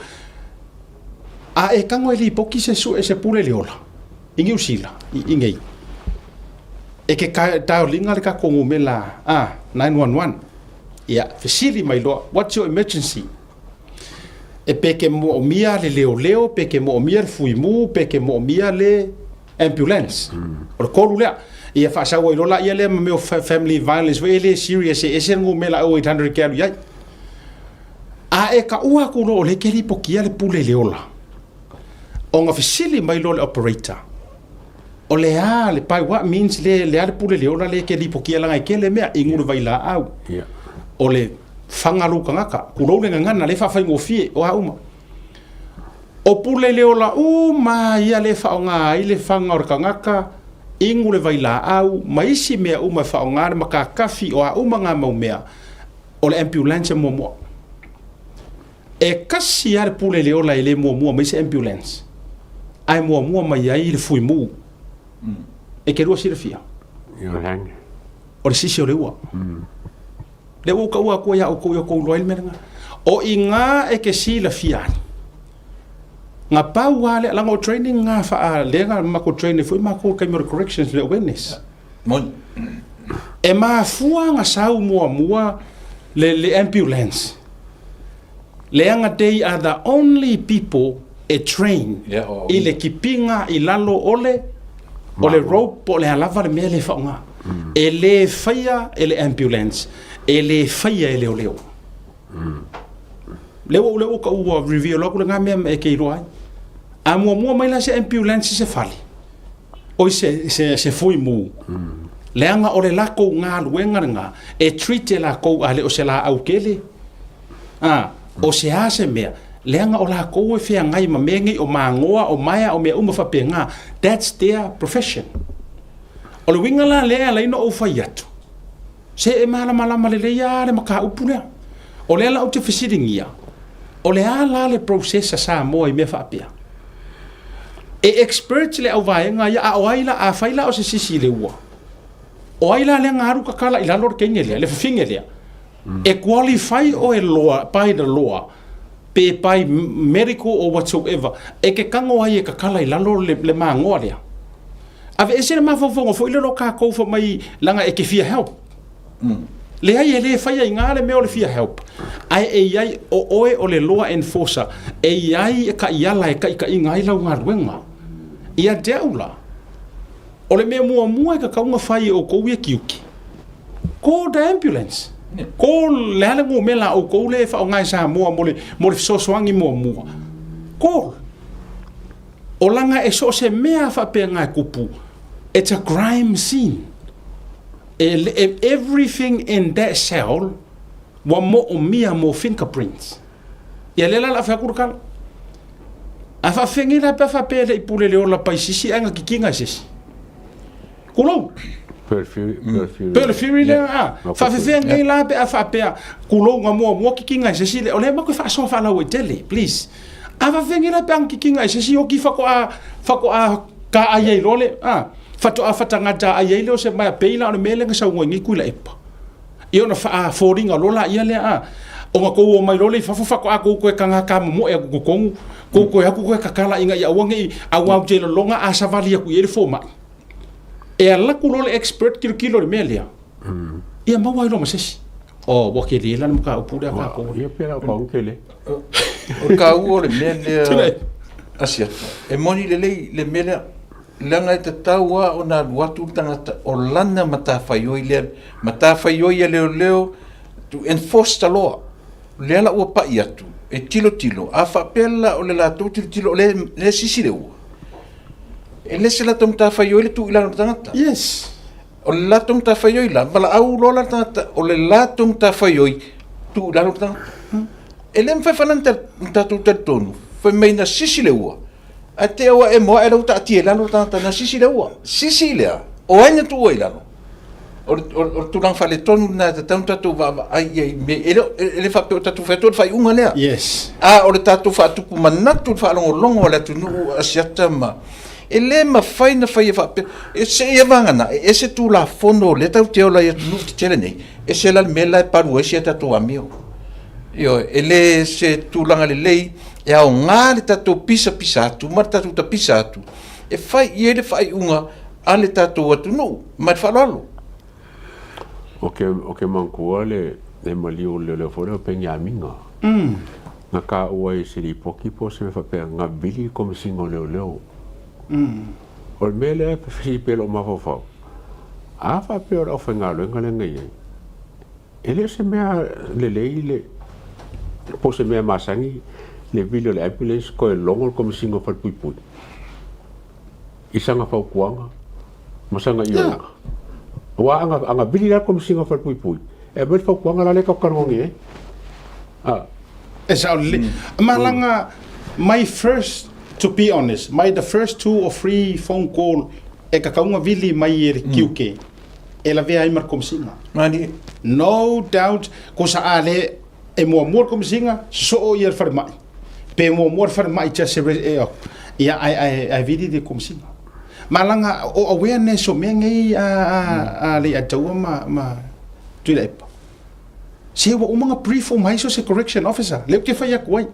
Speaker 1: A e tago e lipoti se sue se pule le ola i Niu Sila i, i nei. E ke taoliga le tatou numela a 911. Ia, fesili mai loa, what's your emergency? E pe ke moomia le leoleo, pe ke moomia le fuimu, pe ke moomia le ambulance. O le kolu lea. Ia faasau ai loa laia lea ma mea o family violence foi e le serious e ese le numera 0800 ke alu i ai. A e taua atu loa o lea e te lipotia le pule i le ola, ona fesili mai loa le operator, o le a le by what means le, le a le pule le ola lea e te lipotia leaga e tele mea, inu le vailaau, o le faga lou tagata, tulou le gagana lea e faafaigofie, o a uma. O pule le ola uma lava ia lea e faaaoga ai le faga o le tagata, inu le vailaau, ma isi mea uma e faaaoga le matatafi, o a uma na mau mea, o le ambulance e muamua. E tasi lava le pule le ola e le muamua mai se ambulance, ae muamua mai ai le fuimu. E te lua silafia? O le sisi o le ua. Lea ua ou taua atua iā outou i outou iloa ai le mea lena. O i ina e te silafia ai, na pau lava lea, leaga o training na faa, lea na matou train ai foi matou i le taimi o le corrections le awareness.
Speaker 5: Moni.
Speaker 1: E mafua ona sau muamua le, le ambulance, leaga they are the only people e train
Speaker 5: Yeah, o-
Speaker 1: i le kipiga i lalo o le, o le rope po o le a lava le mea lea e faaaoga. E le faia e le ambulance, e le faia e leoleo. Lea ua, lea ua tau ua reveal atu lena mea e te iloa ai. A muamua mai la se ambulance i se fale, oi se, se, se fuimu, leaga o le latou galuega lena, e treat e latou a le o se laau tele, a, o se a se mea, leaga o latou e feagai ma mea nei o magoa, o maea, o mea uma faapena. That's their profession. O le uiga la lea e ala ai ona ou fai atu, se e malamalama lelei lava le mataupu lea. O lea la ou te fesiligia, o le a la le process a Samoa i mea faapea? E experts le auvaega ia, a o ai la, afai la o se sisi i le ua, o ai la lea na alu tatala i lalo le teine lea, le fafine lea? E qualify oe loa, by the law, pe by medical or whatsoever, e te tago ai e tatala i lalo le, le magoa lea. Aveese le mafaufauga foi lea o kakou fai mai leaga e te fia help. Leai e le faia i gā le mea o le fia help. Ae e i ai o oe o le law enforcer, e i ai taiala e taitaiga ai lau galuega. Ia te au la, o le mea muamua e tatau ona fai e outou ia tiute, call the ambulance. Call le a le numera a outou lea e faaaoga e Samoa mo le, mo le fesoasoani muamua. Call. O laga e so o se mea faapena e tupu, it's a crime scene. E, e, everything in that cell ua moomia mo fingerprints. Ia lea la o le a fai atu le tala. A faafefea la pe a faapea e le i pule le ola pai sisi ae na kikina e se isi. Tulou.
Speaker 4: Pearl Fury, Pearl Fury.
Speaker 1: Pearl Fury lea, a. Faafefea nei la pe a faapea, tulou na muamua kikiga e se isi, o lea matou e faasoa faalauaitele, please. A faafefea nei la pe a na kikiga e se isi, oki faatoa, faatoa taai ai loa le, a, faatoa fataga taai ai lea o se maea, pei la o le mea lea na saunoa ai nei Tuilaepa. Ia ona faafoliga loa laia lea, a, ona tou o mai loa lea i fafo faatoa tou toe tagata momoe atu i totonu, tou toe atu toe tatala ina ia aua ne i, aua ou te lagona a savali atu i ai le fomai. E alu atu loa le expert tilotilo i le mea lea, ia maua ai loa ma se isi. Oh, ua tele la le mataupu lea a tatou.
Speaker 4: Ia pe la o tele.
Speaker 5: O le taua o le mea lea Asiata, e moni lelei le mea lea. Leaga e tatau lava ona alu atu le tagata o lana matafaioi lea, matafaioi a leoleo to enforce the law. O lea la ua pai atu e tilotilo, a faapea la o le latou tilotilo o lea e sisi le ua, e le se latou matafaioi le tuu i lalo o le tagata.
Speaker 1: Yes.
Speaker 5: O le latou matafaioi la, valaau loa la le tagata, o le latou matafaioi tuu i lalo le tagata. E le mafai foi la ona tatou talitonu, fai mai na sisi le ua, Ae te ua e moa e lau taatia i lalo le tagata na sisi le ua. Sisi lea, o ai na tuua i lalo? O le, o, o le tulaga faaletonu lena e tatau ona tatou vaavaai i ai i mea, e le, e le faapea o tatou fai atu o le faaiuga lea.
Speaker 1: Yes.
Speaker 5: A o le tatou faatupu manatu, le faalogologo a le atunuu Asiata ma, e le mafai ona faia faapea, e, seia vagana, e ese Tulafono o lea tatou te ola i atunuu tetele nei, ese la le mea la e palu ai si a tatou amio. Ioe, e le se tulaga lelei e aoga le tatou pisapisa atu ma le tatou tapisa atu e fai i ai le faaiuga a le tatou atunuu. Ma le faaaloalo.
Speaker 4: O ke, o ke manatua le, le maliu o le leoleo foi lea o Peniamina. Na taua i se lipoti po o se mea faapea na vili le Komesina o Leoleo. O le mea lea e fesili pea i lou mafaufau, a faapea o le aufaigaluega lea na i ai, E le o se mea lelei le po o se mea masani le vili o le ambulance toe logo le Komesina o Falepuipui i sana fautuaga ma sana ioega. Aua a na vili la le Komesina o Falepuipui e aumai le fautuaga la lea tatou talanoa nei ai.
Speaker 1: A. E sao lelei. Ma laga my first, to be honest, my the first two or three phone call e kakauga vili mai e le QK. E lavea ai ma le Komesina.
Speaker 5: Malie.
Speaker 1: No doubt, ko sa a le e muamua le Komesina, sosoo ia le falemai. Pe muamua le falemai just se e o. Ia ae ae ae vili le Komesina. Ma laga o awareness o mea nei a a a le Ataua ma ma Tuilaepa. Se ua uma ona brief uma ai so se correction officer, lea ou te fai atu ai.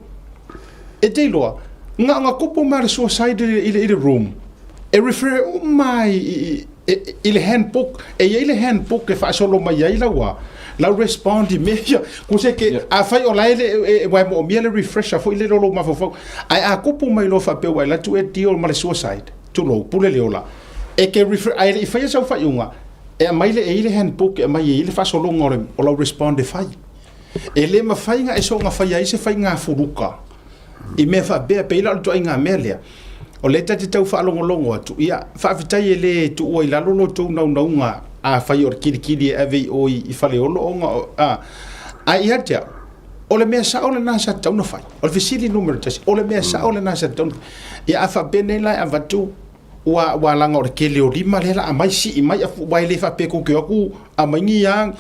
Speaker 1: E te iloa, na ona tupu mai le suicide i le, i le, i le room, e refer uma i, i, i, i le handbook, e i ai le handbook e faasolo mai ai lau a, lau respond i mea ia. Ko se ke, yeah. afai o la e le, e, e, ua e moomia le refresher foi le lou mafaufau. Ae a tupu mai loa faapea ua e alu atu e deal ma le suicide, tulou, pule le ola. E ke refer, ae le i faia sau faaiuga, E aumai le, e i ai le handbook e aumai e i ai le faasologa o, le, o lau respond e fai. E le mafai na e soona faia ai se faiga fuluka i mea faapea, pei la o le ituaiga mea lea. O lea ta te tau faalogologo atu, ia, faafetai e le tuua i lalo lo tou naunauga afai o le kilikili e ave i o i Faleolo ona o, a, ae ia te au, o le mea sao lena sa tatau ona fai. O le fesili numera tasi, o le mea sao lena sa tatau ona fai. Ia a faapea nei la e avatu Ua, ua laga o le tele o lima lea la aumai sii mai afu aua e le faapea tou te o atu aumai ni a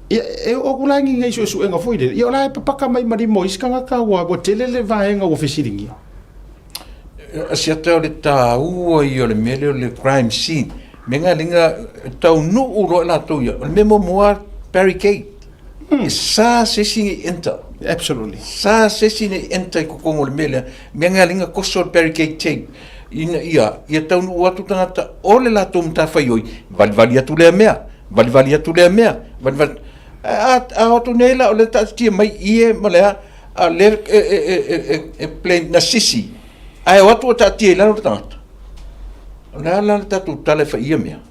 Speaker 1: ia e oo atu la ni nei suesuega foi lele ia o la e papaka mai ma lima o isi tagata ua ua tele le vaega ua fesiligia.
Speaker 5: Asiata o le taua ia o le mea lea o le crime scene. Mea nga linga taunuu loa latou ia. O le mea muamua barricade. E sa se isi nei enter.
Speaker 1: Absolutely.
Speaker 5: Sa se isi nei enter i totonu o le mea lea. Mea nga linga koso le barricade tape. Ina ia, ia taunuu atu tagata o le latou matafaioi, valivali atu lea mea, valivali atu lea mea, valivali. A, a o atu nei la o le taatitia mai ie ma le a, a le e, e, e, e, e, e blame na sisi. Ae o atu o taatia i lalo le tagata. O le a la le tatou tala e fai i ia mea?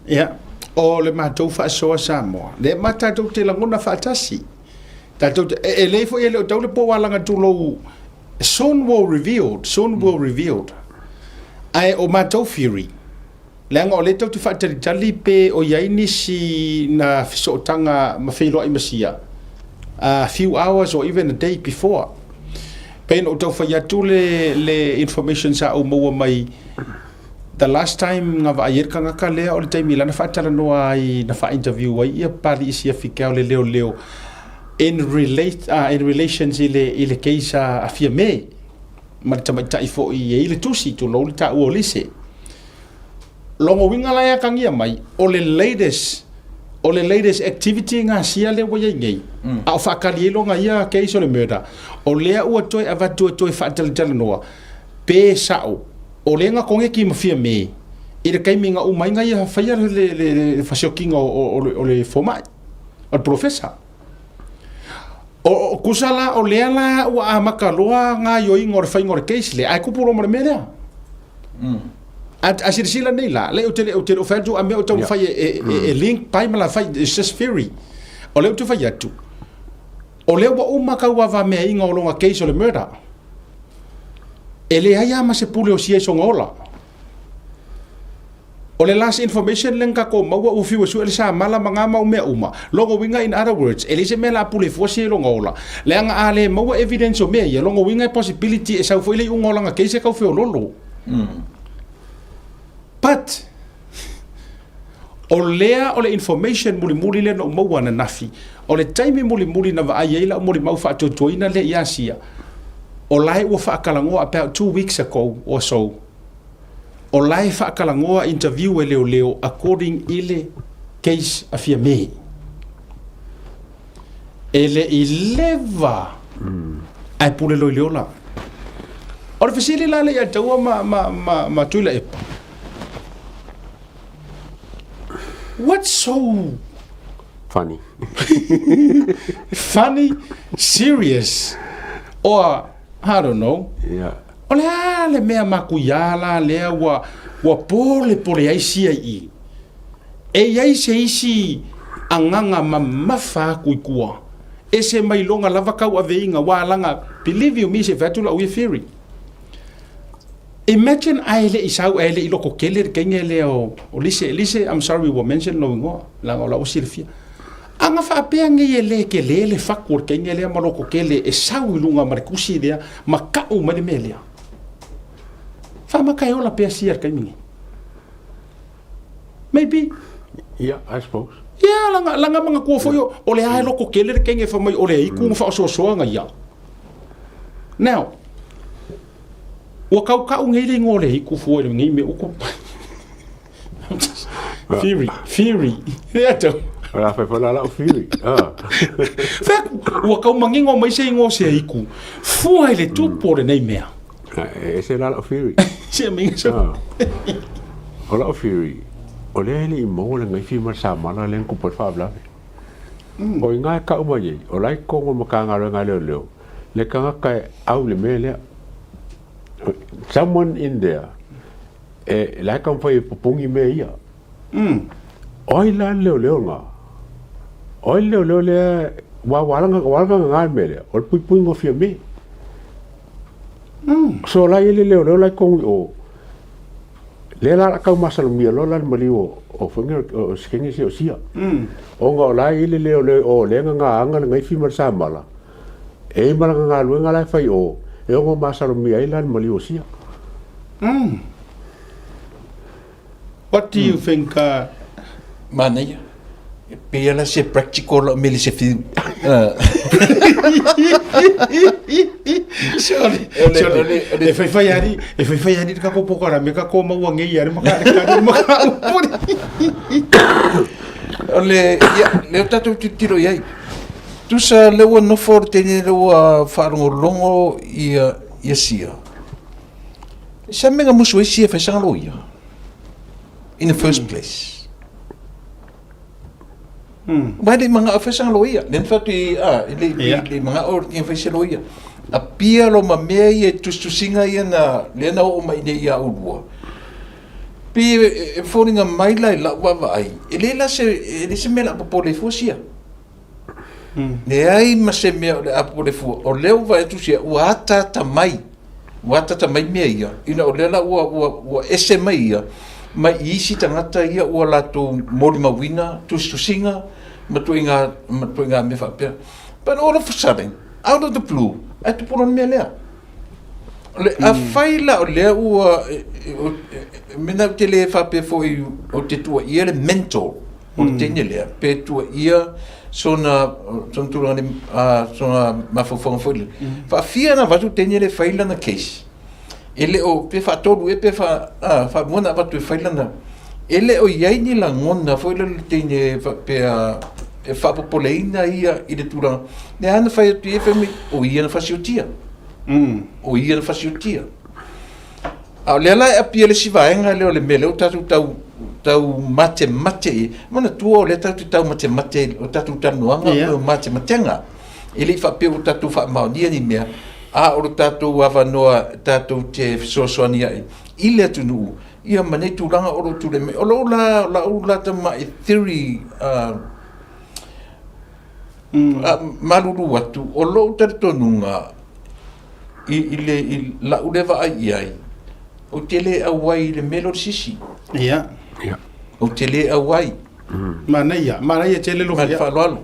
Speaker 1: Ia, o le matou faasoa Samoa, lea ma tatou te lagona faatasi. Tatou te, e, e lei foi e le o tau le po alaga tulou, soon will revealed, soon will revealed. Ae o matou theory, leaga o lea tou te faatalitali pe o i ai nisi na fesootaga ma feiloai ma sia, a few hours or even a day before. Pei ona ou tau fai atu le, le information sa ou maua mai The last time na vaai ai le tagata lea o le taimi la na faatalanoa ai na faa-interview ai ia Papalii Siafi o le leoleo in relate in relations i le i le case a Fiame ma le tamaitai foi e i ai le tusi tulou le taua o Lise. Lona uiga la e atagia mai o le latest o le latest activity gasia lea ua i ai nei a o faatali ai lona ia case o le murder o lea ua toe avatu e toe faatalatalanoa Pe sao, o lea na koneki ma Fiame i le taimi na uma ai na ia faia le, le, le fasiokiga o, o, o, le, o le fomai, o le polofesa. O, o kusa la, o lea la ua amata loa gaioiga o le faiga o le case lea, ae kupu loa ma le mea lea. A, a silasila nei la, le ou te le ou te le o fai atu a mea o taumafai e, e, e, e link pai ma la fai, it's just theory. O lea ou te fai atu, o lea ua uma kau avameaina o longa case o le murder. E leai lava ma se pule o sia i soga ola. O le last information lea na tatou maua ua fiu e sue le samala ma na mau mea uma. Lona uiga in other words, e leai se mea la pule fua sia i lona ola. Leaga a le maua evidence o mea ia, lona uiga e possibility e sau foi le iuga o lana case e tau feololo. But, o lea o le information mulimuli lea na ou maua ananafi, o le taimi mulimuli na vaai ai lau molimau faatuatuaina lea ia Sia, o la e ua faatalanoa about 2 weeks ago or so, o la e faatalanoa interview e leoleo according i le case a Fiame. E le i leva ae pule loa i le ola. O le fesili la lea ia taua ma, ma, ma, ma Tuilaepa. What's so
Speaker 4: Funny.
Speaker 1: Funny, serious, or I don't know.
Speaker 4: Yeah.
Speaker 1: O le a le mea makuiā la lea ua, ua polepole ai sia i i? E i ai se isi agaga mamafa aku i tua, ese mai loga lava tauaveiga ua alaga, believe you me, se i fai atu lau ia theory. Imagine ae le i sau ae le i loko kele le teine lea o, o Lise. Lise, I'm sorry ua mention lou igoa, leaga o la ua silafia. Aga faapea nei e le tele le fatu o le teine lea ma loko kele e sau i luga ma le tusi lea ma tau mai le mea lea. Faamata e ola pea sia i le taimi nei. Maybe.
Speaker 4: Yeah, I suppose.
Speaker 1: Yeah, langa, langa manatua foi o, o le a e loko kele le teine fai mai o le iku ma faasoasoaga ia. Now, Ua kaukau nei le igoa o le hiku fua i lenei mea uku. Theory, theory. Ea tau.
Speaker 4: O la fai fola lau theory. Ah.
Speaker 1: Fai ua kau mangingo mai se igoa o se hiku. Fua i le tupu o lenei mea.
Speaker 4: E se la lau theory.
Speaker 1: Se minga se.
Speaker 4: Ah. O lau theory, o lea e le i maua le gaifi ma le samala lea na tupu ai le faalavelave. O i ina e kau mai ai, o la e i totonu o le Matagaluega a Leoleo, le tagata e au i le mea lea. Someone in there, e, la e taumafai e popogi mea ia. O ai la le leoleo lena? O ai le leoleo lea, ua, ua ala, ua ala gagā le mea lea, o le puipuiga o Fiame. So la e i ai le leoleo la e i totonu i o, lea la o le a taumasalomia loa la le maliu o, o foi nei o, o se teine sia o Sia. Ona o la e i ai le leoleo i o lea e gagā ana le gaifi ma le samala, E i ai ma lana galuega la e fai i o, e ono masalomia ai la le maliu o Sia.
Speaker 1: What do you think?
Speaker 5: Manaia. E pei lava se practical lau mea i le se fiu.
Speaker 1: Sorry. Sorry. E whaiwhai ari, e whaiwhai ari le kako pokara me kako maua ngei ari maka le kari maka upori.
Speaker 5: O le, ia, le o tatou tilotilo i ai. Tusa lea ua nofo le teine lea ua faalogologo ia, ia Sia. Sa mea na musu ai Sia e fai sanga loia. In the first place. Mai le manga o fai sanga loia. Le na fatu i, a, i le, yeah. le manga o le fai se loia. A pia lo ma mea ia e tusitusiga ia na, lea na oo mai nei ia ulua. Pe e foliga mai la i lau vaavaai, e le la se, e le se mea la popole ai fua Sia. Leai ma se mea o le apu o le fua, o lea ua vaai atu sia, ua ataata mai, ua ataata mai mea ia, ina o lea la ua, ua, ua ese mai ia, mai i isi tagata ia ua latou molimauina tusitusiga ma tuaiga, ma tuaiga mea faapea. But all of a sudden, out of the blue, ae tupu loa le mea lea. O le, afai la o lea ua, mena ou te le faapea foi ou te tuuaia le mental o le teine lea, pe tuuaia sona, sona tulaga le, sona mafaufauga foi lea. Faafia ona avatu le teine lea e fai lana case. E le o, pe faatolu ea pe fa, faalua ona avatu e fai lana, e le o i ai ni lagona foi lea o le teine faapea e faapopoleina ia i le tulaga, lea na fai atu i ai fai mai, o ia na fasiotia. O ia na fasiotia. A o lea la e apia le isi vaega lea o le mea lea ua tatou tau tau matemate i ai. Manatua o lea tatou te tau matemate o tatou talanoaga o matematega. E le i faapea ua tatou faamaonia ni mea, a o le tatou avanoa tatou te fesoasoani ai. i le atunuu ia ma nei tulaga o lo o tulai mai. O lou la, lau la tamai theory malulu atu, o lou talitonuga i, i, le, i lau lea vaai i ai, ou te le auai i le mea lea o le sisi.
Speaker 1: Ia.
Speaker 4: Ia.
Speaker 5: Ou te le auai.
Speaker 1: Manaia, manaia tele lo
Speaker 5: Ma le faaaloalo.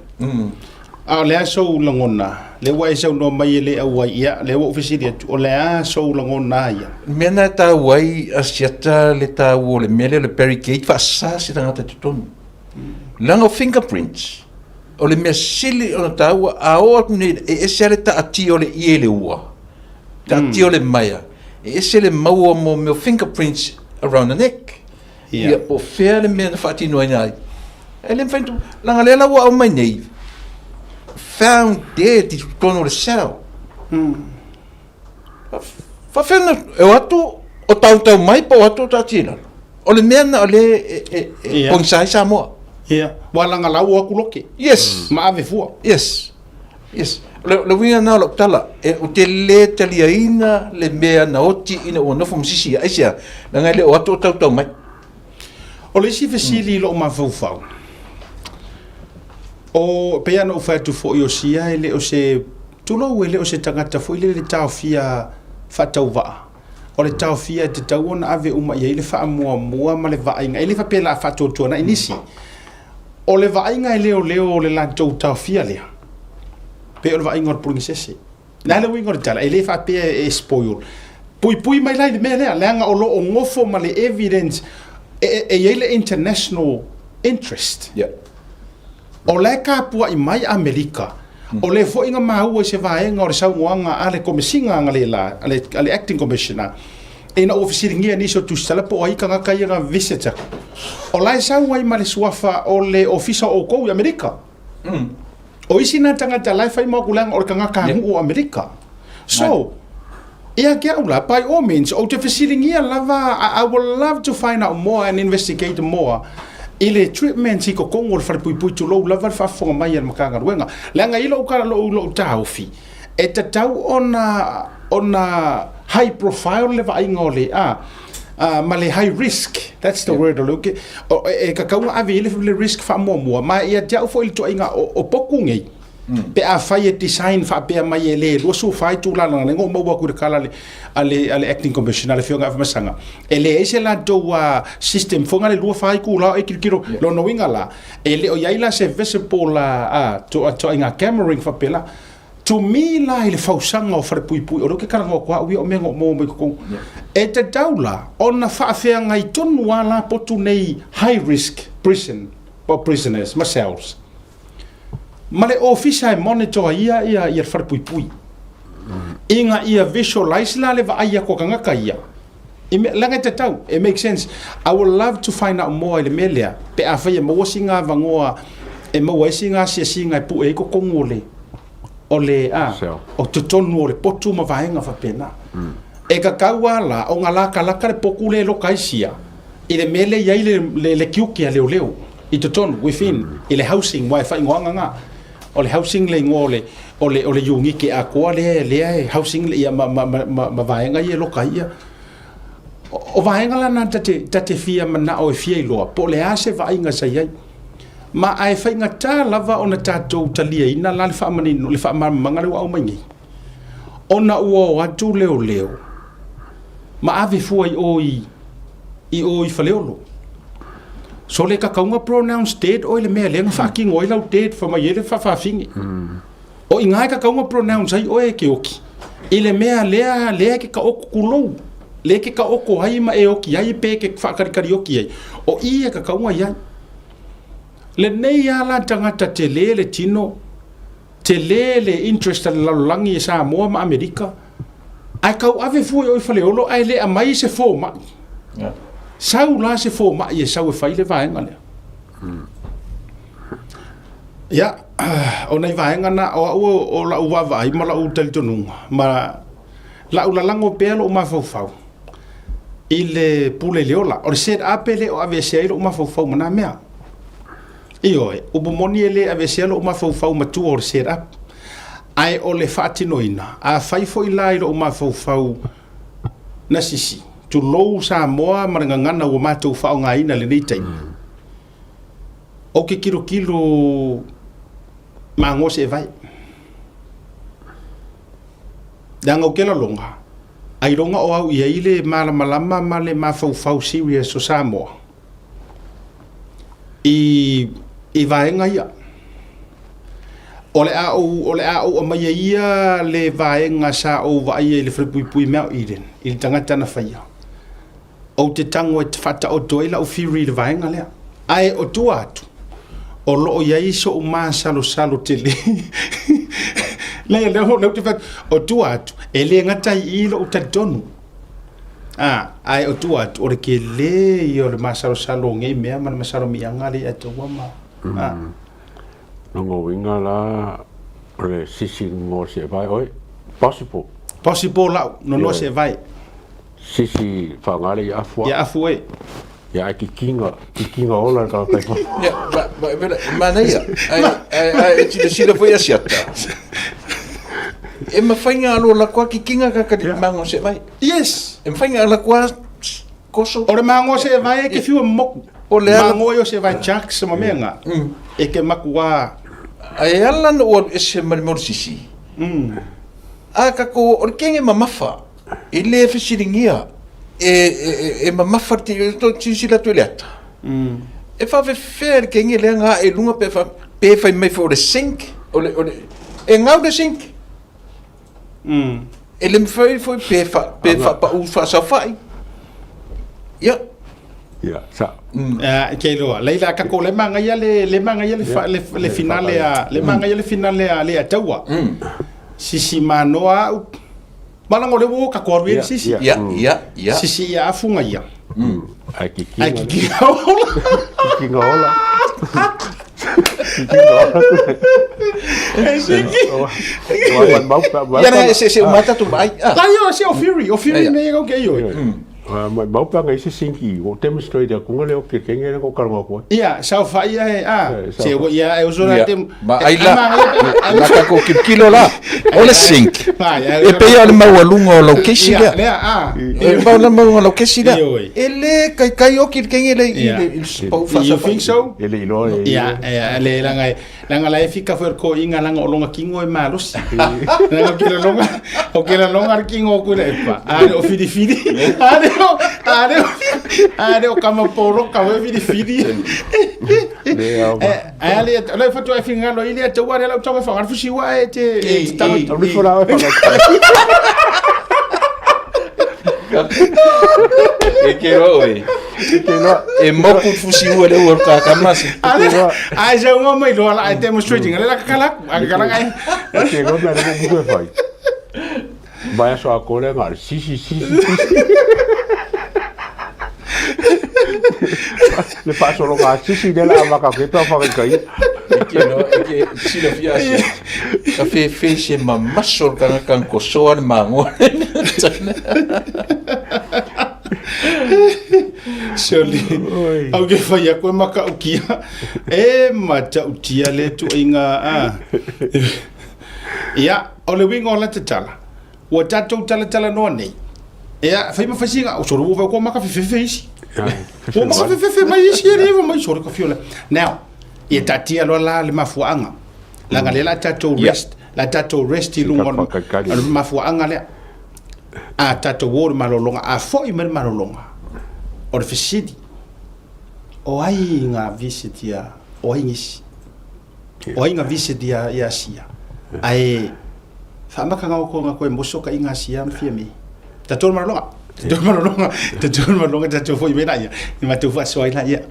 Speaker 1: A o le a sou lagona, lea ua e saunoa mai e le auai, ia, lea ua ou fesili atu, o le a sou lagona ia?
Speaker 5: Le mea lena e taua ai Asiata le taua o le mea lea o le barricade faasa se tagata i totonu. Leaga o fingerprints, o le mea sili ona taua, a oo atu nei, e ese lava le taatia o le ie i le ua, taatia o le maea, e ese le maua mo mea o fingerprints around the neck. Ia, po o fea le mea na faatinoina ai. E le mafai ona, leaga lea la ua aumai nei, found dead i totonu o le cell. Faafefea ona e o atu o tautau mai po o atu o taatia i lalo. O le mea lena o lea e, e, e yeah. pogisa ai Samoa.
Speaker 1: Ia, ua langa lau o atu loke.
Speaker 5: Yes.
Speaker 1: Ma ave fua.
Speaker 5: Yes. Yes. Le, le uiga lena o lau tala, e, ou te le taliaina le mea na oti ina ua nofo ma sisi, aisea, leaga e le o atu o tautau mai.
Speaker 1: O le isi fesili i lou mafaufau, o, pei lava ona ou fai atu foi o Sia e le o se, tulou e le o se tagata foi lele taofia faatauvaa. O le taofia e tatau ona ave uma i ai le faamuamua ma le vaaiga, e le faapea o le a faatuatuanai nisi. O le vaaiga e leoleo o le latou taofia lea, pei o le vaaiga o le pologisese. Le a le uiga o le tala, e le faapea e spoil. Puipui mai la i le mea lea, leaga o lo o gofo ma le evidence, e, e, e i ai le international interest.
Speaker 5: Yeah.
Speaker 1: O la e tapuai mai Amerika, o lea foi na maua i se vaega o le saunoaga a le Komesina analeila, a le, a le Acting Commissioner, ina ua fesiligia nisi o tusitala po o ai tagata ia na visit atu. O la e sau ai ma le suafa o le ofisa o outou i Amerika. O isi na tagata la e fai mau leaga o le tagata nuu o Amerika. So, ia te au la, by all means, ou te fesiligia lava, I, I would love to find out more and investigate more i le treatment i totonu o le falepuipui tulou lava le faafofoga mai a le Matagaluega. Leaga i lou, lou, lou taofi, e tatau ona, ona high profile le vaaiga o le, a, ma le high risk, that's the word o le uke, o, e, e tatau ona ave i ai le, le risk faamuamua, ma ia te au foi le tuuaiga o, o potu nei, Pe afai e design faapea mai e le 24 itula leaga lea na ou maua atu i le tala a le, a le acting commissioner le afioga ia Afamasaga, e leai se latou system foi na le 24 itula o e tilotilo. Lona uiga la, e le o i ai la se visible ituaiga camera faapea la. To me la i le fausaga o falepuipui, o lea ou te talanoa atu au ia o mea na ou maua mai totonu, e tatau la ona faafeagai tonu lava la potu nei high risk prison or prisoners ma cells. Ma le ofisa e monitor ai ia ia ia le falepuipui. Ina ia visualize la le vaai atu a tagata ia. I mea, leaga e tatau, it makes sense. I would love to find out more i le mea lea, pe afai e maua sina avanoa e maua ai sina asiasiga e pue ai totonu o le, o le, a, o totonu o le potu ma vaega faapena. E tatau lava la ona latalata le potu lea e loka ai sia, i le mea lea e i ai le, le, le tiute a leoleo i totonu, within, i le housing, aua e faaigoaga na. O le housing le igoa o le, o le, o le iunite atoa lea, lea e housing ia ma, ma, ma, ma, ma vaega ia e loka ai ia. O, o vaega la na ta te, ta te fia manao e fia iloa, po o le a se vaaiga sa i ai. Ma ae faigata lava ona tatou taliaina la le faamanino, le faamalamalamaga lea ua aumai nei. Ona ua o atu leoleo ma ave fua i o i, i o i Faleolo. So le kakauga pronounce dead oe le mea lea na faatino ai lau dead fai mai ai le faafafine. O i ina e kakauga pronounce ai oe e ke oki i le mea lea lea e ke taoto tulou, lea e ke taoto ai ma e oki ai pe ke faakalikali oki ai. O i e kakauga i ai. Lenei lava la tagata tele le tino, tele le interest a le lalolagi e Samoa ma Amerika, ae tau ave fua i o i Faleolo ae le aumai se fomai. Sau la se fomai e sau e fai le vaega lea. Ia, o nai vaega na, o au o lau vaavaai ma lau talitonuga, ma lau lalago pea lou mafaufau i le pule i le ola. O le set up e le o aveesea ai lou mafaufau ma na mea. Ioe, upu moni e le aveesea lou mafaufau matua o le set up, ae o le faatinoina, afai foi la i lou mafaufau na sisi, Tulou Samoa ma le gagana ua matou faaaogaina i lenei taimi. Ou te tilotilo magoa seevae. Leaga ou te laloga, ailoga o au i ai le malamalama ma le mafaufau serious o Samoa i, i vaega ia. O le a ou, o le a ou aumaia ia le vaega sa ou vaaia i le falepuipui Mount Eden, i le tagata na faia. Ou te tago e faataoto ai lau theory i le vaega lea. Ae o tua atu, o lo o i ai so'u masalosalo tele. Leai, lea ou te fai atu, o tua atu, e le gata ai i i lou talitonu. A, ae o tua atu, o le tele ia o le masalosalo o nei mea ma le masalomiaga lea ia te ua ma... A.
Speaker 4: Lona uiga la, o le sisi nonoa seevae oe. Possible.
Speaker 1: Possible lau nonoa seevae.
Speaker 4: Sisi faaaoga le ia afu
Speaker 1: Ia afu e.
Speaker 4: Ia ae kikiga, kikiga ola le tagata i fafo.
Speaker 5: Ia, ma, ma, vela, manaia. Ae, ae, ae e silasila foi Asiata. E mafai ona alo lako a kikiga ka kali mango se vai.
Speaker 1: Yes.
Speaker 5: E mafai ona lako a koso.
Speaker 1: O le mango se vai e ke fiu moku.
Speaker 5: O le ala
Speaker 1: Mango i o se vai jacks ma mea nga. E ke maku a.
Speaker 5: Ae ala na ua alu ese ma le mea o le sisi. A kako o le kenge mamafa. E le fesiligia e, e, e, e mamafa le tino, to silasila atu i le ata. E faafefea le kenge lea nga e luga pe, fa, pe fai mai foi o le sink, o le, o le, e gau le sink. E le mafai foi pe, fa, pe faapau faasaofai. Ia.
Speaker 4: Ia, sa.
Speaker 1: Ah, ke iloa. Laila ka ko le manaia le le manaia le fa, le, le finale a le manaia le finale a le ataua. Sisi manoa au. Malaga o le ua ka ko aru ia sisi.
Speaker 5: Ia, ia, ia.
Speaker 1: Sisi ia afunga ia.
Speaker 4: Ai kikinga.
Speaker 1: Ai kikinga ola.
Speaker 4: Kikinga ola. Kikinga ola.
Speaker 1: E siki.
Speaker 5: Ia na se se mata tu mai.
Speaker 1: La ia se o Fury, o Fury nei o ke io.
Speaker 4: Maumau pe aga i se sinki o demonstrate akuga lea o ke kenge lea ko kalonga aku ai.
Speaker 1: Ia, saofai ia e, a, se ua ia e uso la te...
Speaker 5: Ma ai la, la ka ko kilokilo la, o le sink. E pei o le maualuga o lau kesi lea.
Speaker 1: Lea, a.
Speaker 5: E pau le maualuga o lau kesi lea. E le kaikai oki le kenge lea i le pau
Speaker 1: faasafai. You think so?
Speaker 4: E le iloa e.
Speaker 1: Ia, le langa e. Langa la e fika foi ko inga langa o longa kingo e malosi. Langa o kila longa, o kila longa le kingo o kuila e pa. Are o fili fili. Are o, are o, are o kama poro ka we fili fili. Eh, ale le fatu e finga lo ile te ware la tonga fa fusi wa e te e te tanga.
Speaker 4: O le fora e fa.
Speaker 5: E ke roa oe. E moku fusi ua le ua ka kamasi.
Speaker 1: Ai se uma mai loa la ai demonstrating ale la kakala akala ngai.
Speaker 4: Ke go me le mo fai. Vai so a kore ngar si si si si. Le paso lo ka si si de la maka ke pa fa kai.
Speaker 5: E ke no e ke silafia ase. Ka fe fe se mamaso le kanga kang kosoa le mango.
Speaker 1: Surely. Au ke whai aku e makaukia. E matautia le tuaiga a. Ia, o le uiga o la tatala, ua tatou talatalanoa nei. Ia, fai ma fai o sore ua whai kua maka fefefe isi. Ua maka fefefe mai isi e rewa mai sore ka fiola. Now, ia taatia loa la le mafuaaga. Leaga lea la tatou rest, la tatou rest i luga o le mafuaaga lea. A tatou o i le malologa, a foi mai le malologa, o le fesili, o ai nga visit ia, o ai nisi? O ai nga visit ia, ia Asia? Ae, whaamaka ngā oko ngā koe moso ka inga Asia ma fia me. Tatou le malologa, tatou le malologa, tatou le malologa, tatou foi mai la ia, i matou faasoa ai la ia.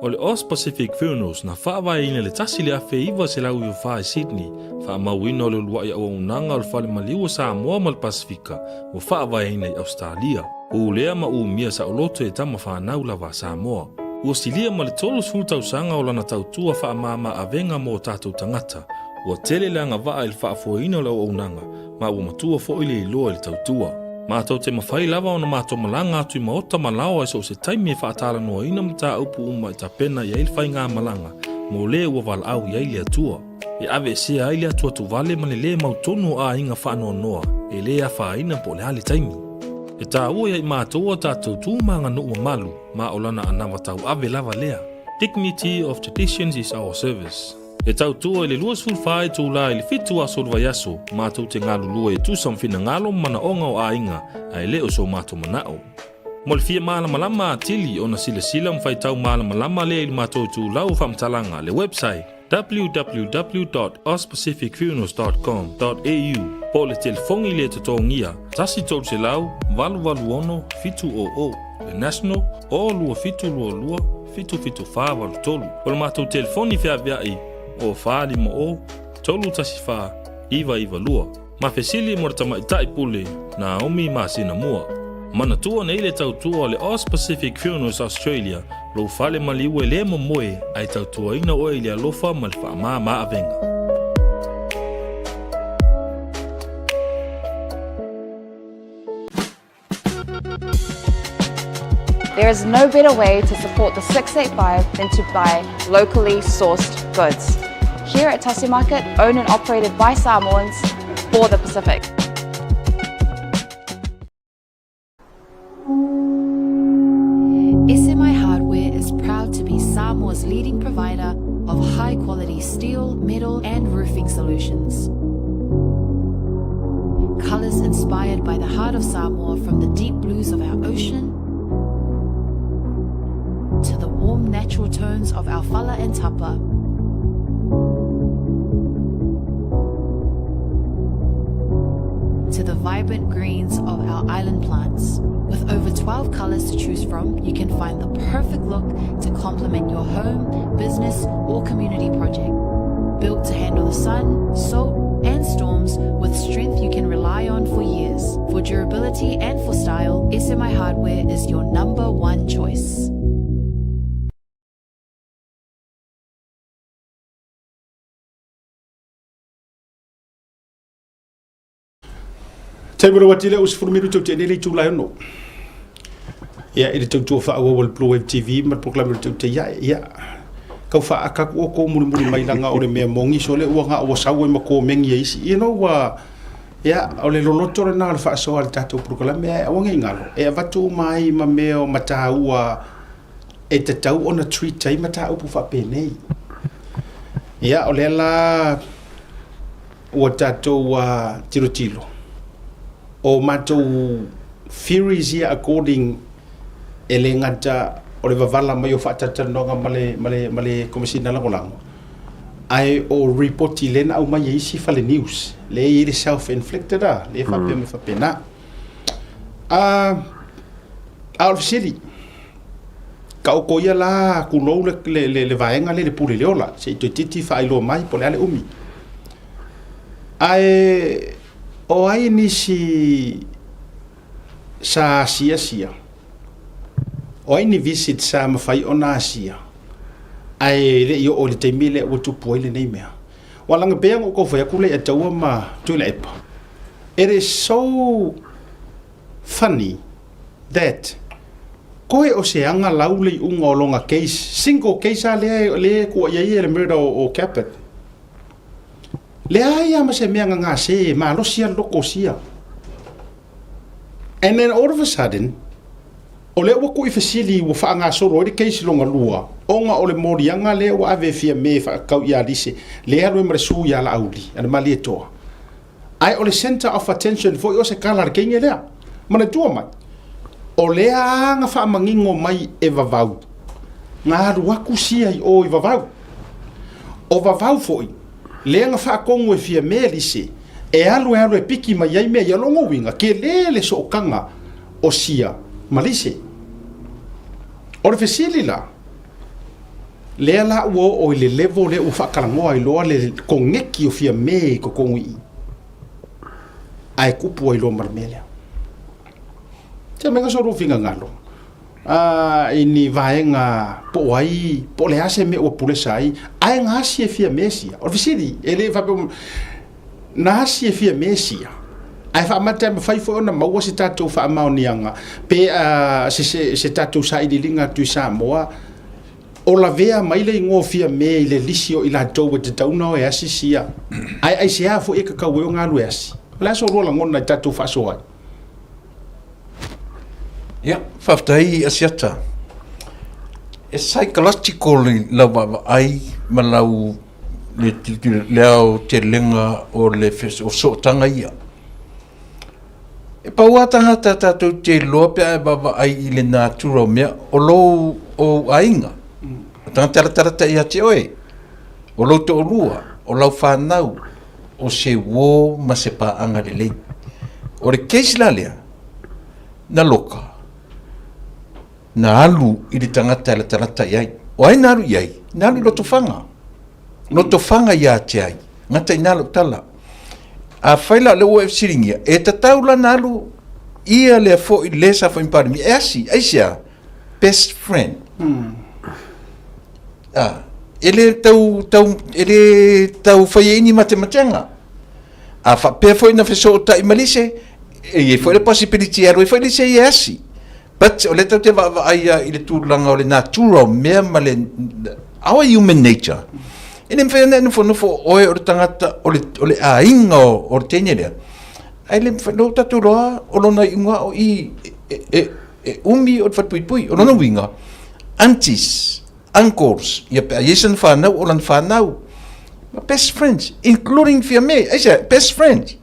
Speaker 6: O le Aus Pacific Funerals na faavaeina i le 1994 i Sydney, faamauina o le uluai auaunaga o le Fale Maliu o Samoa ma le Pasefika ua faavaeina i Ausetalia. Pulea ma umia saoloto e tama fanau lava a Samoa. Ua silia ma le 30 tausaga o lana tautua faamama avega mo o tatou tagata. Ua tele le agavaa i le faafoeina o le auaunaga ma ua matua foi le iloa i le tautua. Matou te mafai lava ona matou malaga atu i maota ma laoa i so o se taimi e faatalanoaina mataupu uma e tapena i ai le faigamalaga mo le ua valaau i ai le Atua. E aveesea ai le atuatuvale ma le lē mautonu o aiga faanoanoa.
Speaker 11: e lē afaina po o le a le taimi. E tāua ia i mātou a tātou tū māganuu mamalu ma o lana anava tauave lava lea. Dignity of traditions is our service. E tautua i le 24 itulā i le 7 aso o le vaiaso, mātou te galulue e tusa ma finagalo ma manaoga o aiga, ae le o so mātou manao. Mo le fia malamalama atili ona silasila ma faitau malamalama lea i le matou itulau o faamatalaga, le website, www.auspacificfunerals.com.au po o le telefoni le totogia 1 300 886 700, le national, o 2722 77483. O le matou telefoni feaveai o 450 314 992. Ma fesili mo le tamaitai pule Naomi masina mua. Manatua nei le tautua o le Aus Pacific Funerals Australia, lou fale maliu e le momoe ae tautuaina oe i le alofa ma le faamama avega.
Speaker 2: There is no better way to support the 685 than to buy locally sourced goods. Here at Tasi Market, owned and operated by Samoans for the Pacific.
Speaker 3: SMI Hardware is proud to be Samoa's leading provider of high quality steel, metal, and roofing solutions. Colours inspired by the heart of Samoa from the deep blues of our ocean to the warm natural tones of our fala and tapa. To the vibrant greens of our island plants. With over 12 colours to choose from, you can find the perfect look to complement your home, business, or community project. Built to handle the sun, salt, and storms with strength you can rely on for years. For durability and for style, SMI Hardware is your number one choice.
Speaker 1: Taimi rawa tele o sefulu minuti o te nei itula e ono. Ia, i le tautua faaauau a le Blue Wave TV ma le polokalame o le Tautai Ae. Ia, kau faakaku o kou mulimuli mai langa o le mea mongi so le ua nga ua sau ai ma komengi e isi. You know, ua, ia, o le loloto lena o le faasoa a le tatou polokalame ae aua nei galo. E avatu uma ai ma mea o mataua e tatau ona treat ai mataupu faapenei. Ia, o lea la ua tatou tilotilo, o matou theories ia according e le gata o le wavala mai o faatalatalanoaga ma le, ma le, ma le Komesina Lagolago, ae o ripoti lea na aumai e isi fale news, lea e i ai le self-inflicted a, lea e faapea mai faapena. A o le fesili, Taoto ia la tulou le, le, le, le vaega lea i le pule le ola, se i toeitiiti faailoa mai po o le a le umi. Ae o ai nisi sa asiasia, o ai ni visit sa mafai ona asia, ae le i oo i le taimi lea ua tupu ai lenei mea. Ua laga pea ona ou tau fai atu lea ia Taua ma Tuilaepa, it is so funny that koe o se aga lau le iuga o lona case, single case a lea lea e kuaʻi ai e le murder o, o Capit. Leai a ma se mea gagase e malosi a le loko o sia. And then all of a sudden, o lea ua kuʻi fesili ua faagasolo ai le case lona lua, ona o le moliaga lea ua ave e Fiame e faakau ia Lise, lea alu ai ma le su ia Laauli, a le Malietoa. Ae o le centre of attention foi o se kala a le teine lea. Manatua mai, o lea na faamanino mai e Vavau, na alu atu sia i o i Vavau. O Vavau foi, lea na faatonu e Fiame Lise, e alu e alu e piki mai ai mea ia. Lona uiga, tele le sootaga o sia ma Lise. O le fesili la, Lea la ua oo i le level lea ua faatalanoa ai loa le koneki o Fiame i totonu i i, ae kupu ai loa ma le mea lea. Tia mea so lou finagalo i ni vaega po o ai, po o le a se mea ua pulesa ai, ae na asi e Fiame sia. O le fesili, e le faapea na asi e Fiame sia, ae faamata e mafai foi ona maua se tatou faamaoniaga pe se, se, se tatou sailiiliga atu i Samoa, O lavea mai le igoa o Fiame i le lisi o i latou e tatau ona o e asi sia, ae aisea foi e tatau ai ona alu e asi? O le a so lua lagona i tatou faasoa ai?
Speaker 5: Ia, faafetai Asiata. E psychological i lau vaavaai ma lau le tilotilo le aotelega o le o sootaga ia. E pau lava tagata tatou te iloa pe a e vaavaai i le natura o mea, o lou ou aiga, o tagata latalata ia te oe, o lou toalua, o lau fanau, o se uo ma se paaga lelei. O le case la lea, na loka, na alu i le tagata e latalata i ai. O ai na alu i ai? Na alu i Lotofaga. Lotofaga ia te ai. Gata i ina lau tala. Afai la o lea ua e fesiligia, e tatau la na alu ia lea foi le sa foi ma Palemia e asi, aisea? Best friend. Ah, e le tau, tau, e le tau fai ai ni matematega. A faapea foi na fesootai ma Lise, e i ai foi le possibility e alu ai foi Lise i e asi. But o lea tatou te vaavaai lava i le tulaga o le natura o mea ma le our human nature. E le mafai ona e nofonofo o oe o le tagata o le, o le aiga o, o le teine lea. Ae le mafai, lou tatou iloa o lona iuga o i e, e, e umi o le falepuipui. O lona uiga, aunties, uncles, ia pe a i ai sana fanau o lana fanau, ma best friends, including Fiame, aisea, best friends.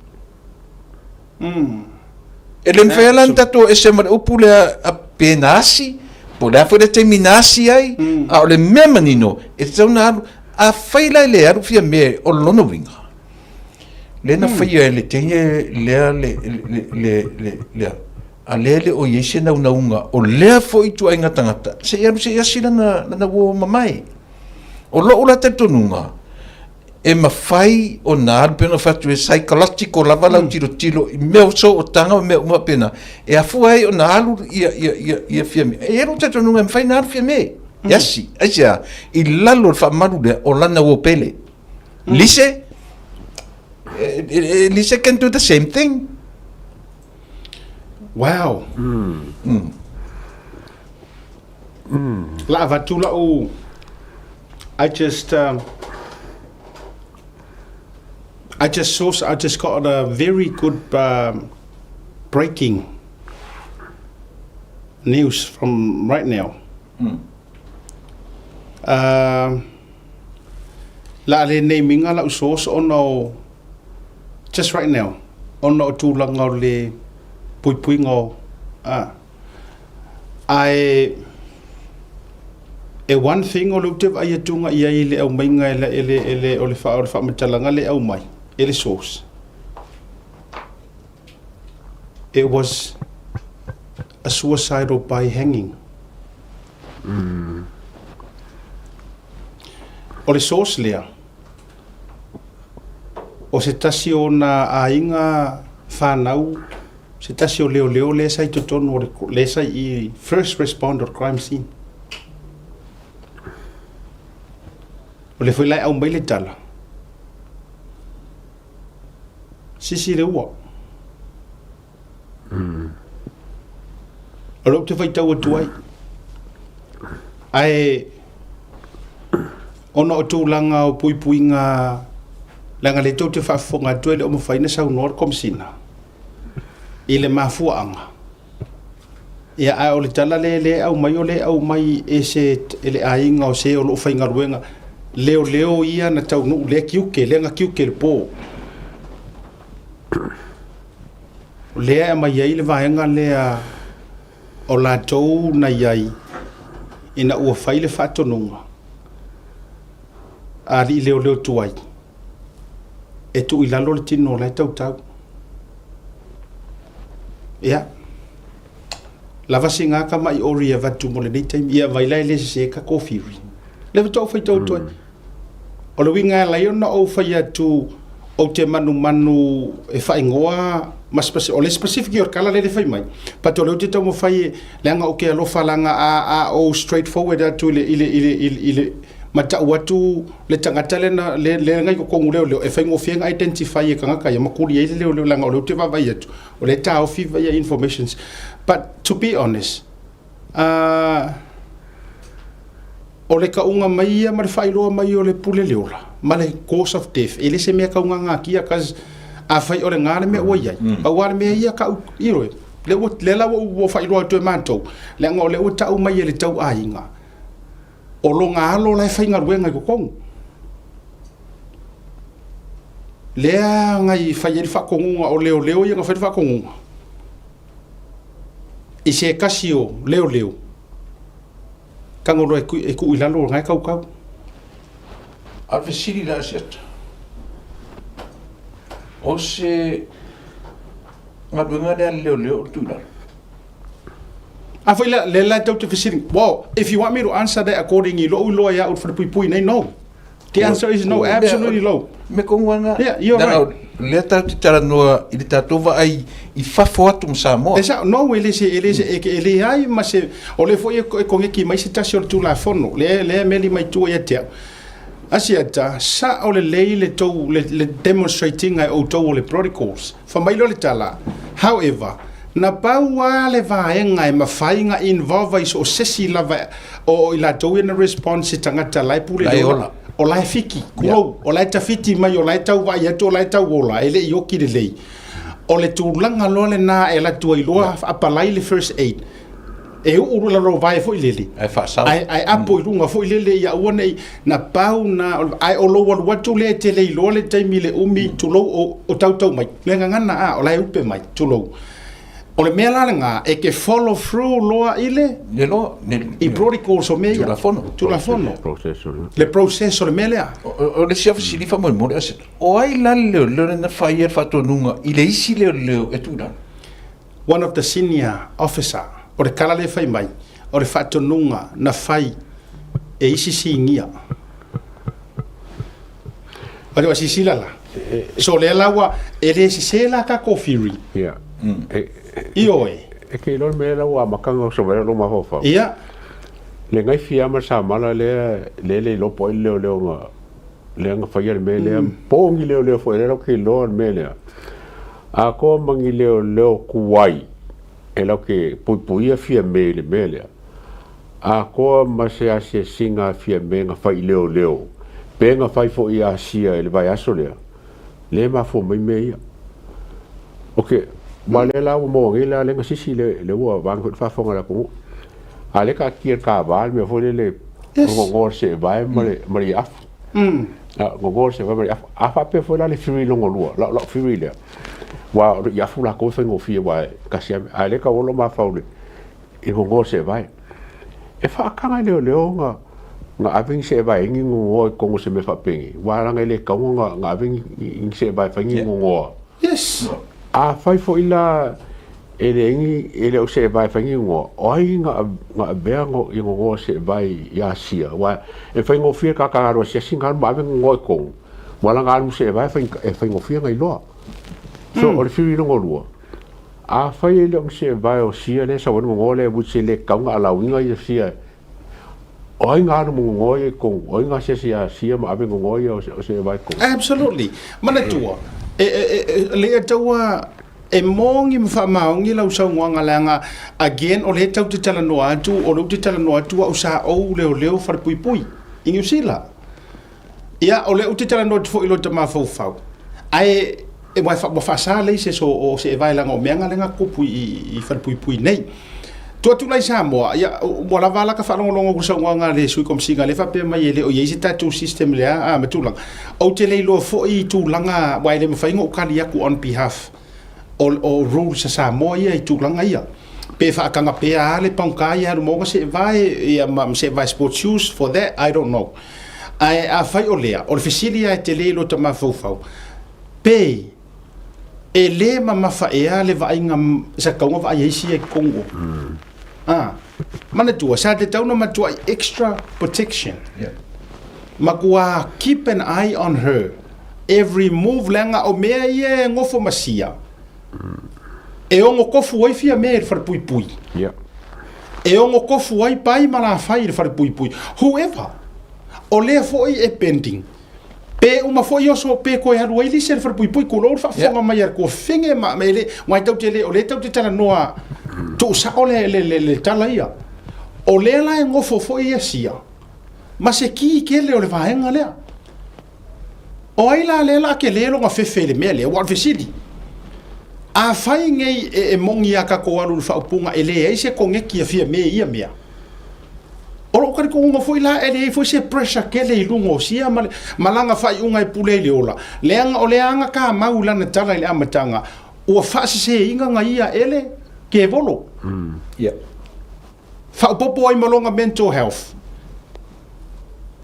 Speaker 5: E le mafai la ona tatou ese ma le upu lea a pe na asi, po o le a foi le taimi na asi ai, a o le mea manino, e tatau ona alu. Afai la e le alu Fiame, o lona uiga, lea na faia e le teine lea le, le, le, le, lea, a lea e le o i ai se naunauga o lea foi ituaiga tagata, se i alu se i asi lana, lana uo mamae. O lou la talitonuga, e mafai ona alu pei ona fai atu e psychological lava lau tilotilo i mea o sootaga ma mea uma faapena e afua ai ona alu ia ia ia ia Fiame. E i ai lou talitonuga e mafai ona alu Fiame e asi. Aisea? I lalo o le faamalu lea o lana uo pele. Lise, Lise can do the same thing.
Speaker 1: Wow. La avatu lau I just um, I just saw I just got a very good um, breaking news from right now. Uh, la le name inga lau source ona o just right now ona o tulaga o le puipuiga o a Ae e one thing o lea ou te vaai atu i ai i le aumaiga e le, e le, e le, o le, fa, o le faamatalaga lea e aumai e le source. It was a suicidal by hanging. O le source lea, o se tasi o ona aiga fanau, se tasi o leoleo lea sa i totonu o le, lea sa i first responder crime scene. O lea foi la e aumai le tala, sisi le ua. O lea ou te faitau atu ai. Ae ona o tulaga o puipuiga leaga lea tou te faafofoga atu e le o mafai ona saunoa le Komesina i le mafuaaga. Ia ae o le tala lea lea e aumai o lea e aumai e se e le aiga o se o lo o faigaluega leoleo ia na taunuu lea tiute lea na tiute i le po. O lea e aumai ai le vaega lea o latou na i ai ina ua fai le faatonuga a alii leoleo tuai e tuu i lalo le tino o la e tautau. Ia, lava sina tamai ori e avatu mo lenei taimi, ia vai la e le sese ka kōwhiri. Lea faatoa ou faitau atu ai. O le uiga e ala ai ona ou fai atu ou te manumanu e faaigoa ma speci o le specific o le tala lea e fai mai, but o lea ou te taumafai e, leaga ou te alofa leaga a, a ou straight forward atu i le, i le, i le, i le, i le ma tau atu le tagata lea na, lea, lea na i totonu leoleo, e faigofie ona identify e tagata ia ma tuli ai le leoleo leaga o lea ou te vaavaai atu, o lea e taofi ia informations. But to be honest, uh, O le kauga mai ia ma le faailoa mai o le pule le ola ma le cause of death, e le se mea kaugagatia cause Afai o lena le mea ua i ai, pau lava le mea ia ka'u, ioe, lea ua, lea la ua ou faailoa atu e matou, leaga o lea ua tau mai e le tauaiga, o lona alo la e faigaluega i totonu. Lea na i fai ai le faatonuga o leoleo ia na fai le faatonuga i se tasi o leoleo, tago loa e tuu i lalo o lena e tautau.
Speaker 5: A o le fesili la Asiata, o se galuega lea a le leoleo o le tuu i lalo?
Speaker 1: A foi la, lea la tou te fesili, well, if you want me to answer that according i lou iloa ia au i le falepuipui nei, no. The answer is no, absolutely no.
Speaker 5: Me kongu ana,
Speaker 1: Yeah, you're right.
Speaker 5: lea tatou te talanoa i le tatou vaai i fafo atu ma Samoa.
Speaker 1: E sao, no, e le se, e le se, e, e leai ma se, o lea foi e, e koneki mai se tasi o le Tulafono, lea, lea e meli mai tua ia te au. Asiata, sao lelei le tou, le, le demonstrate ina e outou o le protocols. Fai mai loa le tala, However, na pau lava le vaega e mafai na involve ai so o sesi lava o i latou ia na response se tagata la e pule i le ola, o la e fiki, kulou, o la e tafiti mai, o la e tau vaai atu, o la e tau ola, e le i oki lelei. O le tulaga loa lena e alu atu ai loa apalai le first aid. E uu i lalo vae foi lele.
Speaker 5: Ae faasao.
Speaker 1: Ae, ae apo i luga foi lele ia aua ne i, na pau na, ae o lou alu atu lea e te le iloa le taimi le umi, tulou, o, o tautau mai. Le gagana a, o la e upe mai, tulou. O le mea la lena, e te follow through loa i le,
Speaker 5: Le loa, ne,
Speaker 1: i protocols o mea ia.
Speaker 5: Tulafono.
Speaker 1: Tulafono.
Speaker 4: Process o le.
Speaker 1: Le process o le mea lea.
Speaker 5: O, o, o le isi lava fesili faamolemole, o ai la le leoleo lea na fai ai le faatonuga i le isi leoleo e tuu i lalo?
Speaker 1: One of the senior officer, o le tala lea e fai mai, o le faatonuga na fai e isi sinia. O le silasila la. So lea la ua, e le sese la tatou theory.
Speaker 4: Ia.
Speaker 1: Ioe.
Speaker 4: E ke iloa le mea lea ua amataga o se lou mafaufau.
Speaker 1: Ia.
Speaker 4: Le ngai fia ma le samala lea lea le iloa po o ai le leoleo na lea na faia le mea lea, po o ni leoleo foi lea latou te iloa le mea lea. Atoa ma ni leoleo tuai e latou te puipuia Fiame i le mea lea. Atoa ma se asiasiga a Fiame na fai i leoleo, pe na fai foi i Asia i le vaiaso lea, lea e mafua mai mea ia. Ok, aua lea la ua maua nei la lea na sisi le, lea ua vane foi le faafofoga a le atunuu. A lea taatia i le kava le mea foi lele, gogoa le seevae ma le, ma le afu. Gogoa le seevae ma le afu. A faapea foi la le theory lona lua, lau, lau theory lea, aua o le afu latou e faigofie aua e tasi lava, a o lea e tau olo mafaufau i le, i le gogoa o le seevae. E faataga e leoleo na, na ave ni seevae ai ni gogoa i totonu o se mea faapenei, aua leaga e le tatau ona, na ave ni, ni seevae e fai ni gogoa.
Speaker 1: Yes.
Speaker 4: Afai foi la e leai ni, e le o seevae e fai ni gogoa, o ai na, na avea i gogoa seevae i Asia, aua e faigofie i le tagata na alu asiasi na alu ma ave gogoa i totonu, aua leaga alu ma seevae e fai, e faigofie ona iloa. So, o le theory lona lua, afai e le o ni seevae o sia lea e sau ai le gogoa lea which e le tatau ona allow ina ia sia, o ai na alu ma gogoa ia i totonu, o ai na asiasi i Asia ma ave gogoa ia o seevae i totonu?
Speaker 1: Absolutely. Manatua, e, e, e, le taua E moni ma faamaoni lau saunoaga leaga again o lea tau te talanoa atu o lea ou te talanoa atu au sa ou leoleo falepuipui i Niu Sila. Ia o lea ou te talanoa atu foi i lota mafaufau ae e ua ua faasa le isi o o seevae leaga o meaga lea na tupu i i falepuipui nei. Tuu atu la i Samoa, ia ua lava la ka faalogologo atu i le saunoaga a le Sui Komesina lea e faapea mai e le o i ai se tatou system lea a ma tulaga. Ou te le iloa foi i tulaga aua e le mafai ona ou tali atu on behalf o, o rules a Samoa ia i tulaga ia. Pe faataga pea lava le paugata ia alu ma ona seevae ia ma seevae sports shoes for that, I don't know. Ae afai o lea, o le fesili lava e tele i lota mafaufau, pe E le mamafa ea le vaaiga sa tatau ona vaai ai sia i totonu o. Ah, manatua, sa tatau ona matuai extra protection.
Speaker 5: Yeah.
Speaker 1: Matua keep an eye on her every move leaga o mea ia e nofo ma sia. E ono tofu ai fia mea i le falepuipui.
Speaker 4: Yeah.
Speaker 1: E ono tofu ai pai ma lafai i le falepuipui. Whoever. O lea foi e pending. Pe uma foi oso pe koe alu ai lisi a le falepuipui kulou le faafofoga mai a le tuafafine ma e le aua e tatou te le o lea tatou te talanoa tuusao le le le le tala ia. O lea la e nofo foi ia sia ma se ki tele o le vaega lea. O ai la lea la tele lona fefe i le mea lea? Ua o le fesili. Afai nei e, e moni a tatou alu i le faaupuga e leai se koneti a Fiame i ia mea, o lou talitonuga foi la e leai foi se pressure tele i luga o sia ma, le, ma lana faaiuga e pule ai le ola, leaga o le aga mau i lana tala i le amataga, ua faaseseina na ia e le kevolo. Mm.
Speaker 5: Yeah.
Speaker 1: Faaopoopo ai ma lona mental health.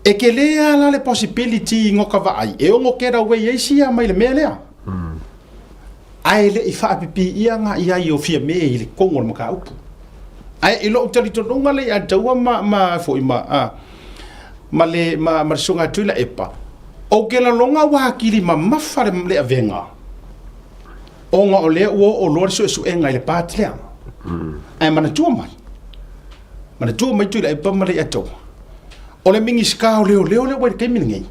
Speaker 1: E tele lava la le possibility i ngoka vaai e ono get away ai sia mai le mea lea. Ae le i faapipiia nga i ai o Fiame i le kogo o le mataupu. Ae i lou talitonuga le ia taua ma, ma foi ma, a, ma le, ma, ma le susuga Tuilaepa, ou te lagona ua atili mamafa le, le avega ona o lea ua oo loa le suesuega i le part lea. Ae manatua mai, manatua mai Tuilaepa ma Leiataua, o le Minisita o Leoleo lea ua i le taimi lenei,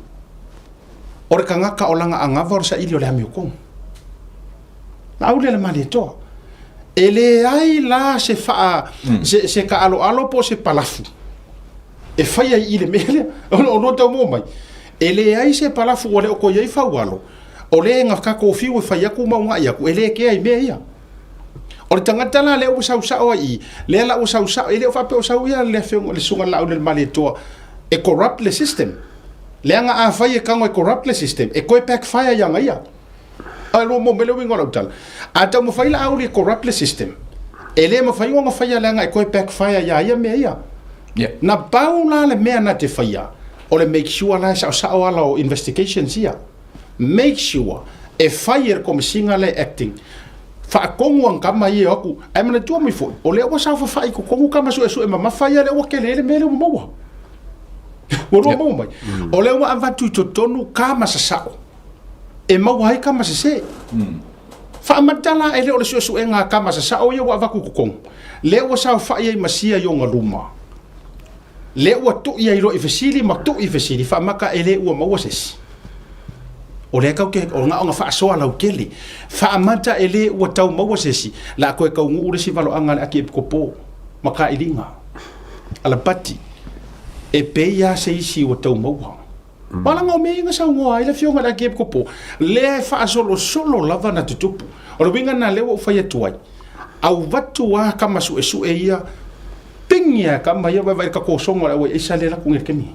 Speaker 1: o le tagata o lana anava o le saili o le amiotonu. Laauli a le Malietoa. E leai la se faa, se, se taaloalo po o se palafu e faia i i le mea lea. O lua tau maua mai. E leai se palafu ua le o toe i ai faualo, o le na tatou fiu e fai atu ma uunai atu, e le kea i mea ia. O le tagata la lea ua sau sao ai i, lea la ua sau sao, e le o faapea o sau ia le afioga le susuga Laauli a le Malietoa e corrupt le system. Leaga afai e tago e corrupt le system, e toe backfire ia ia. A lua mo mele uiga o lau tala. A taumafai Laauli e corrupt le system, e le mafai ona faia leaga e toe backfire ia ia mea ia.
Speaker 5: Yeah.
Speaker 1: Na pau la le mea na te faia, o le make sure la e saosao ala o investigations ia. Make sure e fai e le komesiga lea e acting. Faatonu ana tama ia e o atu. Ae manatua mai foi, o lea ua saofafai i totonu tama suesue mamafa ia lea ua tele le mea lea ua maua. Ua lua maua mai. O lea ua avatu i totonu kama sasao e maua ai kama sese. Faamata la e le o le suesuega a kama sasao ia ua avatu i totonu. Lea ua saofai ai ma sia i ona luma. Lea ua tui ai loa i fesili ma tui i fesili, faamata e le ua maua se isi. O lea kau te, o na ona faasoa lautele. Faamata e le ua tau maua se isi, la koe taunuu le isi valoaga a le Akiepikopo ma kailiga a Lapati, e pei lava se isi ua tau maua. Wala o mea ia na saunoa ai le afioga i le Akiepikopo, lea e faasolosolo lava na tutupu. O le uiga lena lea ua ou fai atu ai, avatu lava kama suesue ia, pigi lava e kama ia vaevae i le katosoga o le auai aisa lea e alu atu nei i le taimi.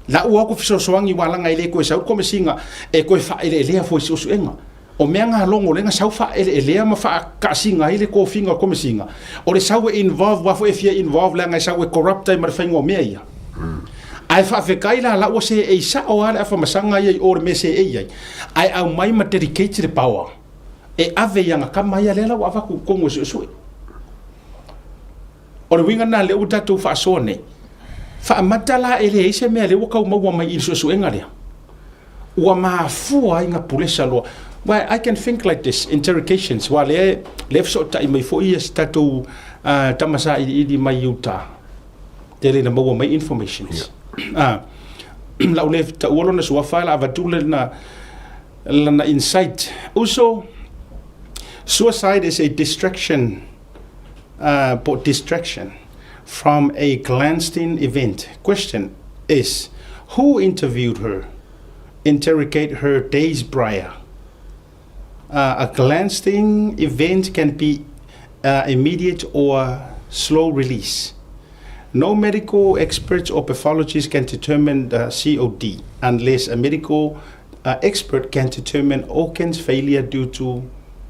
Speaker 1: La ua o atu fesoasoani aua leaga e le toe sau le komesiga e toe faaeleelea fua i suesuega. O mea na logo lea na sau faaeleelea ma faakaasiga ai le tofiga o le komesiga, o le sau e involve aua foi e fia involve leaga e sau e corrupt ai ma le faiga o mea ia. Ae faafetai la la ua seei sao lava le afamasaga ia i o i le mea e seei ai, ae aumai ma dedicate le power e ave i ana tama ia lea la ua avatu i totonu e suesue. O le uiga lena lea ua tatou faasoa nei, faamata la e leai se mea lea ua tau maua mai i le suesuega lea, ua mafua ai na pulesa loa. Well, I can think like this, interrogations, aua lea, lea e fesootai mai foi ia si tatou uh, tama sailiili mai Utah, tele ina maua mai informations. Yeah. Uh, lau le taua lona suafa, la avatu lana, lana insight. Uso, suicide is a distraction uh, po distraction from a clandestine event. Question is, who interviewed her? Interrogate her days prior. Uh, a clandestine event can be uh, immediate or slow release. No medical experts or pathologists can determine the COD unless a medical uh, expert can determine organs failure due to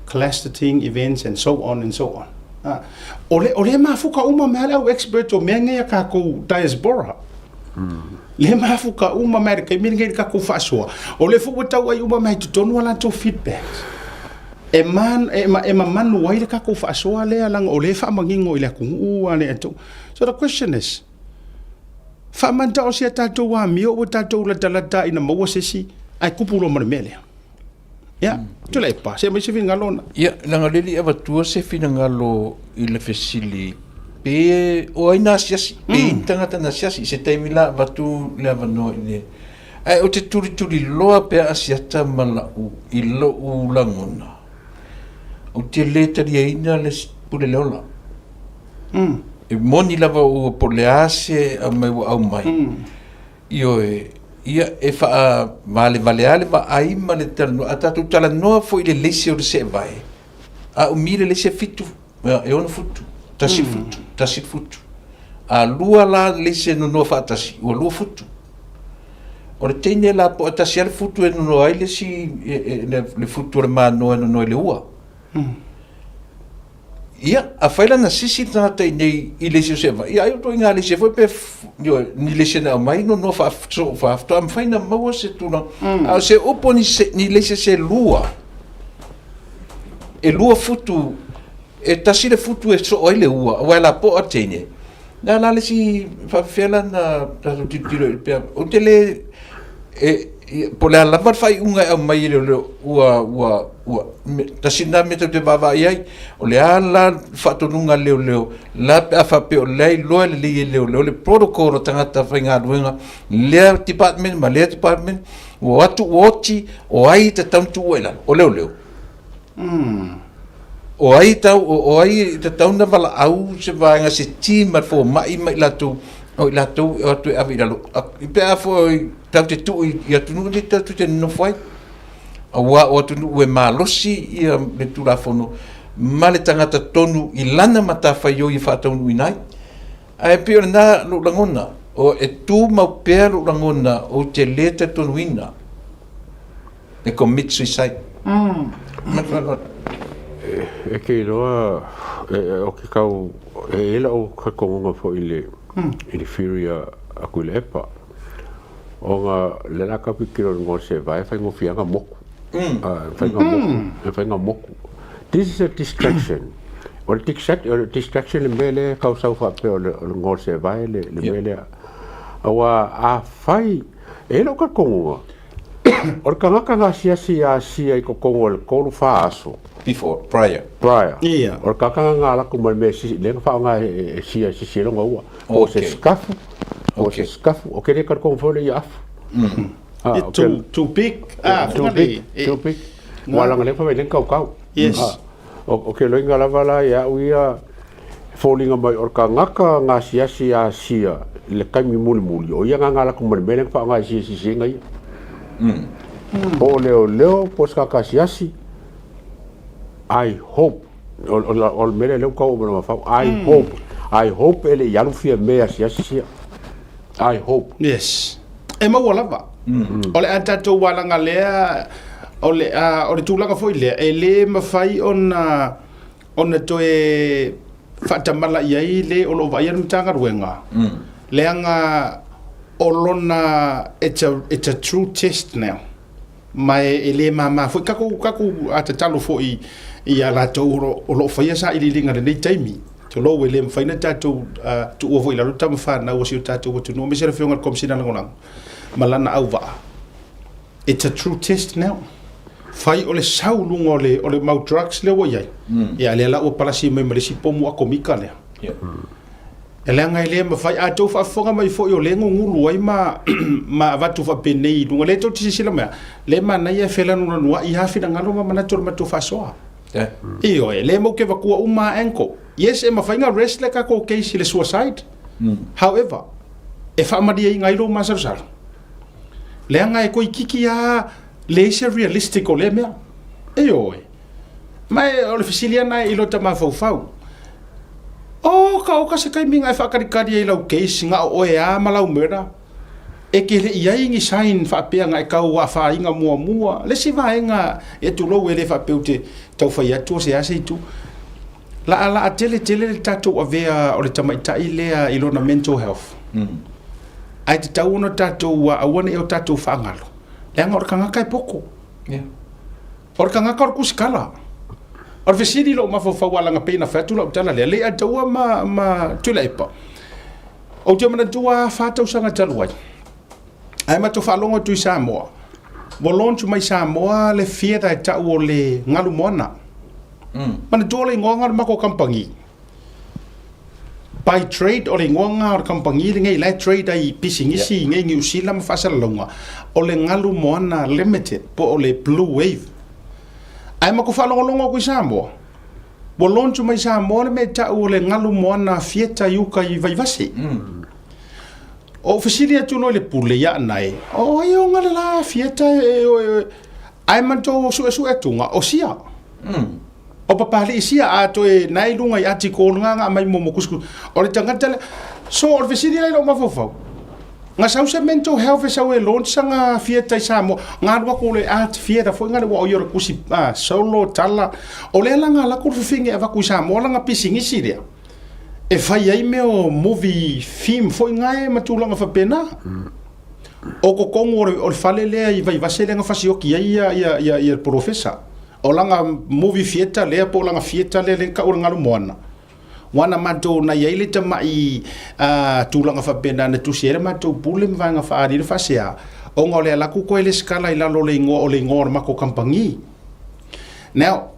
Speaker 1: clustering events and so on and so on. Ah, o le, o le mafuka uma mea le au expert o mea nei a kākou diaspora. Le mafuka uma mea le taimi lenei le kākou faasoa. O le foi ua tau ai uma mea i totonu a latou feedbacks. E, man, e, ma, e mamanu ai le kākou faasoa lea langa o le faamanino i le atunuu a le atou. So the question is, faamantao si a tātou amio ua tātou latalata ina maua se isi ae kupu loa ma le mea lea. Ia, Tuilaepa, se aumai se finagalo ona.
Speaker 5: Ia, leaga o lea e le i avatua se finagalo i le fesili pe o ai na asiasi, pe i ni tagata na asiasi, i se taimi la avatu le avanoa i le... Ae ou te tulituliloa pea asiata ma la'u i lo'u lagona, ou te le taliaina le pule le ola. E moni lava ua po o le a se aumai ua aumai, Ioe, Ia, e faavalevalea lava le vaai ma le talanoa. A tatou talanoa foi i le leise o le seevae, a umi le leise e fitu, e ono futu, tasi le futu, tasi le futu. A lua la leise e nonoa faatasi, ua lua futu. O le teine la po o tasi lava le futu e nonoa ai le isi, le futu o le manoa e nonoa i le ua. Ia, afai la na sisi le tagata i inei i le isi o seevae, ia ai o ituaiga leise foi pe, ioe, ni leise na aumai nonoa faasoo faafitoa, a mafai ona maua se tulaga. A o se upu o ni, se, ni leise se lua, e lua futu, e tasi le futu e soo ai le ua, aua e lapoa le teine. Le a la le isi faapefea la ona tatou tilotilo i pea, ou te le, e, po o le a lava le faaiuga e aumai e leoleo, ua, ua, ua, tasi lena mea tatou te vaavaai ai, o le a la le faatonuga a leoleo, la pe a faapea o la e iloa lelei e leoleo le protocol a tagata faigaluega, lea department ma lea department, ua o atu ua oti, o ai e tatau ona tuua i lalo? O leoleo. O ai tau, o ai e tatau ona valaau se vaega, se team a le fomai ma i latou, o i latou e o atu e ave i lalo. Pe a foi tatou te tuu i atunuu nei tatou te nonofo ai. Aua o atunuu e malosi ia le Tulafono ma le tagata tonu i lana matafaioi e faataunuuina ai. Ae pei o lena lou lagona, o e tumau pea lou lagona ou te le talitonuina e commit suicide. Ma le faaaloalo.
Speaker 4: E te iloa, o ke kau, e i ai la'u talitonuga foi i le, i le theory a Tuilaepa, ona lea o le a tau tilotilo i luga o le seevae e faigofie lava ona motu. E mafai ona motu, e mafai ona motu. This is a distraction. O le distraction le mea lea e tau sau faapea o le igoa o le seevae le mea lea. Aua afai, e i ai lou talitonuga, o le tagata na asiasi ia Asia i totonu o le 3, 4 aso.
Speaker 5: Before, prior.
Speaker 4: Prior. O le tagata lena na alu atu ma le mea lea na faaaoga e Asia e sisi ai lona ua. Po o se sikafu, po o se sikafu. Ou te le talitonu foi lea ia afu.
Speaker 1: Too, too big. Ah,
Speaker 4: too big, too big. Ua leaga lea fai mai lea na tautau.
Speaker 1: Yes.
Speaker 4: O ke loiga lava la ia au ia, e foliga mai o le tagata na asiasi ia Asia i le taimi mulimuli, o ia na na alu atu ma le mea lea na faaaoga e Asia i sisiga ia. Po o leoleo, po o se tagata asiasi, I hope, o le mea lea lea ua tau oo mai i lou mafaufau, I hope, I hope e le i alu Fiame e asiasi sia. I hope.
Speaker 1: Yes. E maua lava. O le a tatou alaga lea, o le, a, o le tulaga foi lea, e le mafai ona, ona toe faatamala i ai le o lo o vaaia le Matagaluega, leaga o lona, it's a, it's a true test now. Ma e, e le māmā foi. Tatou, tatou a tatalo foi ia latou o lo, o lo o faia sailiiliga i lenei taimi. Tulou, e le mafai ona tatou uh, tuua foi i lalo tama fanau a si o tatou atunuu, aemaise le Afioga i le Komesina Lagolago ma lana auvaa. It's a true test now. Fai o le sau luga o le, o le mau drugs lea ua i ai. Ia, lea la ua palasi mai ma le isi pomu atomika lea.
Speaker 5: Yeah.
Speaker 1: E leaga e le mafai, a outou faafofoga mai foi o lea e gugulu ai ma, ma avatu faapenei i luga, lea tou te silasila mai, lea e manaia e felanulanuai lava finagalo ma manatu o le matou faasoa.
Speaker 5: Yeah.
Speaker 1: Ioe, lea matou te avatua uma lava angle. Yes, e mafai ona rest le tatou case i le suicide. However, e faamalieina ai lou masalosalo. Leaga e toeitiiti lava leai se realistic o lea mea. Ioe. Ma e, o le fesili lava lena i lota mafaufau. Oka, oka se taimi na e faatalitali ai i lau case na o oe lava ma lau murder. E te le i ai ni sign faapea na e tau afaina muamua. Le isi vaega, ia tulou e le faapea ou te tau fai atu o se a se itu. Laalaa tele tele le tatou avea o le tamaitai lea i lona mental health. Ae tatau ona tatou aua ne i o tatou faagalo, leaga o le tagata e poto. O le tagata o le tusitala. O le fesili i lou mafaufau a leaga pei ona fai atu lau tala lea, Leiataua ma, ma Tuilaepa, Ou te manatua lava fa tausaga talu ai, ae matou faalogo atu i Samoa, ua launch mai Samoa le theatre e tau o le Galu Moana. Manatua le igoa o le matou kamupani. By trade, o le igoa lena o le kamupani lenei la e trade ai i pisinisi i nei Niu Sila ma faasalalauga, o le Galu Moana Limited po o le Blue Wave. Ae matou faalogologo atu i Samoa, Ua launch mai Samoa le mea e tau o le Galu Moana Fieta i uka i Vaivase. Ou fesili atu loa i le pule ia Anae, o ai o nga le la fieta e, e, ae matou suesue atuga, o sia. O Papalii sia a toe na i luga i article nga nga aumai mo mo kusikusi. O le tagata lea. So o le fesili la i lou mafaufau, nga sau se mental health e sau e launch sanga theatre i Samoa, nga alu aku le art theatre foi nga le ua o ia o le kusi ah, solo tala. O lea la nga alu aku le fefine e avaku i Samoa langa pisinisi lea e fai ai mea o movie film foi nga e ma tulaga faapena. O totonu o le, o le fale lea i Vaivase lea na fasioki ai ia, ia, ia, ia le polofesa. O lana movie theatre lea po o lana theatre lea lea na tau o le Galu Moana, ua na matou na i ai le tamai tulaga faapena na tusi ai le matou pule ma vaega faaali le faasea, ona o le alu atu koe lesitala i lalo o le igoa o le igoa o le matou kamupani. Now,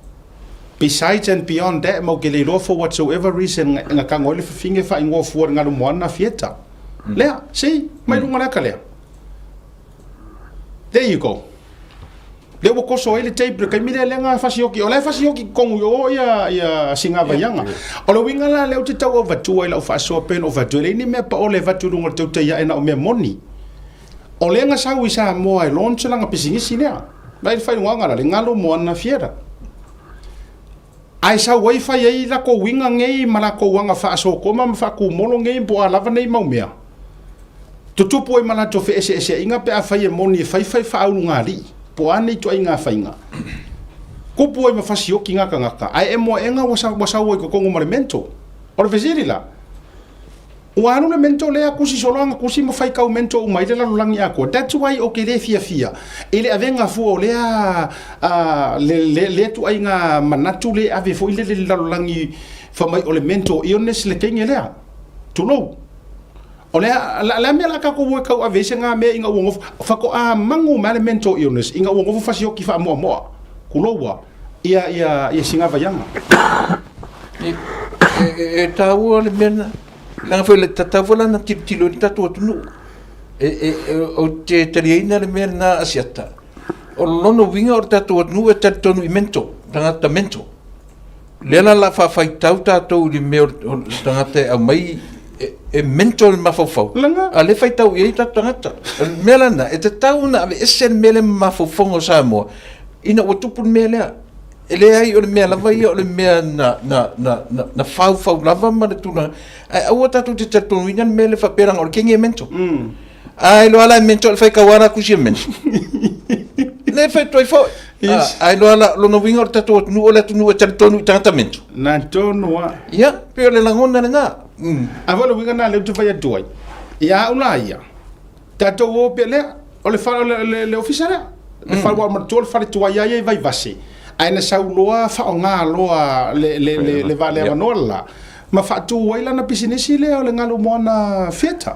Speaker 1: besides and beyond that, matou te le iloa for whatsoever reason na tago ai le fafine faaigoa fua i le Galu Moana Theatre. Lea, see, mai luga o le ata lea. There you go. Lea ua koso ai le tape le taimi lea lea na fasioki. O la e fasioki totonu i o ia, ia Sigavaiaga. O le uiga la lea ou te tau avatua i lau faasoa pei ona ou fai atu, e leai ni mea paole e avatu i luga o le tautai ae na o mea moni. O lea na sau i Samoa e launch lana pisinisi lea. Vaai le faailogaga la, le Galo Moana Fiera. Ae sau ai fai ai lakou uiga nei ma lakou aga faasokoma ma faakumolo nei po o a lava nei mau mea. Tutupu ai ma latou feeseeseaiga pe afai e moni e fai fai faaulugalii po o a nei ituaiga faiga. Kupu ai ma fasioki nga tagata, ae e moaega ua ua sau ai totonu ma le mental. O le fesili la, ua alu le mental lea kusi solo aga kusi ma faitau mental uma ai le lalolagi atoa. That's why ou te le fiafia i le avega fua o lea le, le, lea ituaiga manatu le ave foi lele i le lalolagi fai mai o le mental illness le teine lea. Tulou. O le a, le a mea la tatou o e tau ave ai se nga mea ina ua nofo, faatoa manu mai le mental illness ina ua nofo fasioki faamoamoa, tulou a, ia, ia, ia sina vaiaga.
Speaker 5: E, e, e taua le mea na, leaga foi le tatau foi la na tilotilo i le tatou atunuu. E, e, e, ou te taliaina le mea lena Asiata. O lona uiga o le tatou atunuu e talitonu i mental, tagata mental. Lea la la faafaitau tatou i le mea o le tagata e aumai e mental le mafaufau, a lea faitau i ai tatou tagata. O le mea la lena, e tatau ona aveese le mea lea ma mafaufauga o Samoa ina ua tupu le mea lea. E leai, o le mea lava ia o le mea na, na, na, na, na faufau lava ma le tulaga, ae aua tatou te talitonuina le mea lea faapea leaga o le kenge e mental. Ai loa la e mental fai kau ara kusi e mental. Le fai toi foi. Yes. Ai loa la lona uiga o le tatou atunuu o le atunuu e talitonu i tagata mental.
Speaker 1: Na tonu a.
Speaker 5: Ia, pei o le lagona lena.
Speaker 1: A foi le uiga na lea ou te fai atu ai. Ia au la ia. Tatou o pea lea. O le fale le, le, le ofisa lea. Le fale ua matua le fale tuai ai ai Vaivase. Ae na sau loa faaaoga loa le le le le vaa le avanoa le la. Ma faatu ai lana pisinisi lea o le Galu Moana Theatre.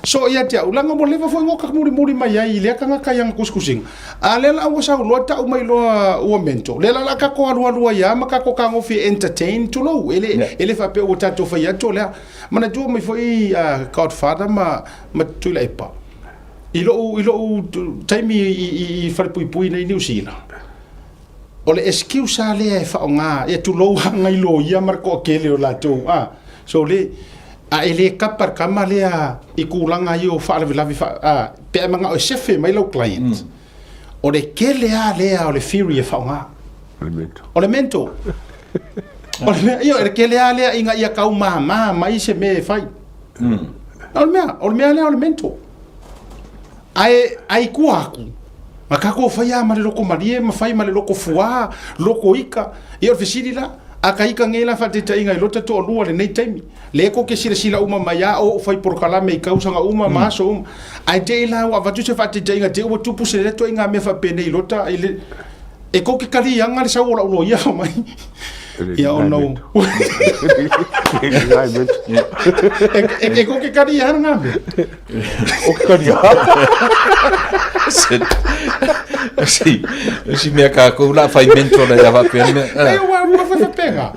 Speaker 1: So ia te au, leaga ua leva foi ona mulimuli mai ai i lea tagata i ana kusikusiga. A lea la ua sau loa tau mai loa ua mental. Lea la la tatou alualu ai lava ma tatou fetagofi e entertain, tulou. E le, e le faapea ua tatou fai atu o lea. Manatua mai foi Godfather ma, ma Tuilaepa i lou, i lou taimi i, i, i falepuipui nei i Niu Sila. O le excuse lava lea e faaaoga, ia tulou lava nai loia ma le toatele o latou, a, so le, a e le kapa le tama lea i tulaga ia o faalavelave faa, a, pe a e manao e sefe mai lau client, o le tele lava lea o le theory e faaaoga.
Speaker 4: O le mental.
Speaker 1: O le mental. O le mea, ia, o le tele lava lea ina ia tau mama mai se mea e fai. O le mea, o le mea lea o le mental. Ae, ae i tua atu, na tatou fai lava ma le loto malie ma fai ma le loto fuā, loto ika. Ia o le fesili la, a ta ika nei la faataitaiga i lota toalua i lenei taimi, lea tou te silasila uma mai lava o ou fai polokalame i tausaga uma ma aso uma, ae te i la ua avatu se faataitaiga te i ua tupu se lea ituaiga mea faapenei i lota, i le, e tou te kaliaga le sau o lau loia mai. Ia ona o... E tou te kaliaga lena mea.
Speaker 4: O ke kari
Speaker 5: Si, si mea kākou la fai mentor la ia faapea mea.
Speaker 1: E ua ua fai faapena.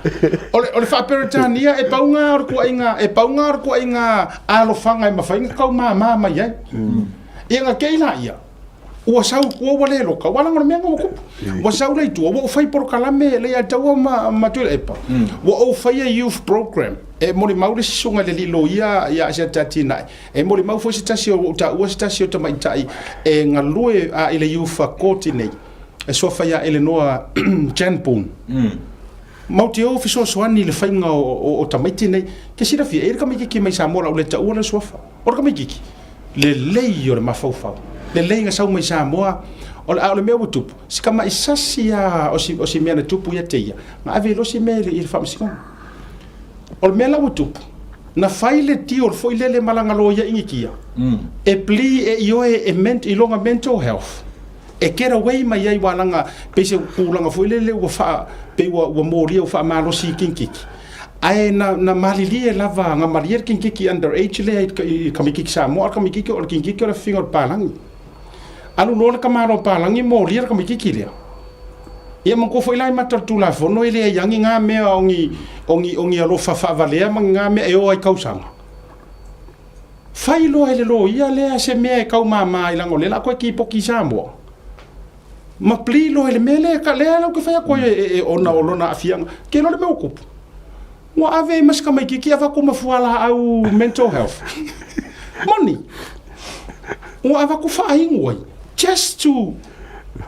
Speaker 1: O le o le faaperetania e pau ngā o le tuaiga e pau ngā o le tuaiga alofaga e mafai ona tau māmā mai ai. Ia na kei la ia. Ua sau i tua ua le loka, ua laga o le mea ua tupu. Ua sau la i tua, ua ou fai polokalame le ia taua ma, ma Tuilaepa. Ua ou faia youth program e molimau le susuga i le alii loia ia Asiata Atinae. E molimau foi se tasi o ua ou taua se tasi o tamaitai e galue a i le youth court nei. E suafa ia Elenoa Jan Boone. Matou te o fesoasoani i le faiga o, o, o tamaiti nei. Ke silafia, e i ai le tamaititi mai Samoa la u le taua le suafa. O le tamaititi, lelei o le mafaufau. Lelei na sau mai Samoa, o le, a o le mea ua tupu, si tamai sasi lava o si, o si mea na tupu ia te ia, na ave i losi mea i le, i le faamasinoga. O le mea la ua tupu, na fai le deal foi lele ma lana loia Initia, e plea e ioe e ment, i lona mental health, e get away mai ai ua laga pei se tulaga foi lele ua faa pei ua ua molia ua faamalosi i kinkiki ae na na malilie lava na malie le kinkiki under age lea i i tamaititi Samoa a o le tamaititi o le kinkiki o le afiafiga o le palagi. Alu loa le tamaloa palagi molia le tamaititi lea. Ia manatua foi la i mata o le Tulafono e leai lava ni na mea o ni o ni o ni alofa faavalea ma ni na mea e o ai i tausaga. Fai loa e le loia lea se mea e tau mama ai leaga o lea o le a toe kipoti i Samoa. Ma pli loa i le mea lea, ka, lea ou te fai atu ai e, e, ona o lona aafiaga. Ke iloa le mea ua tupu. Ua ave ai ma si tamaititi avatu ma fualaau mental health. Moni. Ua avatu faainu ai. Just to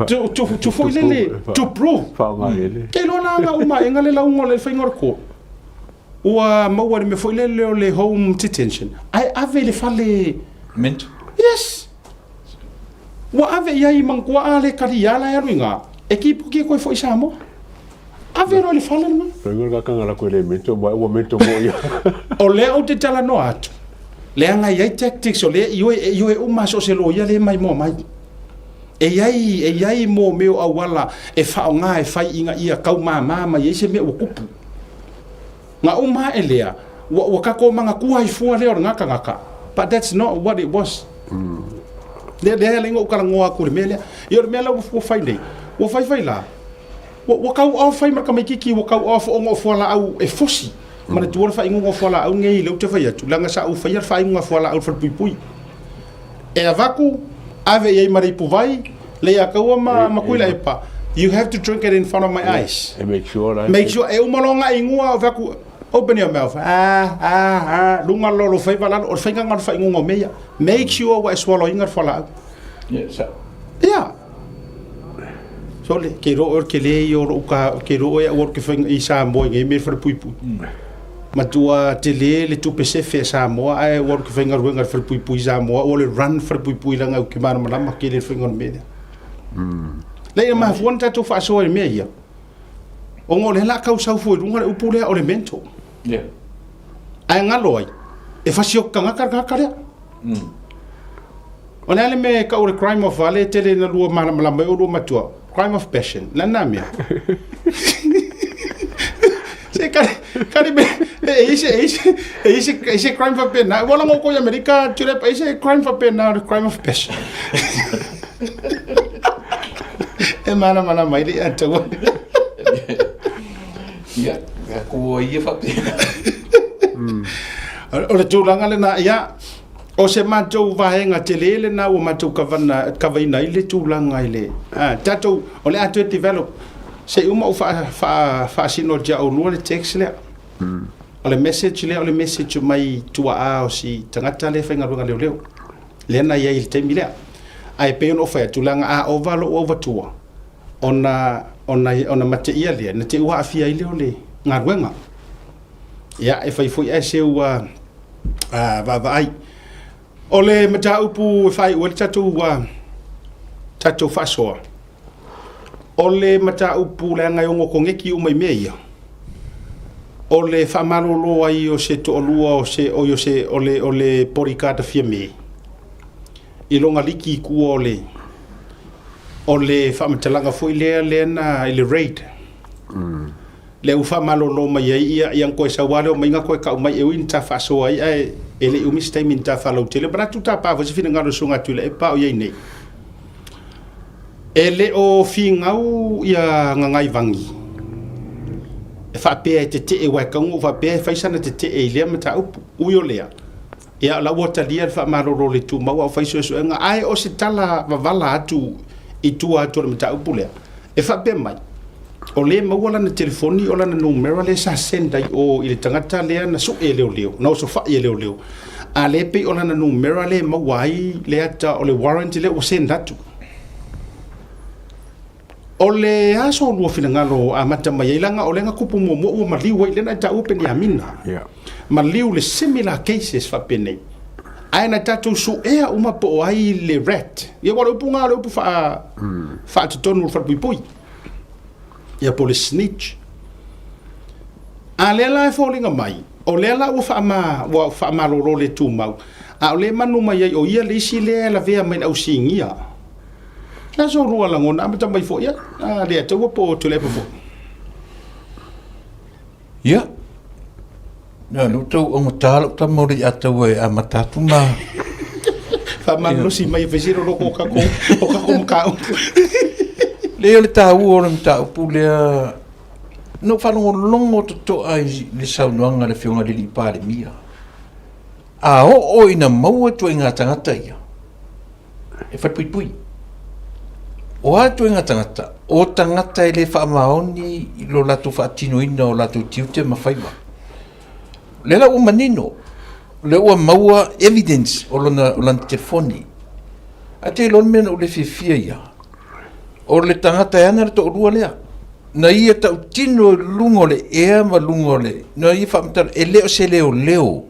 Speaker 1: to to to foi lele to prove. Ke iloa la na uma aega le lauga o le faiga o le court. Ua maua i le mea foi lele o le home detention, ae ave i le fale...
Speaker 5: Mental?
Speaker 1: Yes! Ua ave i ai manatua a le kali ia la e alu i ina, e kipoki e koe foi i Samoa. Ave loa i le fale lena.
Speaker 4: Fai ka kanga la koe le mental, ua ua mental mo ia.
Speaker 1: O lea ou te talanoa atu, leaga e i ai tactics o lea e ioe, e ioe uma so o se loia lea e maimoa mai. E i ai, e i ai mo mea o auala e faaaoga e fai ina ia taumama mai ai se mea ua tupu. Na uma ae lea, ua, ua tatou manatua ai fua lea o lena tagata, but that's not what it was. Lea, lea e ala ai ona ou talanoa atu i le mea lea. Ia o le mea la ua, ua fai nei, ua fai fai la, ua, ua tau off ai ma le tamaitiiti, ua tau off ona o fualaau e fosi. Manatua le faainuga o fualaau nei lea ou te fai atu, leaga sa ou faia le faainuga fualaau i le falepuipui. E avatu, ave i ai ma le ipuvai, Leiataua ma Tuilaepa, you have to drink it in front of my eyes.
Speaker 4: E make sure la.
Speaker 1: Make sure, e uma loa ona inua, ou fai atu, open your mouth, ah, ah, ah, luga loa o lou faiva lalo, o le faiga lena o le faainuga o mea ia. Make sure ua e swallow ina le fualaau.
Speaker 5: Yeah, sa.
Speaker 1: Yeah. Sole, ke iloa oe o le tele ia o lou ta, ke iloa oe au ou te faiga i Samoa i nei mea i le falepuipui. Matua tele le tupe sefe a Samoa ae ua alu ke faigaluega i le falepuipui i Samoa ua le run falepuipui leaga ou te malamalama tele i le faiga o le mea lea. Leai e mafua ona tatou faasoa i mea ia ona o lea la tau sau fua i luga le upu lea o le mental.
Speaker 5: Yeah.
Speaker 1: Ae galo ai e fasioti tagata le tagata lea. O le a le mea e tau o le crime of a lea e tele ina lua malamalama ai oulua matua, crime of passion, le a lena mea? Se kare, kare me, e i se, e i se, e i se, e i se crime faapena. Ua laga outou i Amerika, Tuilaepa, e i se crime faapena o le crime of passion. E malamalama ai le ia taua.
Speaker 5: Ia, ko ia faapena.
Speaker 1: O le tulaga lena, ia, O se matou vaega tele lena ua matou kavana, kavaina ai le tulaga i le, a, tatou, o le a toe develop, se i uma ou faa, faa, faasino atu ia oulua le text lea. O le message lea, o le message mai tuaa o si tagata lea e faigaluega leoleo, lea na i ai i le taimi lea. Ae pei ona ou fai atu, leaga a ova lou auvatua, ona, ona, ona mateia lea, na te i ua aafia ai lea o le galuega. Ia, e fai foi ae se ua vaavaai. O le mataupu e faaiu ai le tatou, tatou faasoa, o le mataupu leaga e ono koneti uma i mea ia, o le faamalolo ai o se toalua o se, oi o se, o le, o le bodyguard a Fiame, i lona liki i tua o le, o le faamatalaga foi lea, lea na, i le raid. Lea ua faamalolo mai ai ia, ia na toe sau lava lea omai na toe tau mai e ui na ta faasoa ai ae e le i umi se taimi na ta faalautele. Manatu tapa foi se finagalo o le Susuga Tuilaepa o i ai nei. E le o finau ia Gagaivagi e faapea e tetee aua e tatau ona ou faapea e fai sana tetee i lea mataupu. Ui o lea, Ia, o la ua talia le faamalolo le tumau a o fai suesuega, ae o se tala vavala atu i tua atu o le mataupu lea, e faapea mai, o lea e maua lana telefoni o lana numera lea sa send ai o i le tagata lea na sue e leoleo, na osofai e leoleo, a lea pei o lana numera lea e maua ai le ata o le warrant lea ua send atu. O le a so lua finagalo amata mai ai leaga o lea na tupu muamua ua maliu ai lea na e taua Peniamina.
Speaker 4: Yeah.
Speaker 1: Maliu le similar cases faapenei. Ae na tatou suea uma po o ai le rat. Ia aua o le upu na o le upu faa faatotonu o le falepuipui. Ia po o le snitch. A lea la e foliga mai, o lea la ua faama, ua faamalolo le tumau, a o lea e manu mai ai o ia le isi lea e lavea mai le au sinia. Le aso lua lagona amata mai foi ia, a le ataua po o Tuilaepa foi.
Speaker 5: Ia, na lou tau augata lau tama o le Ataua e amata atu ma
Speaker 1: Faamalolosi mai e fai sila o loko o kakou, o kakou mataupu.
Speaker 5: Leai o le taua o le mataupu lea, na ou faalogologo totoa i le saunoaga a le Afioga i le Alii Palemia. A oo ina maua ituaiga tagata ia, e falepuipui. O a ituaiga tagata? O tagata e le faamaoni i lo latou faatinoina o latou tiute ma faiva. O lea la ua manino, o lea ua maua evidence o lona, o lana telefoni. Ae te iloa le mea na ou le fiafia ia, o le tagata e ana le toalua lea. Na ia tautino i luga o le ea ma luga o le, na ia faamatala, e le o se leoleo.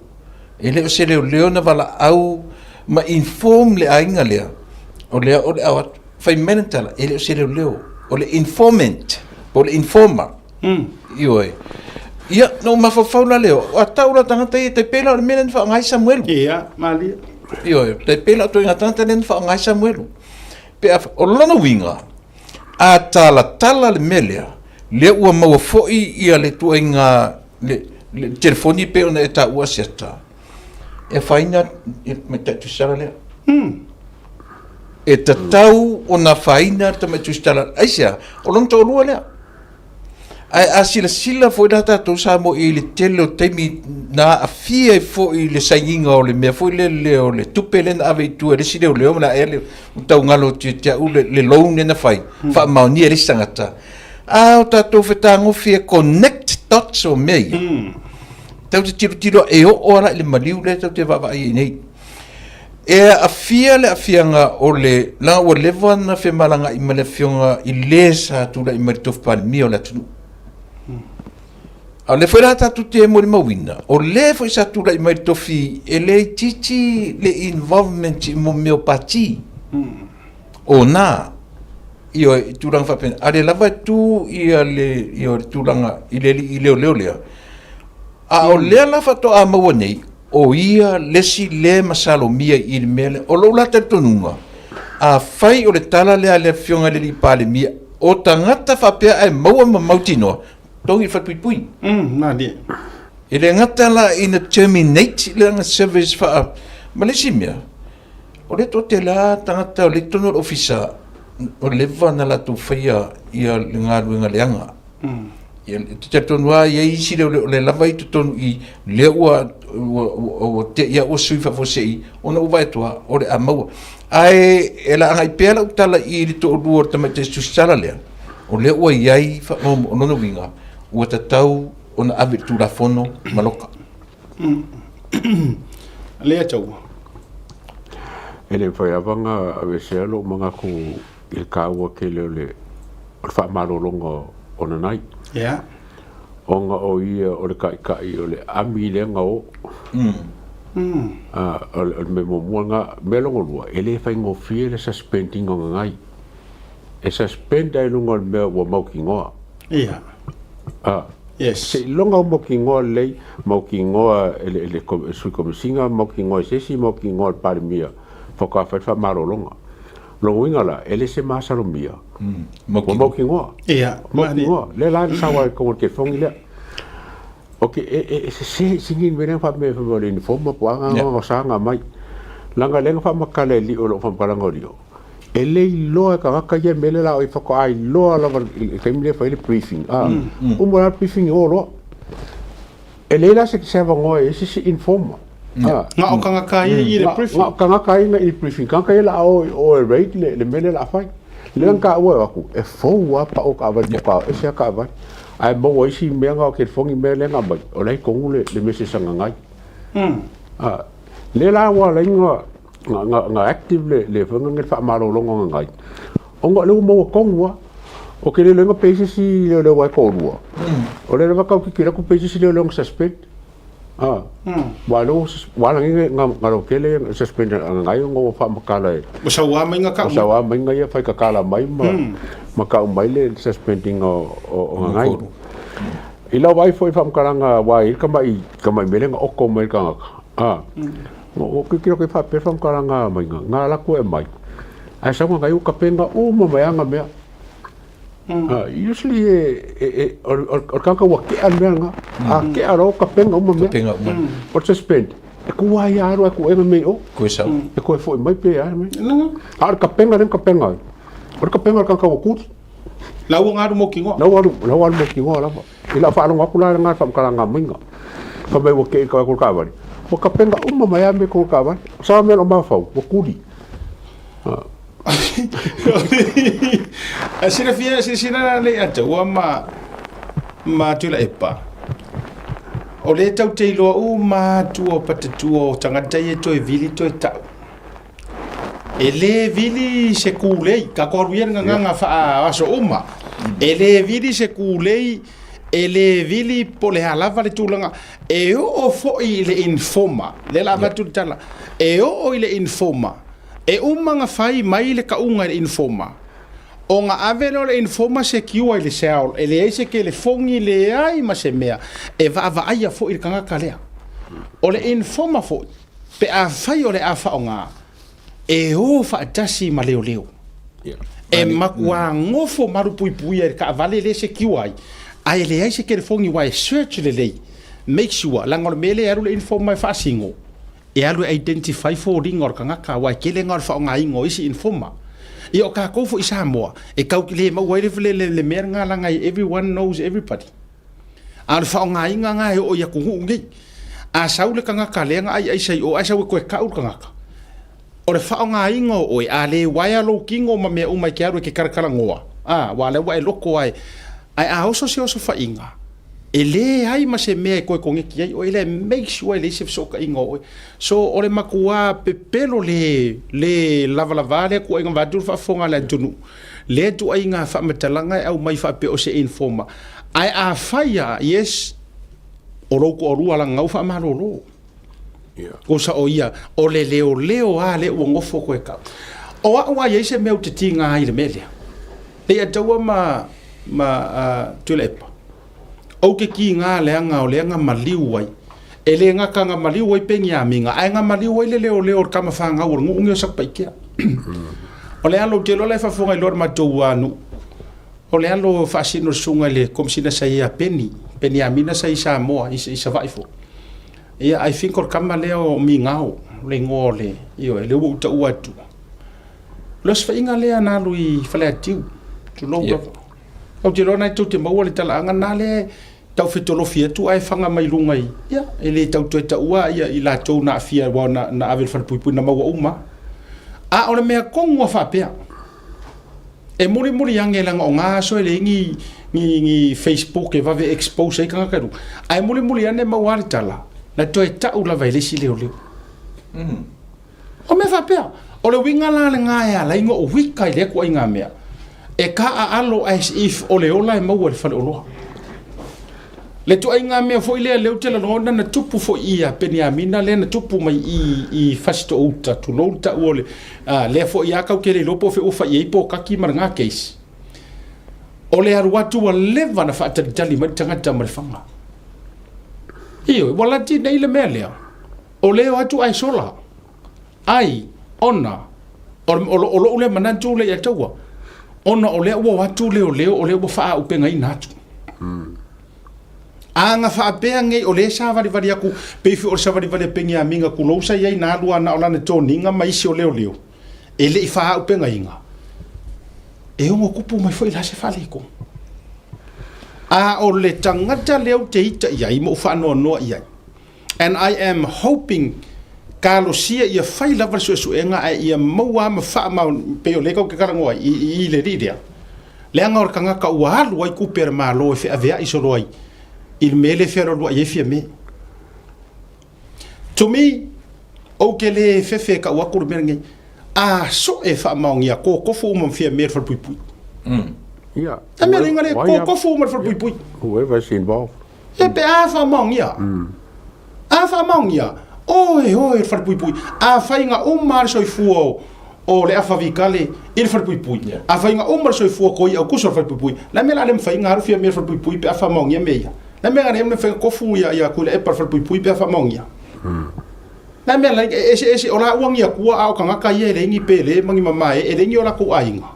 Speaker 5: E le o se leoleo na valaau ma inform le aiga lea, o lea o le a o atu. Fai mai lana tala, e le o se leoleo, o le informant, po o le informer. Ioe. Ia, na ou mafaufau la lea, a tau la tagata ia, tai pei la o le mea lea na faaaoga ai Samuelu.
Speaker 1: Ia, malie.
Speaker 5: Ioe, tai pei la o ituaiga tagata lea na faaaoga ai Samuelu. Pe a, o lona uiga, a talatala le mea lea, lea ua maua foi ia le ituaiga le, le telefoni pei ona e taua Asiata, e afaina le tamaitai tusitala lea. E tatau ona afaina le tamaitai tusitala. Aisea? O lona toalua lea. Ae a silasila foi la tatou Samoa i le tele o taimi na aafia ai foi le sainiga o le mea foi lele o le tupe lea na ave i tua e le isi leoleo ma le ae le taugalo atu ia te au le, le loan lea na fai, faamaonia e le isi tagata. A o tatou fetagofi e connect dots o mea ia. Tatou te tilotilo e oo lava la i le maliu lea tatou te vaavaai ai nei. E aafia le aafiaga o le, leaga ua leva ona femalagaai ma le afioga i le sa tulai mai i le tofi Palemia o le atunuu. A o lea foi la tatou te molimauina, o le foi sa tulai mai i le tofi, e le itiiti le involvement i mo mea o pati. O na, ioe, i tulaga faapena. A o lea lava e tu ia le, ioe, le tulaga i le alii leoleo lea. A o lea la faatoa maua nei, o ia le isi le masalomia i le mea lea. O lou la talitonuga, afai o le tala lea a le Afioga i le Alii Palemia, o tagata faapea ae maua ma mautinoa, togi le falepuipui.
Speaker 1: Malie.
Speaker 5: E le gata la ina terminate lana service faa... Ma le isi mea, o lea toatele lava tagata o lea i totonu o le ofisa, ua leva ona latou faia ia le galuega leaga. Ia, e te talitonu lava e i ai isi leoleo o lea lava e i totonu i i, lea ua, ua, ua, ua te i ua sui faafuasei, ona ua vaai atu lava, o le a maua. Ae e laagai pea lau tala i le toalua o le tamaitai tusitala lea, o lea ua i ai faamaumauga, o lona uiga, ua tatau ona ave i le Tulafono ma loka.
Speaker 1: Lea taua.
Speaker 4: E le mafai lava ona aveesea lou manatu i le taua tele o le o le faamalologa o Nanai.
Speaker 1: Yeah.
Speaker 4: Ona o ia o le taitai o le ami lea na o. O le mea muamua lena. O le mea lona lua, e le faigofie le suspend ina o Nanai. E suspend ai i luga o le mea ua mautinoa.
Speaker 1: Ia.
Speaker 4: A.
Speaker 1: Yes.
Speaker 4: Seiloga ua mautinoa lelei, mautinoa e le, le Sui Komesina, mautinoa e se isi, mautinoa e le Palemia, faatoa fai le faamalologa. Lona uiga la, e le se masalomia, ua mautinoa.
Speaker 1: Ia.
Speaker 4: Mautinoa. Lea la le sau ai i totonu o le telefoni lea. Ok, e, e, e sese sini le mea lea na faapea mai o le uniform po o a na sa na aumai. Leaga lea na faamatala e Lio i lou faamatalaga o Lio, e le iloa e tagata ia mea lea la o faatoa iloa lava i le taimi lea e fai ai le briefing. A, uma la le briefing o loa. E leai la se avanoa e i ai se isi informer.
Speaker 1: Na o tagata ia i le briefing.
Speaker 4: Na o tagata ia i le briefing. Tagata ia la a o i o e raid le, le mea lea la a fai. Lea na taua e atu, e fou lava pau o taavale po o ese lava taavale. Ae maua isi mea na o telefoni mea lea na aumai, o la e i totonu le, le message a Gagai. A, lea la ua ala ai na, na, na, na active le, le foi le faamalologa o Gagai, ona o lea ua maua tonu lava. Ou te le iloa pe i ai se isi leoleo e toalua, o lea lava tau tilotilo atu pe i ai se isi leoleo na suspend. Ah, ua lea ua ala nei na lautele suspend a ngai ona ua faamatala e
Speaker 1: Ua sauā mai nga
Speaker 4: kau. Ua sauā mai nga ia faitatala mai ma ma kau mai le suspend ina o ngai. I lau vaai foi i faamatalaga aua e i ai le tamai mea lea na oto mai le tagata. Ah, ua tilotilo atu ai faapea faamatalaga mai na alu atu e aumai ae sau ngai ua tapena uma mai lava na mea. Usually e, o le tagata ua tea le mea lena. A tea loa ua tapena uma mea.
Speaker 5: Tapena uma.
Speaker 4: O le suspend, e tu lava ia alu ae kuega mea i o.
Speaker 5: Koe sau.
Speaker 4: E toe foi mai pe a mea. A o le tapena lea na tapena ai, o le tapena a le tagata ua tuli.
Speaker 1: La ua galu mautinoa.
Speaker 4: La ua alu, la ua alu mautinoa lava. I lau faalogo atu la lena i le faamatalaga maiga, fai mai ua tei i le tago o le taavale, ua tapena uma mai lava mea i totonu o le taavale. O sa mea o lo o mafaufau, ua tuli.
Speaker 1: A silafia, silasila la Leiataua ma, ma Tuilaepa, o lea tatou te iloa uma atu o patatua o tagata ia toe vili toe tau. E le vili se kūlei, tatou alu ia le gagaga faa-aso uma. E le vili se kūlei, e le vili po o le a lava le tulaga. E oo foi i le informer, lea o le a avatu le tala, e oo i le informer, E uma ona fai mai le tauga i le informer, ona ave lea o le informer secure i le cell, e leai se telefoni, leai ma se mea e vaavaaia foi le tagata lea. O le informer foi, pe afai o le a faaaoga, e o faatasi ma leoleo. E matua nofo malupuipuia i le taavale lea e secure ai, ae leai se telefoni aua e search lelei, make sure, leaga o le mea lea e alu le informer e faasino, e alu e identify foliga o le tagata aua e tele na o le faaaogaina o isi informer. Ia o tatou foi i Samoa, e tau le maua ai le, le, le mea lena leaga everyone knows everybody. A o le faaaogaina lena e oo i atunuu nei. A sau le tagata lea na aiaisa i o ae sau e toe tau le tagata, o le faaaogaina o oe, a le uaea lou tino ma mea uma e te alu e te talatalanoa, a, aua o lea ua e loto lava e, ae a oso se osofaiga, E leai ma se mea e toe koneti ai oe, lea e make sure e leai se fesootaiga o oe. So o le matua pepelo le le lavalava lea tuuaiga vaeatu le faafofoga a le atunuu, lea tuuaiga faamatalaga e aumai faapea o se informer. Ae afai lava, yes, o lou toalua leaga ua faamalolo. Osa o ia, o le leoleo lava lea ua nofo koe tau. O au a i ai se mea ou te tiga ai i le mea lea. Leiataua ma, ma uh, Tuilaepa. Ou te tiga leaga o lea na maliu ai. E le gata na maliu ai Peniamina, ae na maliu ai le leoleo o le tama fanau o le nuu nei o Satupaitea. O le alo, ou te iloa la e faafofoga i loa le matou nuu. O le alo faasino le susuga i le Komesina sa i ai ia Peni, Peniamina sa i Samoa, i, i Savaii foi. Ia, I think o le tama lea o Migao, le igoa o le, ioe, lea ua ou taua atu. O le osofaiga lea na alu i Faleatiu, tulou lava. Ou te iloa na tou te maua le talaaga na lea e tau fetolofi atu ae faga mai luga i, ia, e le tau toe taua ia i latou na aafia aua na, na ave i le falepuipui na maua uma. A o le mea tonu a faapea, E mulimuli ane leaga o na aso e leai ni, ni, ni Facebook e vave expose ai tagata i luga. Ae mulimuli ane maua lava le tala, na toe tau lava e le isi leoleo. O mea faapea, o le uiga la lena e ala ai ona ou wika i lea ituaiga mea, e taaalo as if o le ola e maua i le faleoloa. Le ituaiga mea foi lea lea ou te lagona na tupu foi ia Peniamina lea na tupu mai i i Fasitoo-uta, tulou le tau o le, a, lea foi a tau te le iloa po o fea ua fai i ai pokaki ma lena case. O le alu atu ua leva na faatalitali mai le tagata ma le faga. Ioe, ua lati nei le mea lea, o le o atu ae sola. Ai, ona, o, o, o lou lea manatu lea ia taua, ona o lea ua o atu leoleo, o lea ua faaaupegaina atu. A na faapea nei, o lea e savalivali atu, pei foi o le savalivali a Peniamina, tulou sa i ai na alu lava na o lana toniga ma isi o leoleo, e le i faaaupegaina, e ono tupu mai foi la se faaletonu. A o le tagata lea ou te ita i ai ma ou faanoanoa i ai, And I am hoping talosia ia fai lava le suesuega ae ia maua ma faamaonia, pei o lea tatou te talanoa ai i le alii lea, leaga o le tagata ua alu ai tupe a le Malo e feaveai solo ai i le mea lea e fealualuai ai Fiame. To me, ou te le fefe e tau atu le mea lenei, a soe faamaonia, totofu uma ma Fiame i le falepuipui.
Speaker 4: Yeah.
Speaker 1: A mea lenga le totofu uma i le falepuipui.
Speaker 4: Whoever is involved.
Speaker 1: E pe a faamaonia. A faamaonia, oe oe le falepuipui. Afai na uma le soifua o, o le afa vikale i le falepuipui. Afai na uma le soifua o toi aukuso i le falepuipui. La mea la le mafai na alu Fiame i le falepuipui pe a faamaonia mea ia. La mea la le mafai na tofu ia ia Tuilaepa i le falepuipui pe a faamaonia. La mea la e ese ese o la ua ni atua a o tagata ia e leai ni pele ma ni mamae e leai ni o latou aiga.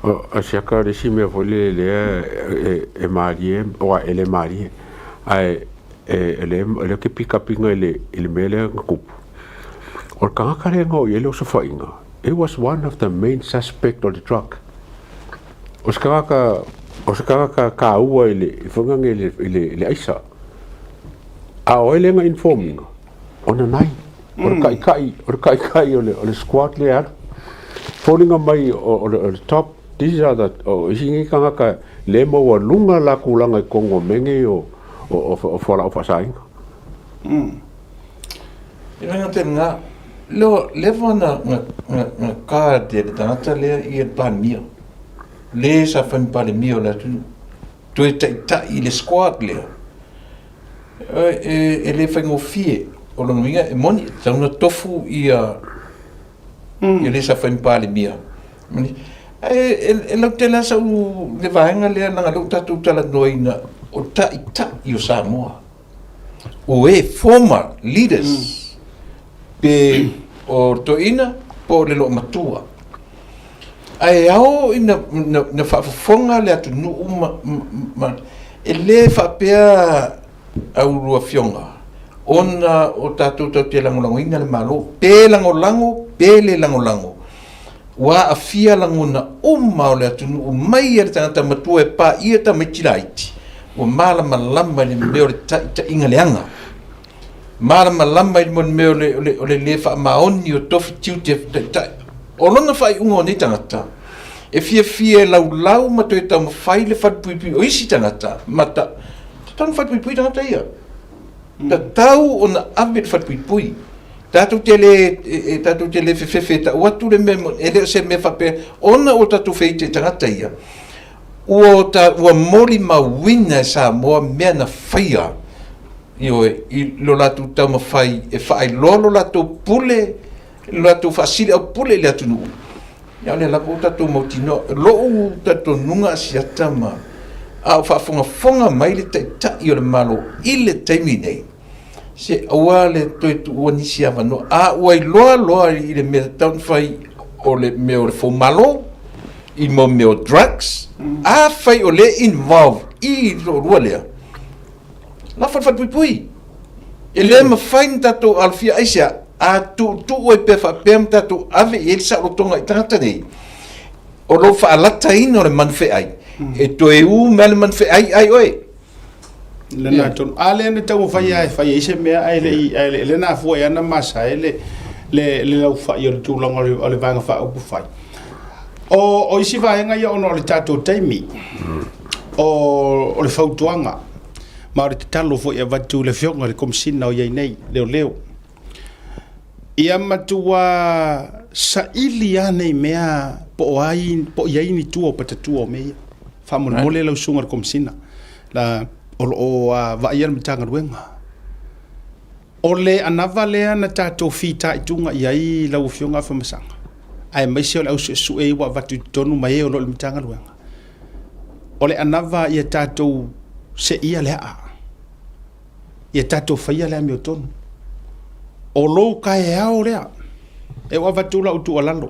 Speaker 4: O siaka le isi mea foi lele lea e malie, aua e le malie, ae e le o te pikapiga i le mea lea na tupu. O le tagata lea na oo i ai le osofaiga, he was one of the main suspect of the drug. O se tagata, o se tagata taua i le foi lea i le aisa. A o ai lea na inform ina? O Nanai, o le taitai, o le taitai o le, o le squad lea e alu. Foliga mai o, o, le, o le top, these are the, o isi nei tagata le maualuga la tulaga i totonu o mea nei o, o, o, o fualaau faasaina.
Speaker 5: E le gata i lena, leo, leva na, na, na, na card e le tagata lea i le Palemia, le sa fai ma Palemia o le atunuu. toe taitai i le squad lea, e, e le faigofie. O lona uiga, e moni, e tatau ona tofu ia, ia le sa fai ma Palemia. Ae e, e lautele lava sau le vaega lea, leaga o lea ua tatou talanoaina o taitai o Samoa. O e former leaders pe o le toeaina po o le loomatua. Ae ao ina, ina, ina faafofoga le atunuu ma, ma, e le faapea a ulua afioga ona o tatou tatou te lagolagoina le Malo, pe lagolago pe le lagolago, ua aafia lagona uma o le atunuu mai le tagata matua e paia tamaiti laiti, ua malamalama i le mea o le taitaiga leaga. Malamalama i le mea o le, o le, o le le faamaoni o tofi tiute taitai. O lona faaiuga o nei tagata, e fiafia e laulau ma toe taumafai le falepuipui o isi tagata, ma ta, tatau ona falepuipui tagata ia. Tatau ona ave i le falepuipui. Tatou te le, e, tatou te le fefefe e tau atu le mea, e le o se mea faapea, ona ua tatou feite i tagata ia, ua, ta, ua molimauina e Samoa mea na faia, ioe, i lo latou taumafai e faailoa lo latou pule, lo latou faasiliaupule i le atunuu. Ia o lea lava ua tatou mautinoa, lou talitonuga Asiata ma, a o faafogafoga mai le Taitai o le Malo i le taimi nei, se aua le toe tuua nisi avanoa. A ua iloa loa i le mea tatau ona fai o le mea o le foumalo, i mo mea o drugs, afai o lea involve i le toalua lea, lafo i le falepuipui. E le mafai ona tatou alofia aisea, a tuutuu ai pea faapea ma tatou ave i ai le saolotoga i tagata nei, o lou faalataina o le manufeai, e toe u mai le manufeai ai oe.
Speaker 1: Lena tonu. A lea na taumafai lava e fai ai se mea ae le i, ae le, lea na afua ai lava na masa ai le, le, le laufai o le tulaga o le, o le Vaega Faaupufai. O, o isi vaega ia ona o le tatou taimi, o, o le fautuaga, ma o le tatalo foi e avatu i le Afioga i le Komesina o i ai nei, Leoleo, ia matua saili lava nei mea po o ai, po o i ai ni tua o patatua o mea ia. Faamolemole lau Susuga i le Komesina, la, o lo o vaaia le Matagaluega. O le anava lea na tatou fitaituga i ai lau Afioga Afamasaga, aemaise o le au suesue ia ua avatu i totonu ma e o lo o i le Matagaluega, o le anava ia tatou seia le aa, ia tatou faia le amiotonu. O lou taeao lea, e ua avatu lau tuualalo,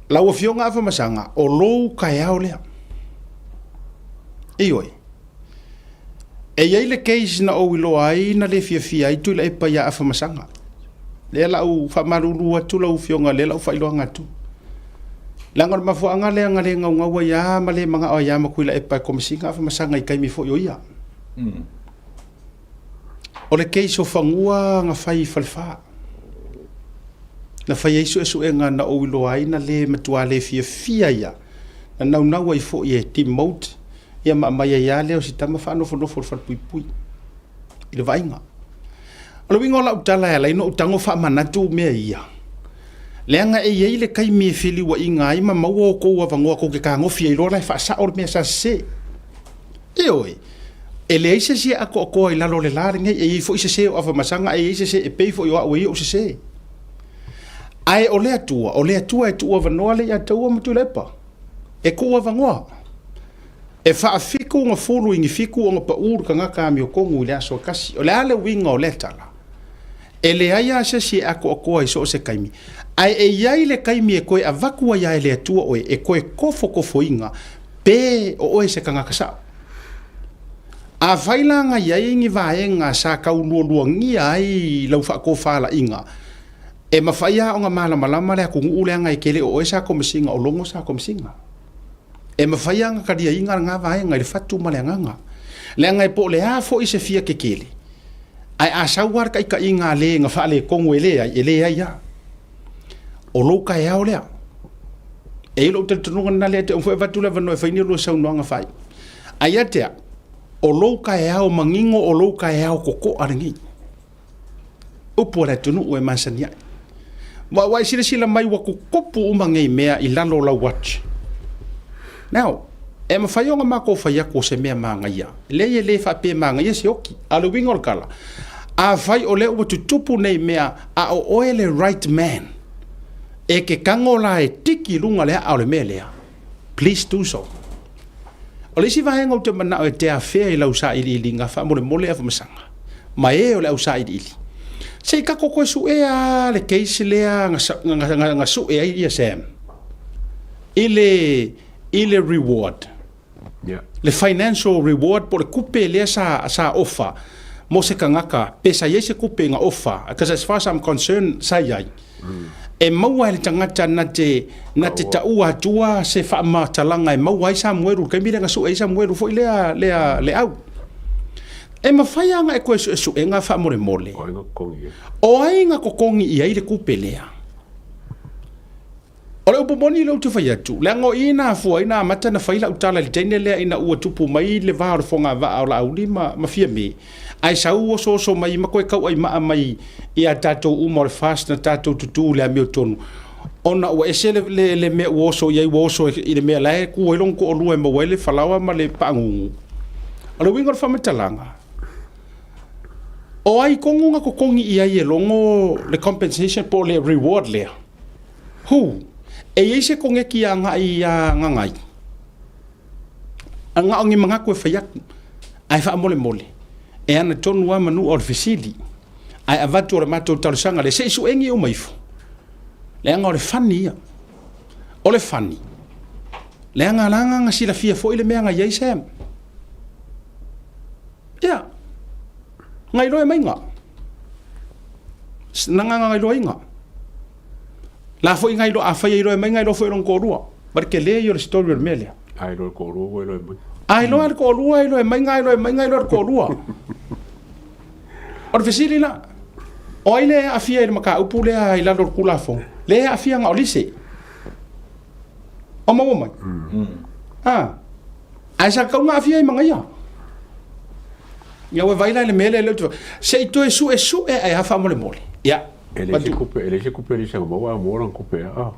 Speaker 1: lau Afioga Afamasaga, o lou taeao lea. Ioe. E i ai le case na ou iloa ai na le fiafia ai Tuilaepa ia Afamasaga. Lea la u faamalulu atu lau afioga, lea la u faailoaga atu. Leaga o le mafuaaga lea na le naunau ai lava ma le manao ai lava ma Tuilaepa e komesina Afamasaga i taimi foi o ia. O le case o fanua na fai i Falefa. Na fai ai suesuega na ou iloa ai na le matua le fiafia ia. Na naunau ai foi e demote ia ma aumai ai lava lea o si tama faanofonofo i le falepuipui i le vaaiga. O le uiga o lau tala e ala ai ona ou tago faamanatu mea ia, leaga e i ai le taimi e feliuaiga ai ma maua outou avanoa tou te tagofi ai loa la e faasao le mea sa sese. Ioe, e leai se isi e atoatoa i lalo o le la lenei, e i ai foi sese o Afamasaga, e i ai sese e pei foi o au e i ai ou sese. Ae o le Atua, o le Atua e tuu avanoa le ia taua ma Tuilaepa. E tuu avanoa. E faafitu ona fulu i ni fitu ona pau le tagata amiotonu i le aso e tasi. O le a le uiga o lea tala? E leai lava se isi e atoatoa i so o se taimi, ae e i ai le taimi e toe avatu ai lava e le Atua oe e toe tofotofoina pe o oe se tagata sao. Afai la na i ai ni vaega sa tau lualuagia ai lau faatofalaiga, e mafai lava ona malamalama le atunuu leaga e te le o oe sa Komesina o Logo sa Komesina. E mafai lava ona taliaina lena vaega i le fatu ma le agaga. Leaga e po o le a foi se fia kekele, ae a sau lava le taitaiga a le na faaletonu e leai, e leai lava. O lou taeao lea. E i ai lou talitonuga lena lea e te uma foi avatu le avanoa e fai ni lua saunoaga faaiu. Ae ia te au, o lou taeao manino o lou taeao totoa lenei. Upu a le atunuu e masani ai. Ua ua e silasila mai ua tutupu uma nei mea i lalo o lau watch. Now, e mafai ona matou fai atu o se mea manaia. Leai e le faapea e manaia se oti. A o le uiga o le tala, afai o lea ua tutupu nei mea a o oe le right man, e te tago la e tiki i luga le aa o le mea lea, please do so. O le isi vaega ou te manao e te afea i lau sailiiliga faamolemole Afamasaga ma e o le au sailiili, se i tatou toe suea le case lea na sue ai ia Sam i le i le reward.
Speaker 4: Yeah.
Speaker 1: Le financial reward po o le kupe lea sa sa ofa mo se tagata pe sa i ai se kupe na ofa because as far as I'm concerned sa i ai. E maua e le tagata na te, na te taua atua se faamatalaga e maua ai Samuelu, le taimi lea na sue ai Samuelu foi lea, lea, le au. E mafai lava ona e toe suesuega faamolemole.
Speaker 4: O ai na totogi i ai?
Speaker 1: O ai na totogi i ai le tupe lea? O le upu moni lea ou te fai atu, leaga o i na afua ai na amata na fai lau tala i le teine lea ina ua tupu mai le va o le fogavaa o Laauli ma, ma Fiame, ae sau osooso mai ma toe tauaimaa mai ia tatou uma o le FAST na tatou tutū i le amiotonu, ona ua ese le, le, le mea ua oso i ai, ua oso i le mea la e tu ai lona toalua e maua ai le falaoa ma le paagugu. O le uiga o le faamatalaga, o ai tonu na totogi i ai e Logo le compensation po o le reward lea? Who? E i ai se koneti agai iā Gagai? A na o ni manatu e fai atu, ae faamolemole, e ana tonu lava manua o le fesili, ae avatu o le matou talosaga lea, se i suegi uma ifo, leaga o le fani ia. O le fani, leaga la na silafia foi le mea na i ai Sam. Ia, na iloa e maiga. Na na iloaina. La foi na iloa, afai e iloa mai, na iloa foi e lona toalua. Ma le tele ia o le story o le mea lea.
Speaker 4: A iloa e le toalua ua iloa e mai.
Speaker 1: A iloa e le toalua, iloa e mai, na iloa e mai, na iloa e le toalua. O le fesili la, o ai lea e aafia i le mataupu lea i lalo o le Tulafono? Lea e aafia na o Lise. O maua mai? Ah. Ae sa tatau ona aafia ai ma ia. Ia ua vaai la i le mea lea lea ou te Se i toe suesue ae a faamolemole. Ia.
Speaker 4: E leai se kupe, e leai se kupe lisa na maua, a maua lana kupe a.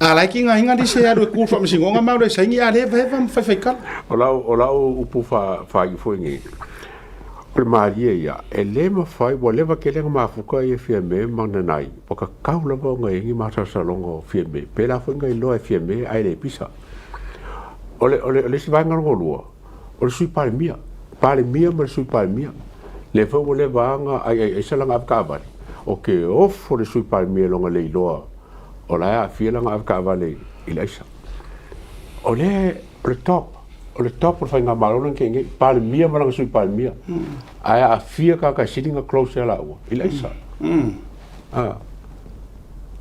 Speaker 1: A la e kiga inga lise e alu e ku i le faamasinoga ma alu e saini a le hevaheva ma faifaikala.
Speaker 4: O lau, o lau upu fa, faaiu foi nei, o le malie ia, e le mafai, ua leva tele ona mafuta ia Fiame ma Nanai, ua tatau lava ona i ai ni masalosaloga o Fiame, pēlā foi ona iloa e Fiame ae le pisa. O le, o le, o le isi vaega lona lua, o le Sui Palemia, Palemia ma le Sui Palemia, lea foi ua leva lava ona aiaiaisa lana avetaavale, o ke ofo le Sui Palemia i lona le iloa o la e aafia lana avetaavale i le aisa. O le, o le top, o le top o le faigamalo lea na tea nei, Palemia ma lana Sui Palemia, ae aafia tagata e sili ona close ia laua i le aisa. Ah.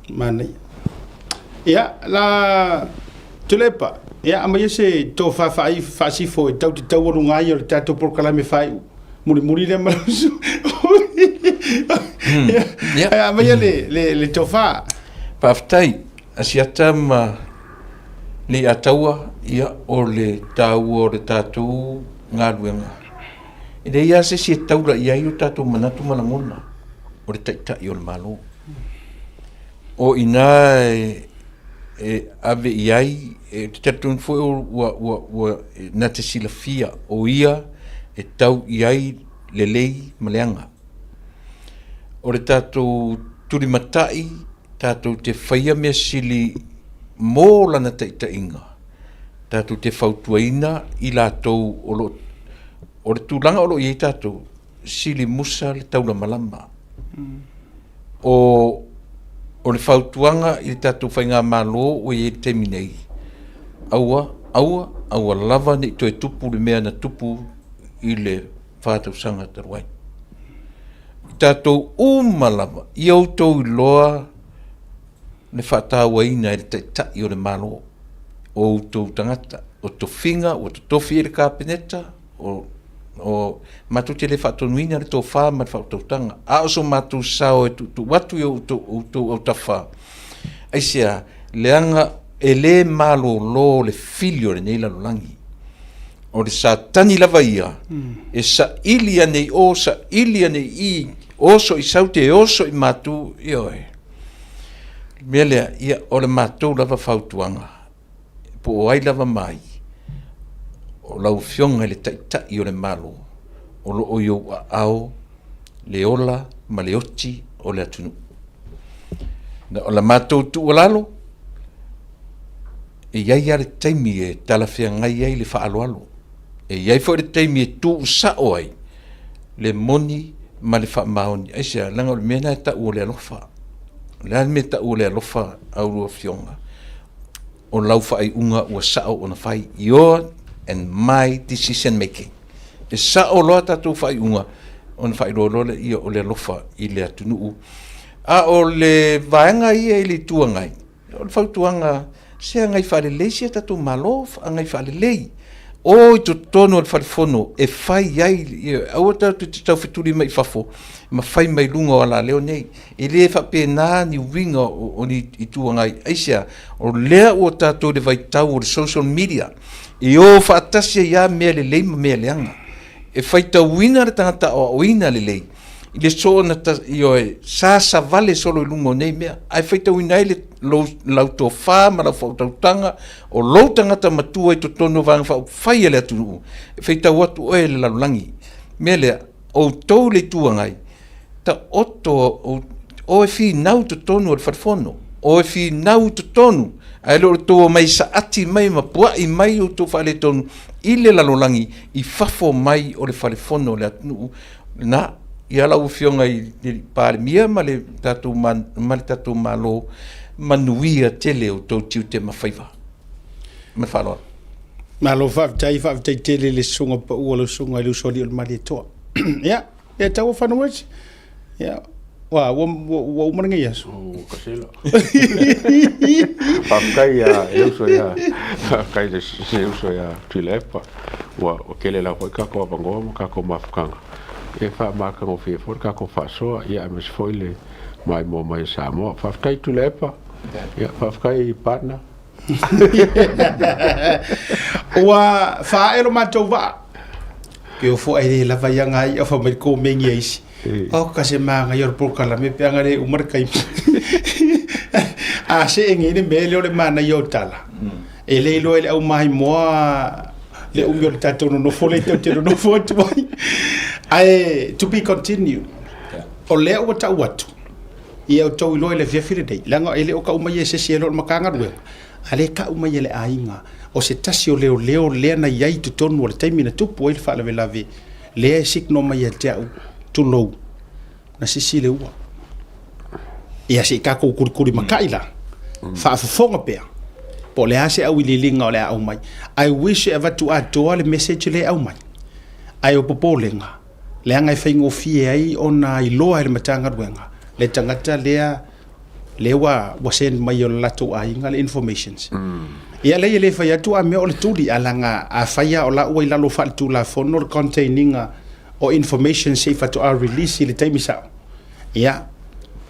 Speaker 1: Manaia. Ia, la Tuilaepa, ia aumaia se tofa faasifo e tau te taualuga ai o le tatou polokalame faaiu. Mulimuli lea ma lau Ia, aumaia le tofa.
Speaker 5: Faafetai Asiata ma Leiataua, ia o le taua o le tatou galuega, e leai lava se isi e taula i ai o tatou manatu ma lagona, o le Taitai o le Malo. O i ina e ave i ai, e talitonu foi ua, ua, ua, na te silafia o ia e tau i ai lelei ma leaga. O le tatou tulimatai, tatou te faia mea sili mo lana taitaiga, tatou te fautuaina i latou o lo o, o le tulaga o lo o i ai tatou, sili musa le taulamalama. O, o le fautuaga i le tatou faigamalo ua i ai i le taimi nei, aua, aua, aua lava ne i toe tupu le mea na tupu i le 4 tausaga talu ai. I tatou uma lava, ia outou iloa le faatauaina e le Taitai o le Malo o outou tagata, o tofiga ua totofi e le Kapeneta, o, o matou te le faatonuina le tofa ma le faautautaga, a o so matou sao e tuutuu atu i outou, outou autafa. Aisea? Leaga e le malolo le fili o lenei lalolagi. O le Satani lava ia, e saili ane i o, saili ane i i, oso i saute, oso i matu, ioe. Le mea lea, ia, o le matou lava fautuaga, po o ai lava ma ai, o lau Afioga i le Taitai o le Malo, o lo o i ou aao le ola ma le oti o le atunuu. O la matou tuualalo, E i ai lava le taimi e talafeagai ai le faaaloalo. E i ai foi le taimi e tuusao ai le moni ma le faamaoni. Aisea? Leaga o le mea lena e tau o le alofa. O le a le mea e tau o le alofa a oulua afioga? O lau faaiuga ua sao ona fai. Your and my decision making. E sao loa tatou faaiuga ona faailoa loa lea o le alofa i le atunuu. A o le vaega ia i le Itu Agai, O le fautuaga, se agai faalelei si a tatou Malo, agai faalelei. O i totonu o le fale fono e fai ai, aua tatou te taufetuli mai i fafo ma fai mai luga o alaleo nei. E le faapena ni uiga o ni Itu Agai. Aisea? O lea ua tatou i le vaitau o le social media, e o faatasi ai lava mea lelei ma mea leaga. E faitauina le tagata aoaoina lelei i le soona ioe, sasavale solo i luga o nei mea, ae faitauina ai le, lou, lau tofa ma lau faautautaga, o lou tagata matua i totonu o Vaega Faaupufai a le atunuu, e faitau atu oe e le lalolagi. Mea lea, outou le Itu Agai, taoto o e finau i totonu o le Fale Fono, o e finau i totonu, ae le o le tou omai saati mai ma puai mai outou faaletonu i le lalolagi i fafo mai o le Fale Fono o le atunuu. Na, ia lau Afioga i le Palemia ma le tatou, ma le tatou Malo, manuia tele outou tiute ma faiva. Ma le faaaloalo.
Speaker 1: Malo faafetai, faafetai tele i le susuga paua, lau susuga i le Usoalii o le Malietoa. Ia, ia taua final words. Ia, ua, ua, ua uma lenei aso.
Speaker 4: Ua kasela. Faafetai ia le uso ia, faafetai le uso ia Tuilaepa. Ua tele lava foi tatou avanoa ma tatou mafutaga e faamatagofie foi le tatou faasoa, ia aemaise foi le maimoa mai o Samoa. Faafetai Tuilaepa, ia faafetai partner.
Speaker 1: Ua faaelo matou vaa. Ke o fo ai le lava ia ngai au fa mai ko mengi ai isi. O ka se manga ia po kala me pe anga le umar kai. A se ngi le me le o le mana i o tala. E le iloa i le aumaimoa le umi o le tatou nonofo le tou te nonofo atu ai. Ae to be continue. O lea ua tau atu, ia outou iloa i le afiafi lenei, leaga e le o kau mai e se isi e le o le Matagaluega, a lea e kau mai e le aiga. O se tasi o leoleo lea na i ai i totonu o le taimi na tupu ai le faalavelave, lea e signal mai ia te au, tulou, na sisi le ua. Ia se i tatou tulitulimatai la, faafofoga pea, po o le a se auiliiliga o le a aumai. I wish e avatu atoa le message lea e aumai, ae o popolega, leaga e faigofie ai ona iloa e le Matagaluega le tagata lea lea ua, ua send mai e le latou aiga le informations. Ia leai e le fai atu a mea o le tuli, a leaga afai lava o la ua i lalo faaletulafono le contain ina. o information se i faatoa release i le taimi sao. Ia,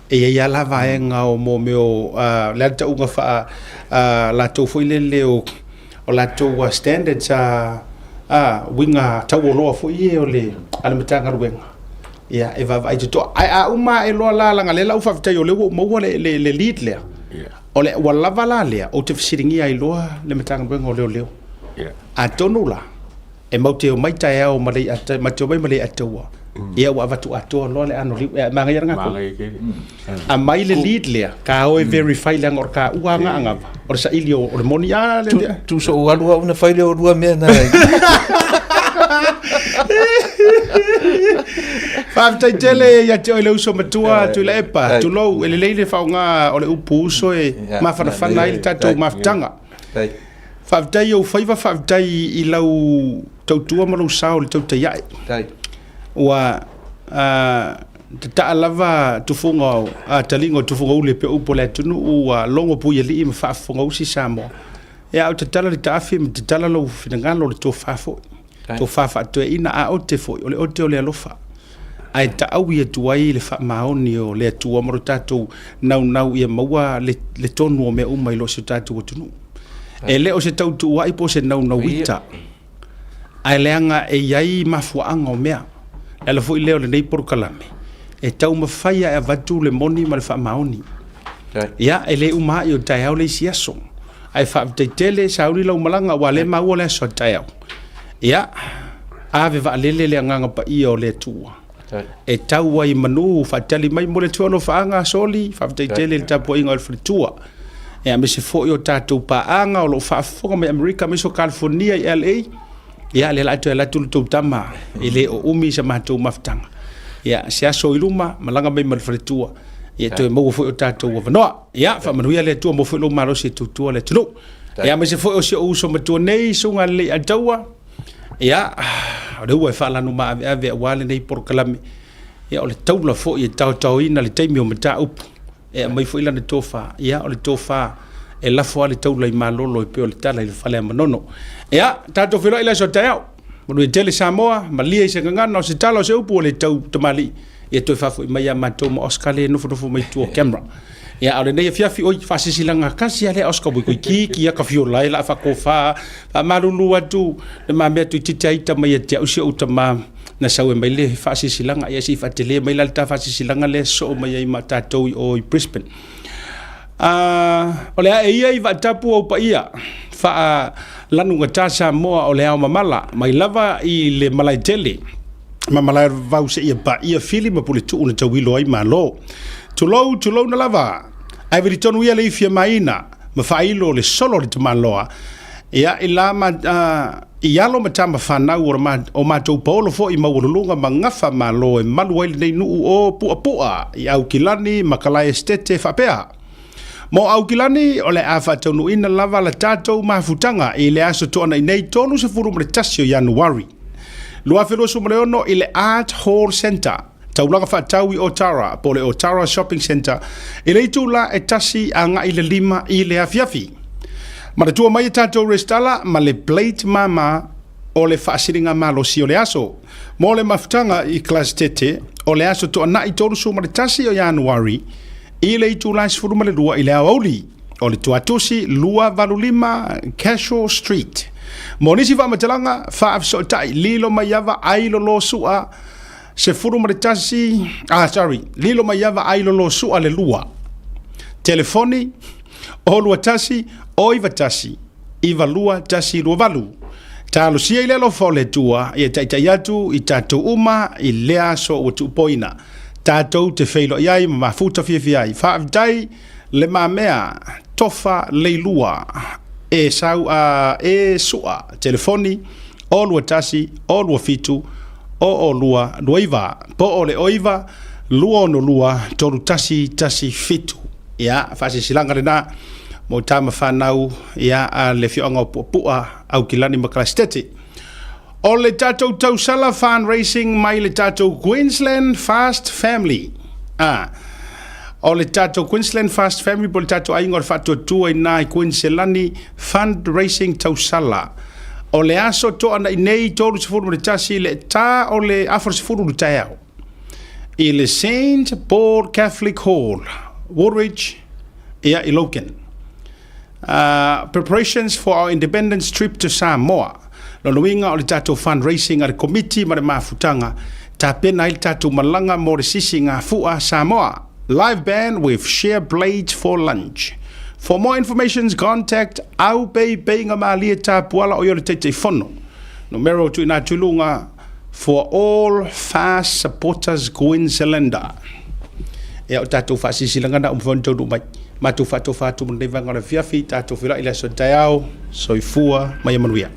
Speaker 1: e i ai lava la vaega o mo mea o le a le tauga faa latou foi lele o o latou standards a uiga taualoa foi ia o le a le Matagaluega ia e vaavaai totoa. Ae a uma ae loa la leaga o lea la ua faafetai o lea ua ou maua le le le lead lea. O le ua lava la lea ou te fesiligia ai loa le Matagaluega o Leoleo. Atonu la e matou te omai taeao ma Leiata, matou te omai ma Leiataua, ia ua avatu atoa loa le anoliu. E manaia lena tonu. Aumai le lead lea, ka o e verify leaga o le taua lava agava, o le saili o le moni. A le lea.
Speaker 5: Tu sou alu au na fai lea o lua mea na.
Speaker 1: Faafetai tele ia te oe le uso matua Tuilaepa, tulou, e lelei le faaaoga o le upu uso e mafanafana ai le tatou mafutaga. Faafetai i ou faiva, faafetai i lau tautua ma lou sao i le tautai ae. Ua tataa lava tufuga, taliga o tufuga uli e pei o upu a le atunuu, ua logo puialii ma faafofogausi Samoa. Ia, a o tatala le taafi ma tatala lou finagalo, le tofa foi. Tofa faatoeaina, a ote foi, o le ote o le alofa. Ae taaui atu ai le faamaoni o le Atua ma lo tatou naunau ia maua le, le tonu o mea uma i lo si o tatou atunuu. E le o se tautuuai po o se naunauita, ae leaga e i ai mafuaaga o mea. Le ala foi lea o lenei polokalame, e taumafai lava e avatu le moni ma le faamaoni. Ia, e le uma ai o taeao le isi aso. Ae faafetai tele, sauni lau malaga, aua o lea e maua le aso a taeao. Ia, ave vaalele le agaga paia o le Atua e tau ai i manu, faatali mai mo le Atua alofaaga, soli, faafetai tele i le tapuaiga o le faletua. Ia, aemaise foi o tatou paaga o lo o faafofoga mai Amerika, aemaise o California i LA. Ia, lea o le a toe alu atu le tou tama, e le o umi sa matou mafutaga. Ia, se aso i luma, malaga mai ma le faletua, ia toe maua foi o tatou avanoa. Ia, faamanuia le Atua, maua foi lou malosi e tautua le atunuu. Ia, aemaise foi o si ou uso matua nei, Susuga Leiataua. Ia, o le ua e faalanu maaveave aua lenei polokalame. Ia, o le taula foi e taotaoina le taimi o mataupu. E aumai foi lana tofa. Ia, o le tofa e lafo lava le taula i malolo e pei o le tala i le fale a Manono. Ia, tatou feiloai i le aso a taeao. Manuia tele Samoa, malie i se gagana, o se tala, o se upu, ua le tau tamalii. Ia toe faafoi mai ia matou ma Oscar lea e nofonofo mai tua o camera. Ia, a o lenei afiafi, oi, faasilasilaga tasi lava lea a Oscar ua toeitiiti lava tafiola ai la faatofa, faamalulu atu le mamea toeitiiti lava ita mai ia te au si ou tama na sau e mai le faasilasilaga. Ia se i faatele mai la le ta faasilasilaga lea e sosoo mai ai ma tatou i o i Brisbane. O le ae ia i vaatapu ou paia faalanugata Samoa o le ao mamala mai lava i le Malaetele ma Malaevau seia paia Fili ma Puletuu na tauilo ai Malo. Tulou, tulouna lava. Ae vilitonu ia le ifia maina ma faailo le solo o le tamaloa. Ia i la ma, i alo ma tama fanau o, ma, o matou paolo foi maualuluga ma gafa malo e malu ai lenei nuu o Puapua i Aukilani ma Kalaesetete faapea. Mo Aukilani, o le a faataunuuina lava la tatou mafutaga i le aso Toanai nei 31 o Ianuari 2026 i le Art Hall Centre, taulaga faatau i Otara po o le Otara Shopping Centre i le itula e 1 agai i le 5 i le afiafi. Manatua mai e tatou resitala ma le plate māmā o le faasiligamalosi o le aso. Mo le mafutaga i Klasetete, o le aso Toanai 31 o Ianuari i le itula e 12 i le aoauli o le Tuatusi 285 Casual Street. Mo nisi faamatalaga, faafesootai Lilo Maiava Ailolo Sua 11, ah, sorry, Lilo Maiava Ailolo Sua le 2. Telefoni 021 091 92 128. Talosia i le alofa o le Atua ia taitai atu i tatou uma i lea aso ua tuupoina. Tatou te feiloai ai ma mafuta fiafia ai. Faafetai le mamea Tofa Leilua e sau a e sua telefoni 021 027 002 29 po o le 09 262 3117. Ia, faasilasilaga lena mo tama fanau ia a le afioaga o Puapua, Aukilani ma Kalasetete. O le tatou tausala fundraising mai le tatou Queensland Fast Family. Ah, o le tatou Queensland Fast Family po le tatou aiga o le faatuatua i na i Queensland Fundraising tausala. O le aso toanaʻi nei 31 i le ta o le afa 10 i le taeao i le Saint Paul Catholic Hall, Woolwich, ia i Logan. Preparations for our independence trip to Samoa. Lona uiga o le tatou fundraising a le Komiti ma le mafutaga, tapena ai le tatou malaga mo le sisigafua Samoa. Live band with share blades for lunch. For more informations contact Aupeipeiga Malie Tapuala o ia o le Taitaifono. Numera o tuuina atu i luga for all fast supporters Queenslander. Ia o tatou faasilasila na ua mafai ona taunuu mai. Matou faatofa atu mo lenei vaega o le afiafi, tatou feiloai i le aso taeao. Soifua ma ia manuia.